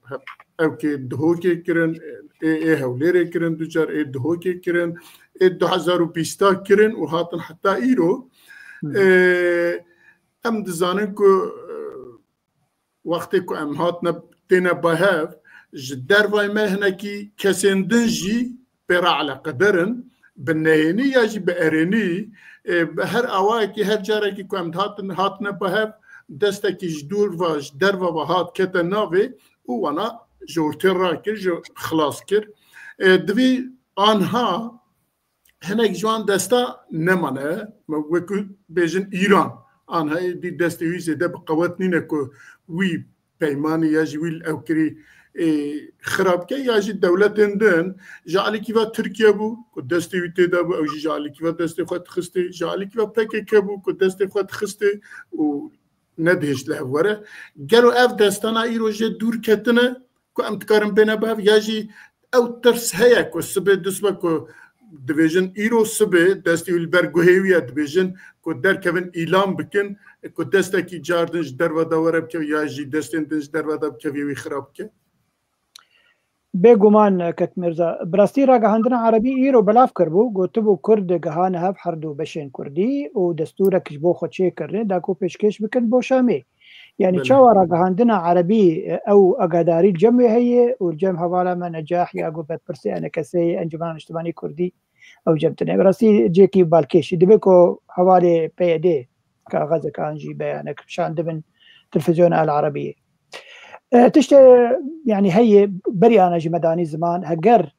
he-, ewkê Dihokê kirin, ê, ê Hewlêrê kirin, du car ê Dihokê kirin, ê du hezar û bîsta kirin û hatin heta îro. Hı. E, Em dizanin ku, e, wextê ku em hatine, têne bi hev, ji dervayê me hinekî kesên din jî pê re eleqedar in, bi nehênî ya jî bi erênî, e, bi her awayekî, her carekî ku em hatin, hatine bi hev, destekî ji dûr ve, ji derve ve hat kete navê û wana ji ortê rakir, ji xilas kir. E, divî anha hinek ji wan desta nemane, me wekî bêjin Îran. Anha êdî destê wî zêde bi qewet nîne ku wî peymanî ya jî wî li ew kirî, ê, xirab ke, ya jî dewletên din, ji alîkî ve Tirkiye bû ku destê wî tê de bû, ew jî ji alîkî ve destê xwe dixistê, ji alîkî ve P K K bû ku destê xwe dixistê û nedihişt li hev were. Gelo ev destana îro jê dûr ketine ku em dikarin bêne bi hev, ya jî ew tirs heye ku sibê dusbe ku dibêjin îro sibê destê wî li ber guhê wî ye, dibêjin ku derkevin îlan bikin, ku destekî cardin ji derve de were bike ya jî destên din ji derve de bikevê wî xirab bike? Bêguman, kek Mirza, bi rastî ragihandina erebî îro belav kiribû, gotibû Kurd gihane hev her du beşên Kurdî û destûrek ji bo xwe çêkirine, da ku pêşkêş bikin bo Şamê. Yani Belê. Çawa ragihandina erebî, e, ew agadarî li cem wê heye û li cem hevala me Necah ya ku berpirsê E N K S'ê ye, Encûmena Niştimanî Kurdî, ew cem tine. Bi rastî cêkî balkêşî. Dibe ku hevalê P Y D kaxezek an jî beyanek şandibin televîzyona El Erebiyê. E, tiştê, yani heye, berî ana jî me danî ziman, heger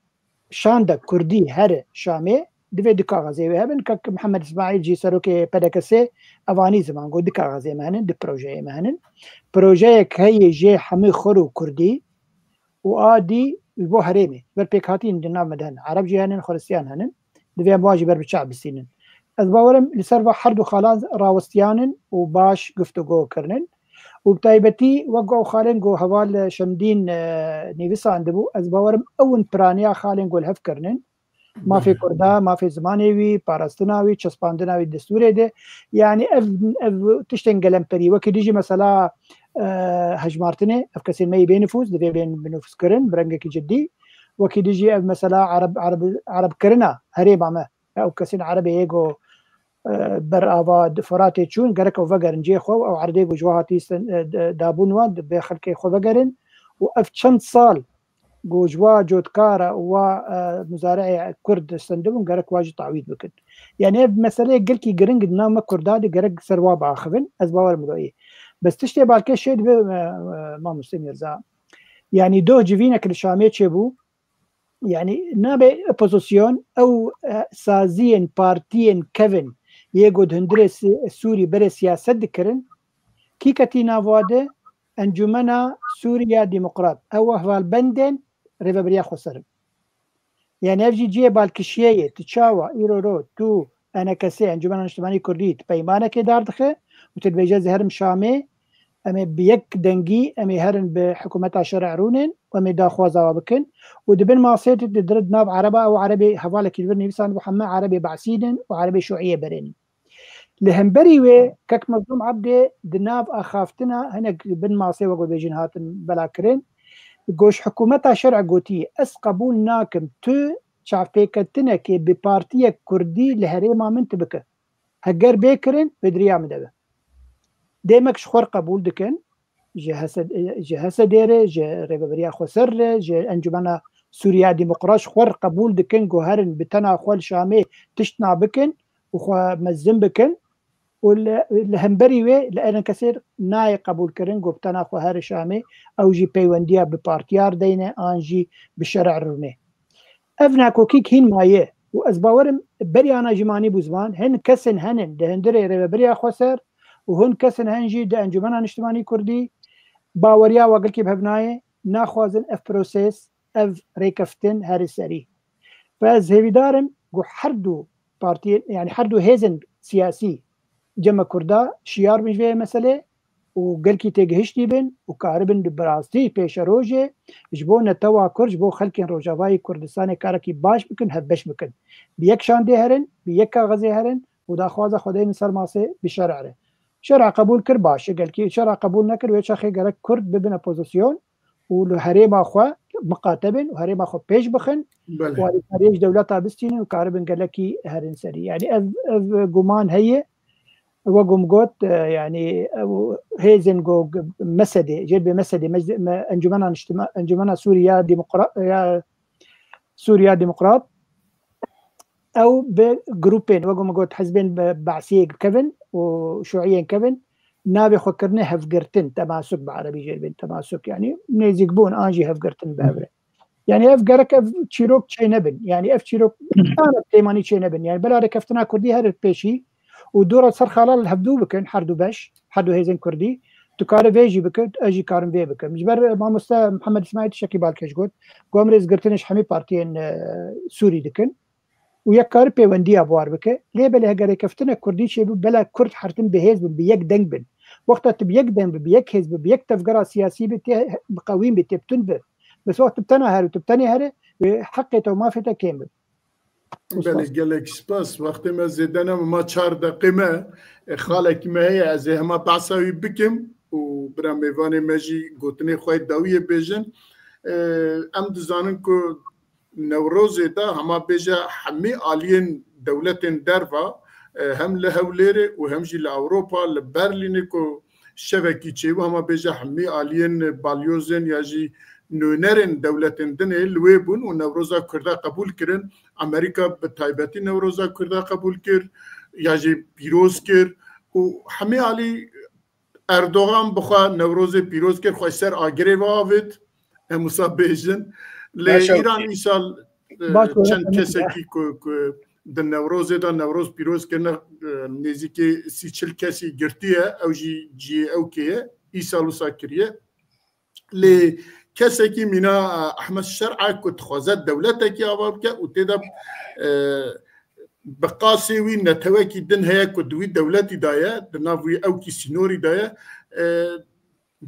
şandek Kurdî here Şamê, divê du kaxezê wê hebin. Kek Mihemed Îsmaîl jî serokê P D K S'ê evanî ziman, got du kaxezê me henin, du projeyê me henin. Projeyek heye jê hemî xwe û Kurdî û a dî ji bo herêmê. Ber pêkhatîn di nav me de henin. Ereb jî henin, Xweristiyan henin. Divê em wan jî ber bi çav bistînin. Ez bawerim li ser va her du xalan rawestiyan in û baş guftûgo kirinin. Û bi taybetî wek ew xalên ku heval Şemdîn, e, nivîsandibû, ez bawerim ew in piraniya xalên ku li hev kirinin. Mafê Kurda, mafê zimanê wî, parastina wî, çespandina wî destûrê de. Yani ev, ev tiştên gelemperî, wekî dijî mesela, e, hejmartinê, ev kesên me yê bê nifûs, divê bên binifûskirin, bi rengekî cidî. Wekî dijî ev mesela Ereb, Ereb, Erebkirina herêma me. Ew kesên Erebê yê ku, e, ber ava di Firatê çûn, gerek ew vegerin cihê xwe û ew erdê ku ji we hatî sen-, e, d-, dabûn wan, divê xelkê xwe vegerin. Û ev çend sal ku ji wa cotkara û wa, e, muzareyê Kurd sendibûn, gerek wa jî tawîd bikin. Yani ev meseleyê gelkî giring di nav me Kurda de gerek ser wa biaxivin. Ez bawer im wilo yê. Bes tiştê balkêş çê dibe, e, e, Mamoste Mirza. Yani doh civînek li Şamê çêbû. Yani nabe opozisyon ew, e, saziyên partiyên kevin yê ku di hundirê si-, Sûrî berê siyaset dikirin. Kî ketî nav wa de? Encûmena Sûriya Demokrat. Ew hevalbendên Rêveberiya Xweser in. Yani ev jî cihê balkişiyê ye. Tu çawa îro ro tu E N K S, Encûmena Niştimanî Kurdî, tu peymanekê dar dixe û tu dibêje ez ê herim Şamê, em ê bi yek dengî, em ê herin bi hikûmeta şerê rûnin û em ê daxwaza we bikin. Û di bin masê tu di dir di nav Ereba, ew Erebê hevalekî li vir nivîsandibû, heme Erebê Be'sî nin û Erebê Şûîyê berê nin. Li hemberî wê kek Mezlûm Ebdê di nav axaftina hinek bin masê wek bêjin hatin belakirin. Got, ji hikûmeta şer'ê gotiye, ez qebûl nakim tu çavpêketinekê bi partiyek kurdî li herêma min tu bike. Heger bê kirin, bêdiriya min de be. Dêmek ji xwe re qebûl dikin, ji H S D, ji H S D re, ji Rêveberiya Xweser re, ji Encûmena Sûriya Demokrat ji xwe re qebûl dikin ku herin bi tena xwe li Şamê tiştna bikin û xwe mezin bikin û li, li hemberî wê li E N K S'ê nayê qebûlkirin ku bi tena xwe here Şamê, ew jî peywendiya bi partiya re deyne an jî bi şerê re rûnê. Ev nakokîk hîn maye û ez bawer im berî ana jî manî bû ziman, hin kesên henin di hundirê Rêveberiya Xweser û hin kesên hen jî di Encûmena Niştimanî Kurdî baweriya we gelkî bi hev nayê, naxwazin ev proses, ev rêkeftin here serî. Ve ez hêvîdar im ku her du partiyên, yani her du hêzên siyasî cem me Kurda şiyar bin ji vê meselê û gelkî têgihiştî bin û karibin di bi rastî pêşerojê ji bo netewa Kurd, ji bo xelkên Rojavayê Kurdistanê karekî baş bikin, hevbeş bikin. Bi yek şandê herin, bi yek kaxezê herin û daxwaza xwe deynin ser masê bi şer'ê re. Şer'a qebûl kir, baş e, gelkî şer'a qebûl nekir, wê çaxê gerek Kurd bibine pozisyon û li herêma xwe miqate bin û herêma xwe pêş bixin Belê. û alîkariyê ji dewleta bistînin û karibin gelekî herin serî. Yani ev, ev guman heye. Wek min got, e, yanî ew hêzên ku Mesedê, jêr bê Mesedê, mecli-, me-, Encumena Niştima-, Encumena Sûriya Demokra-, ya Sûriya Demokrat, ew bi grûpên, wek min got, hizbên be-, Be'siyê kevin û Şûiyên kevin, navê xwe kirine hevgirtin, temasuk bi erebî jêr bên, temasuk, yanî nêzîkbûn an jî hevgirtin bi hev re. Yanî ev gerek ev çîrok çê nebin. Yanî ev çîrok tane têmanî çê nebin. Yanî bila rêkeftina Kurdî here pêşî û dora ser xala li hevdû bikin, her du beş, her du hêzên Kurdî, tu kare vê jî bike, ez jî karim vê bikim. Ji ber mamoste Mihemed Îsmaîl tiştekî balkêş got, ku em rêzgirtinê ji hemî partiyên, e, Sûrî dikin û yek kare pêwendiya bi war bike. Lê belê heger rêkeftina Kurdî çêbû, bela Kurd hertin bi hêz bin, bi yek deng bin. Wexta tu bi yek deng bi, bi yek hêz bi, bi yek tevgera siyasî bi, tê bi qewîn bi, tê bi tund bi. Bes wexta tu bi tena here û tu bi tenê here, wê heqê te û mafê te kêm bi. Belê, gelek spas. Wextê me zêde ne, ma çar deqê me. E, xalekî me heye, ez ê hema behsa wî bikim û bira mêvanê me jî gotinê xwe yê dawiyê bêjin. E, em dizanin ku Newrozê de hema bêje hemî aliyên dewletên derva, e, hem li Hewlêrê û hem jî li Ewropa, li Berlînê ku şevekî çêbû, hema bêje hemî aliyên balyozên ya jî nûnerên dewletên din ê li wê bûn û Newroza Kurda qebûl kirin. Amerîka bi taybetî Newroza Kurda qebûl kir ya jî pîroz kir û hemî alî Erdogan bi xwe Newrozê pîroz kir, xwe ser agirê ve avêt. Em wisa bêjin. Lê Başa Îran îsal, e, Baş û çend kesekî ku, ku di Newrozê de Newroz pîroz kirine, e, nêzîkî sî çil kesî girtiye, ew jî cihê ew kê ye, îsal wisa kiriye. Lê kesekî mîna, e, Ehmed Şer'a ku dixwaze dewletekî ava bike û tê de, e, bi qasê wî netewekî din heye ku di wî dewletî de ye, di nav wî ewkî sînorî de ye. E,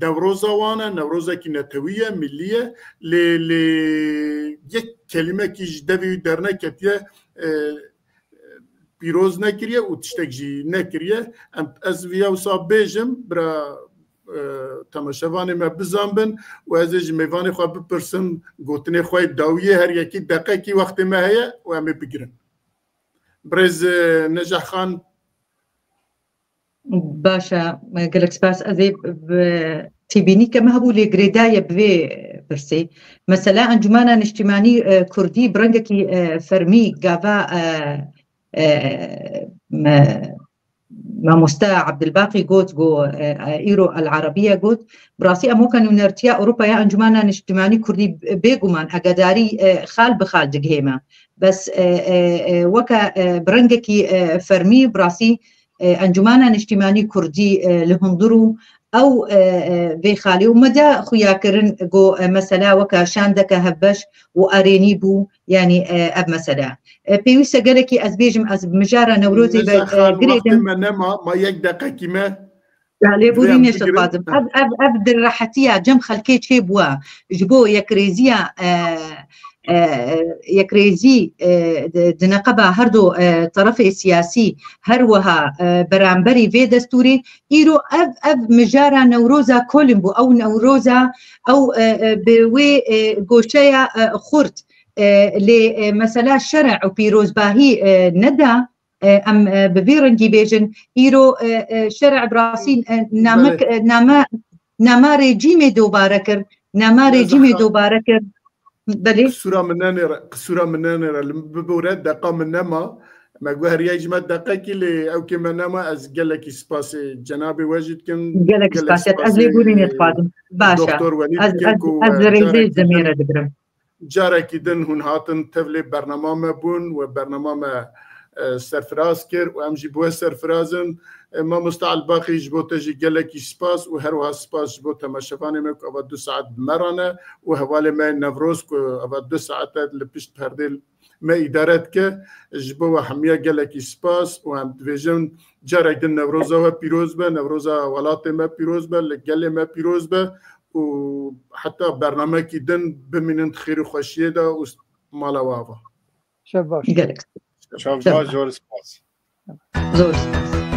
Newroza wan e, Newrozekî netewî ye, millî ye. Lê, lê yek kelîmekî ji devê wî derneketiye, e, pîroz nekiriye û tiştek jî nekiriye. Em, ez viya wisa bêjim, bira, e, temaşevanê me bizanbin û ez ê ji mêvanê xwe bipirsim, gotinê xwe yê dawiyê, her yekî deqekî wextê me heye û em ê bigirin. Birêz, e, Necah Xan. Baş e, gelek spas. Ez ê bi têbînî ke me hebû lê girêdaye bi vê pirsê. Mesela Encûmena Niştîmanî, e, Kurdî bi rengekî, e, fermî gava, e, e, me, mamoste Abdilbaqî got, got, e, e, îro El Arabiye got, bi rastî em weke nûnertiya Ewropaya Encûmena Niştîmanî Kurdî bêguman agedarî, e, xal bi xal digihê me. Bes, e, e, e, weke, e, bi rengekî, e, fermî bi rastî, e, Encûmena Niştîmanî Kurdî, e, li hundir û ew, e, e, vê xalê û me de xuya kirin ku, e, mesela weke şandeke hevbeş û erênî bû, yanî, e, ev mesele. E, pêwîst e gelekî ez bêjim, ez bi mijara Newrozê ve, Necah e, Xan, girêdim. Wextê me nema, ma yek deqekî me. Ya, lêborînê jixwazim. Ev, ev, ev di rehetiya cem xelkê çêbûye. Ji bo yekrêziya, e, e, yekrêzî, e, di, di neqeba her du, e, terefê siyasî, her wiha, e, beramberî vê destûrê, îro ev, ev mijara Newroza kolin bû. Ew Newroza, ew, e, e, bi wê, e, goşeya, e, xurt, e, lê, e, mesela şerê û pîrozbahî, e, neda, e, em, e, bi vî rengî bêjin, îro, e, e, şerê bi rastî, e, namek, Belê. e, name, nama rejîmê dobare kir, nama Necah rejîmê Xan. dobare kir. Belê. Qisûra min nenêre, qisûra min nenêre, li bibore deqa min nema. Me got her yek ji me deqekî lê ew kê me nema, ez gelekî spasê cenabê we jî dikim. Gelek Gelek spasê. Ez spasê lêborînê dixwazim. Baş e. Doktor Welî Ez, dikim ez, ku, ez e, li rêzê carekî demê din re digirim. Carekî din hûn hatin tevlê bernama me bûn we bernama me, e, serfiraz kir û em jî bi we serfiraz in. E, Mamoste Elbaqî, ji bo te jî gelekî spas û her wiha spas ji bo temaşevanê me ku eva du saet bi me re ne û hevalê me Newroz ku eva du saet e li pişt perdê me îdare dike. Ji bo we hemiya gelekî spas û em dibêjin carek din Newroza we pîroz be, Newroza welatê me pîroz be, li gelê me pîroz be. û heta bernamekî din bimînin di xêr û xweşiyê de û mala we ava. Şev baş. Gelek. Şev baş, zor spas. Zor spas.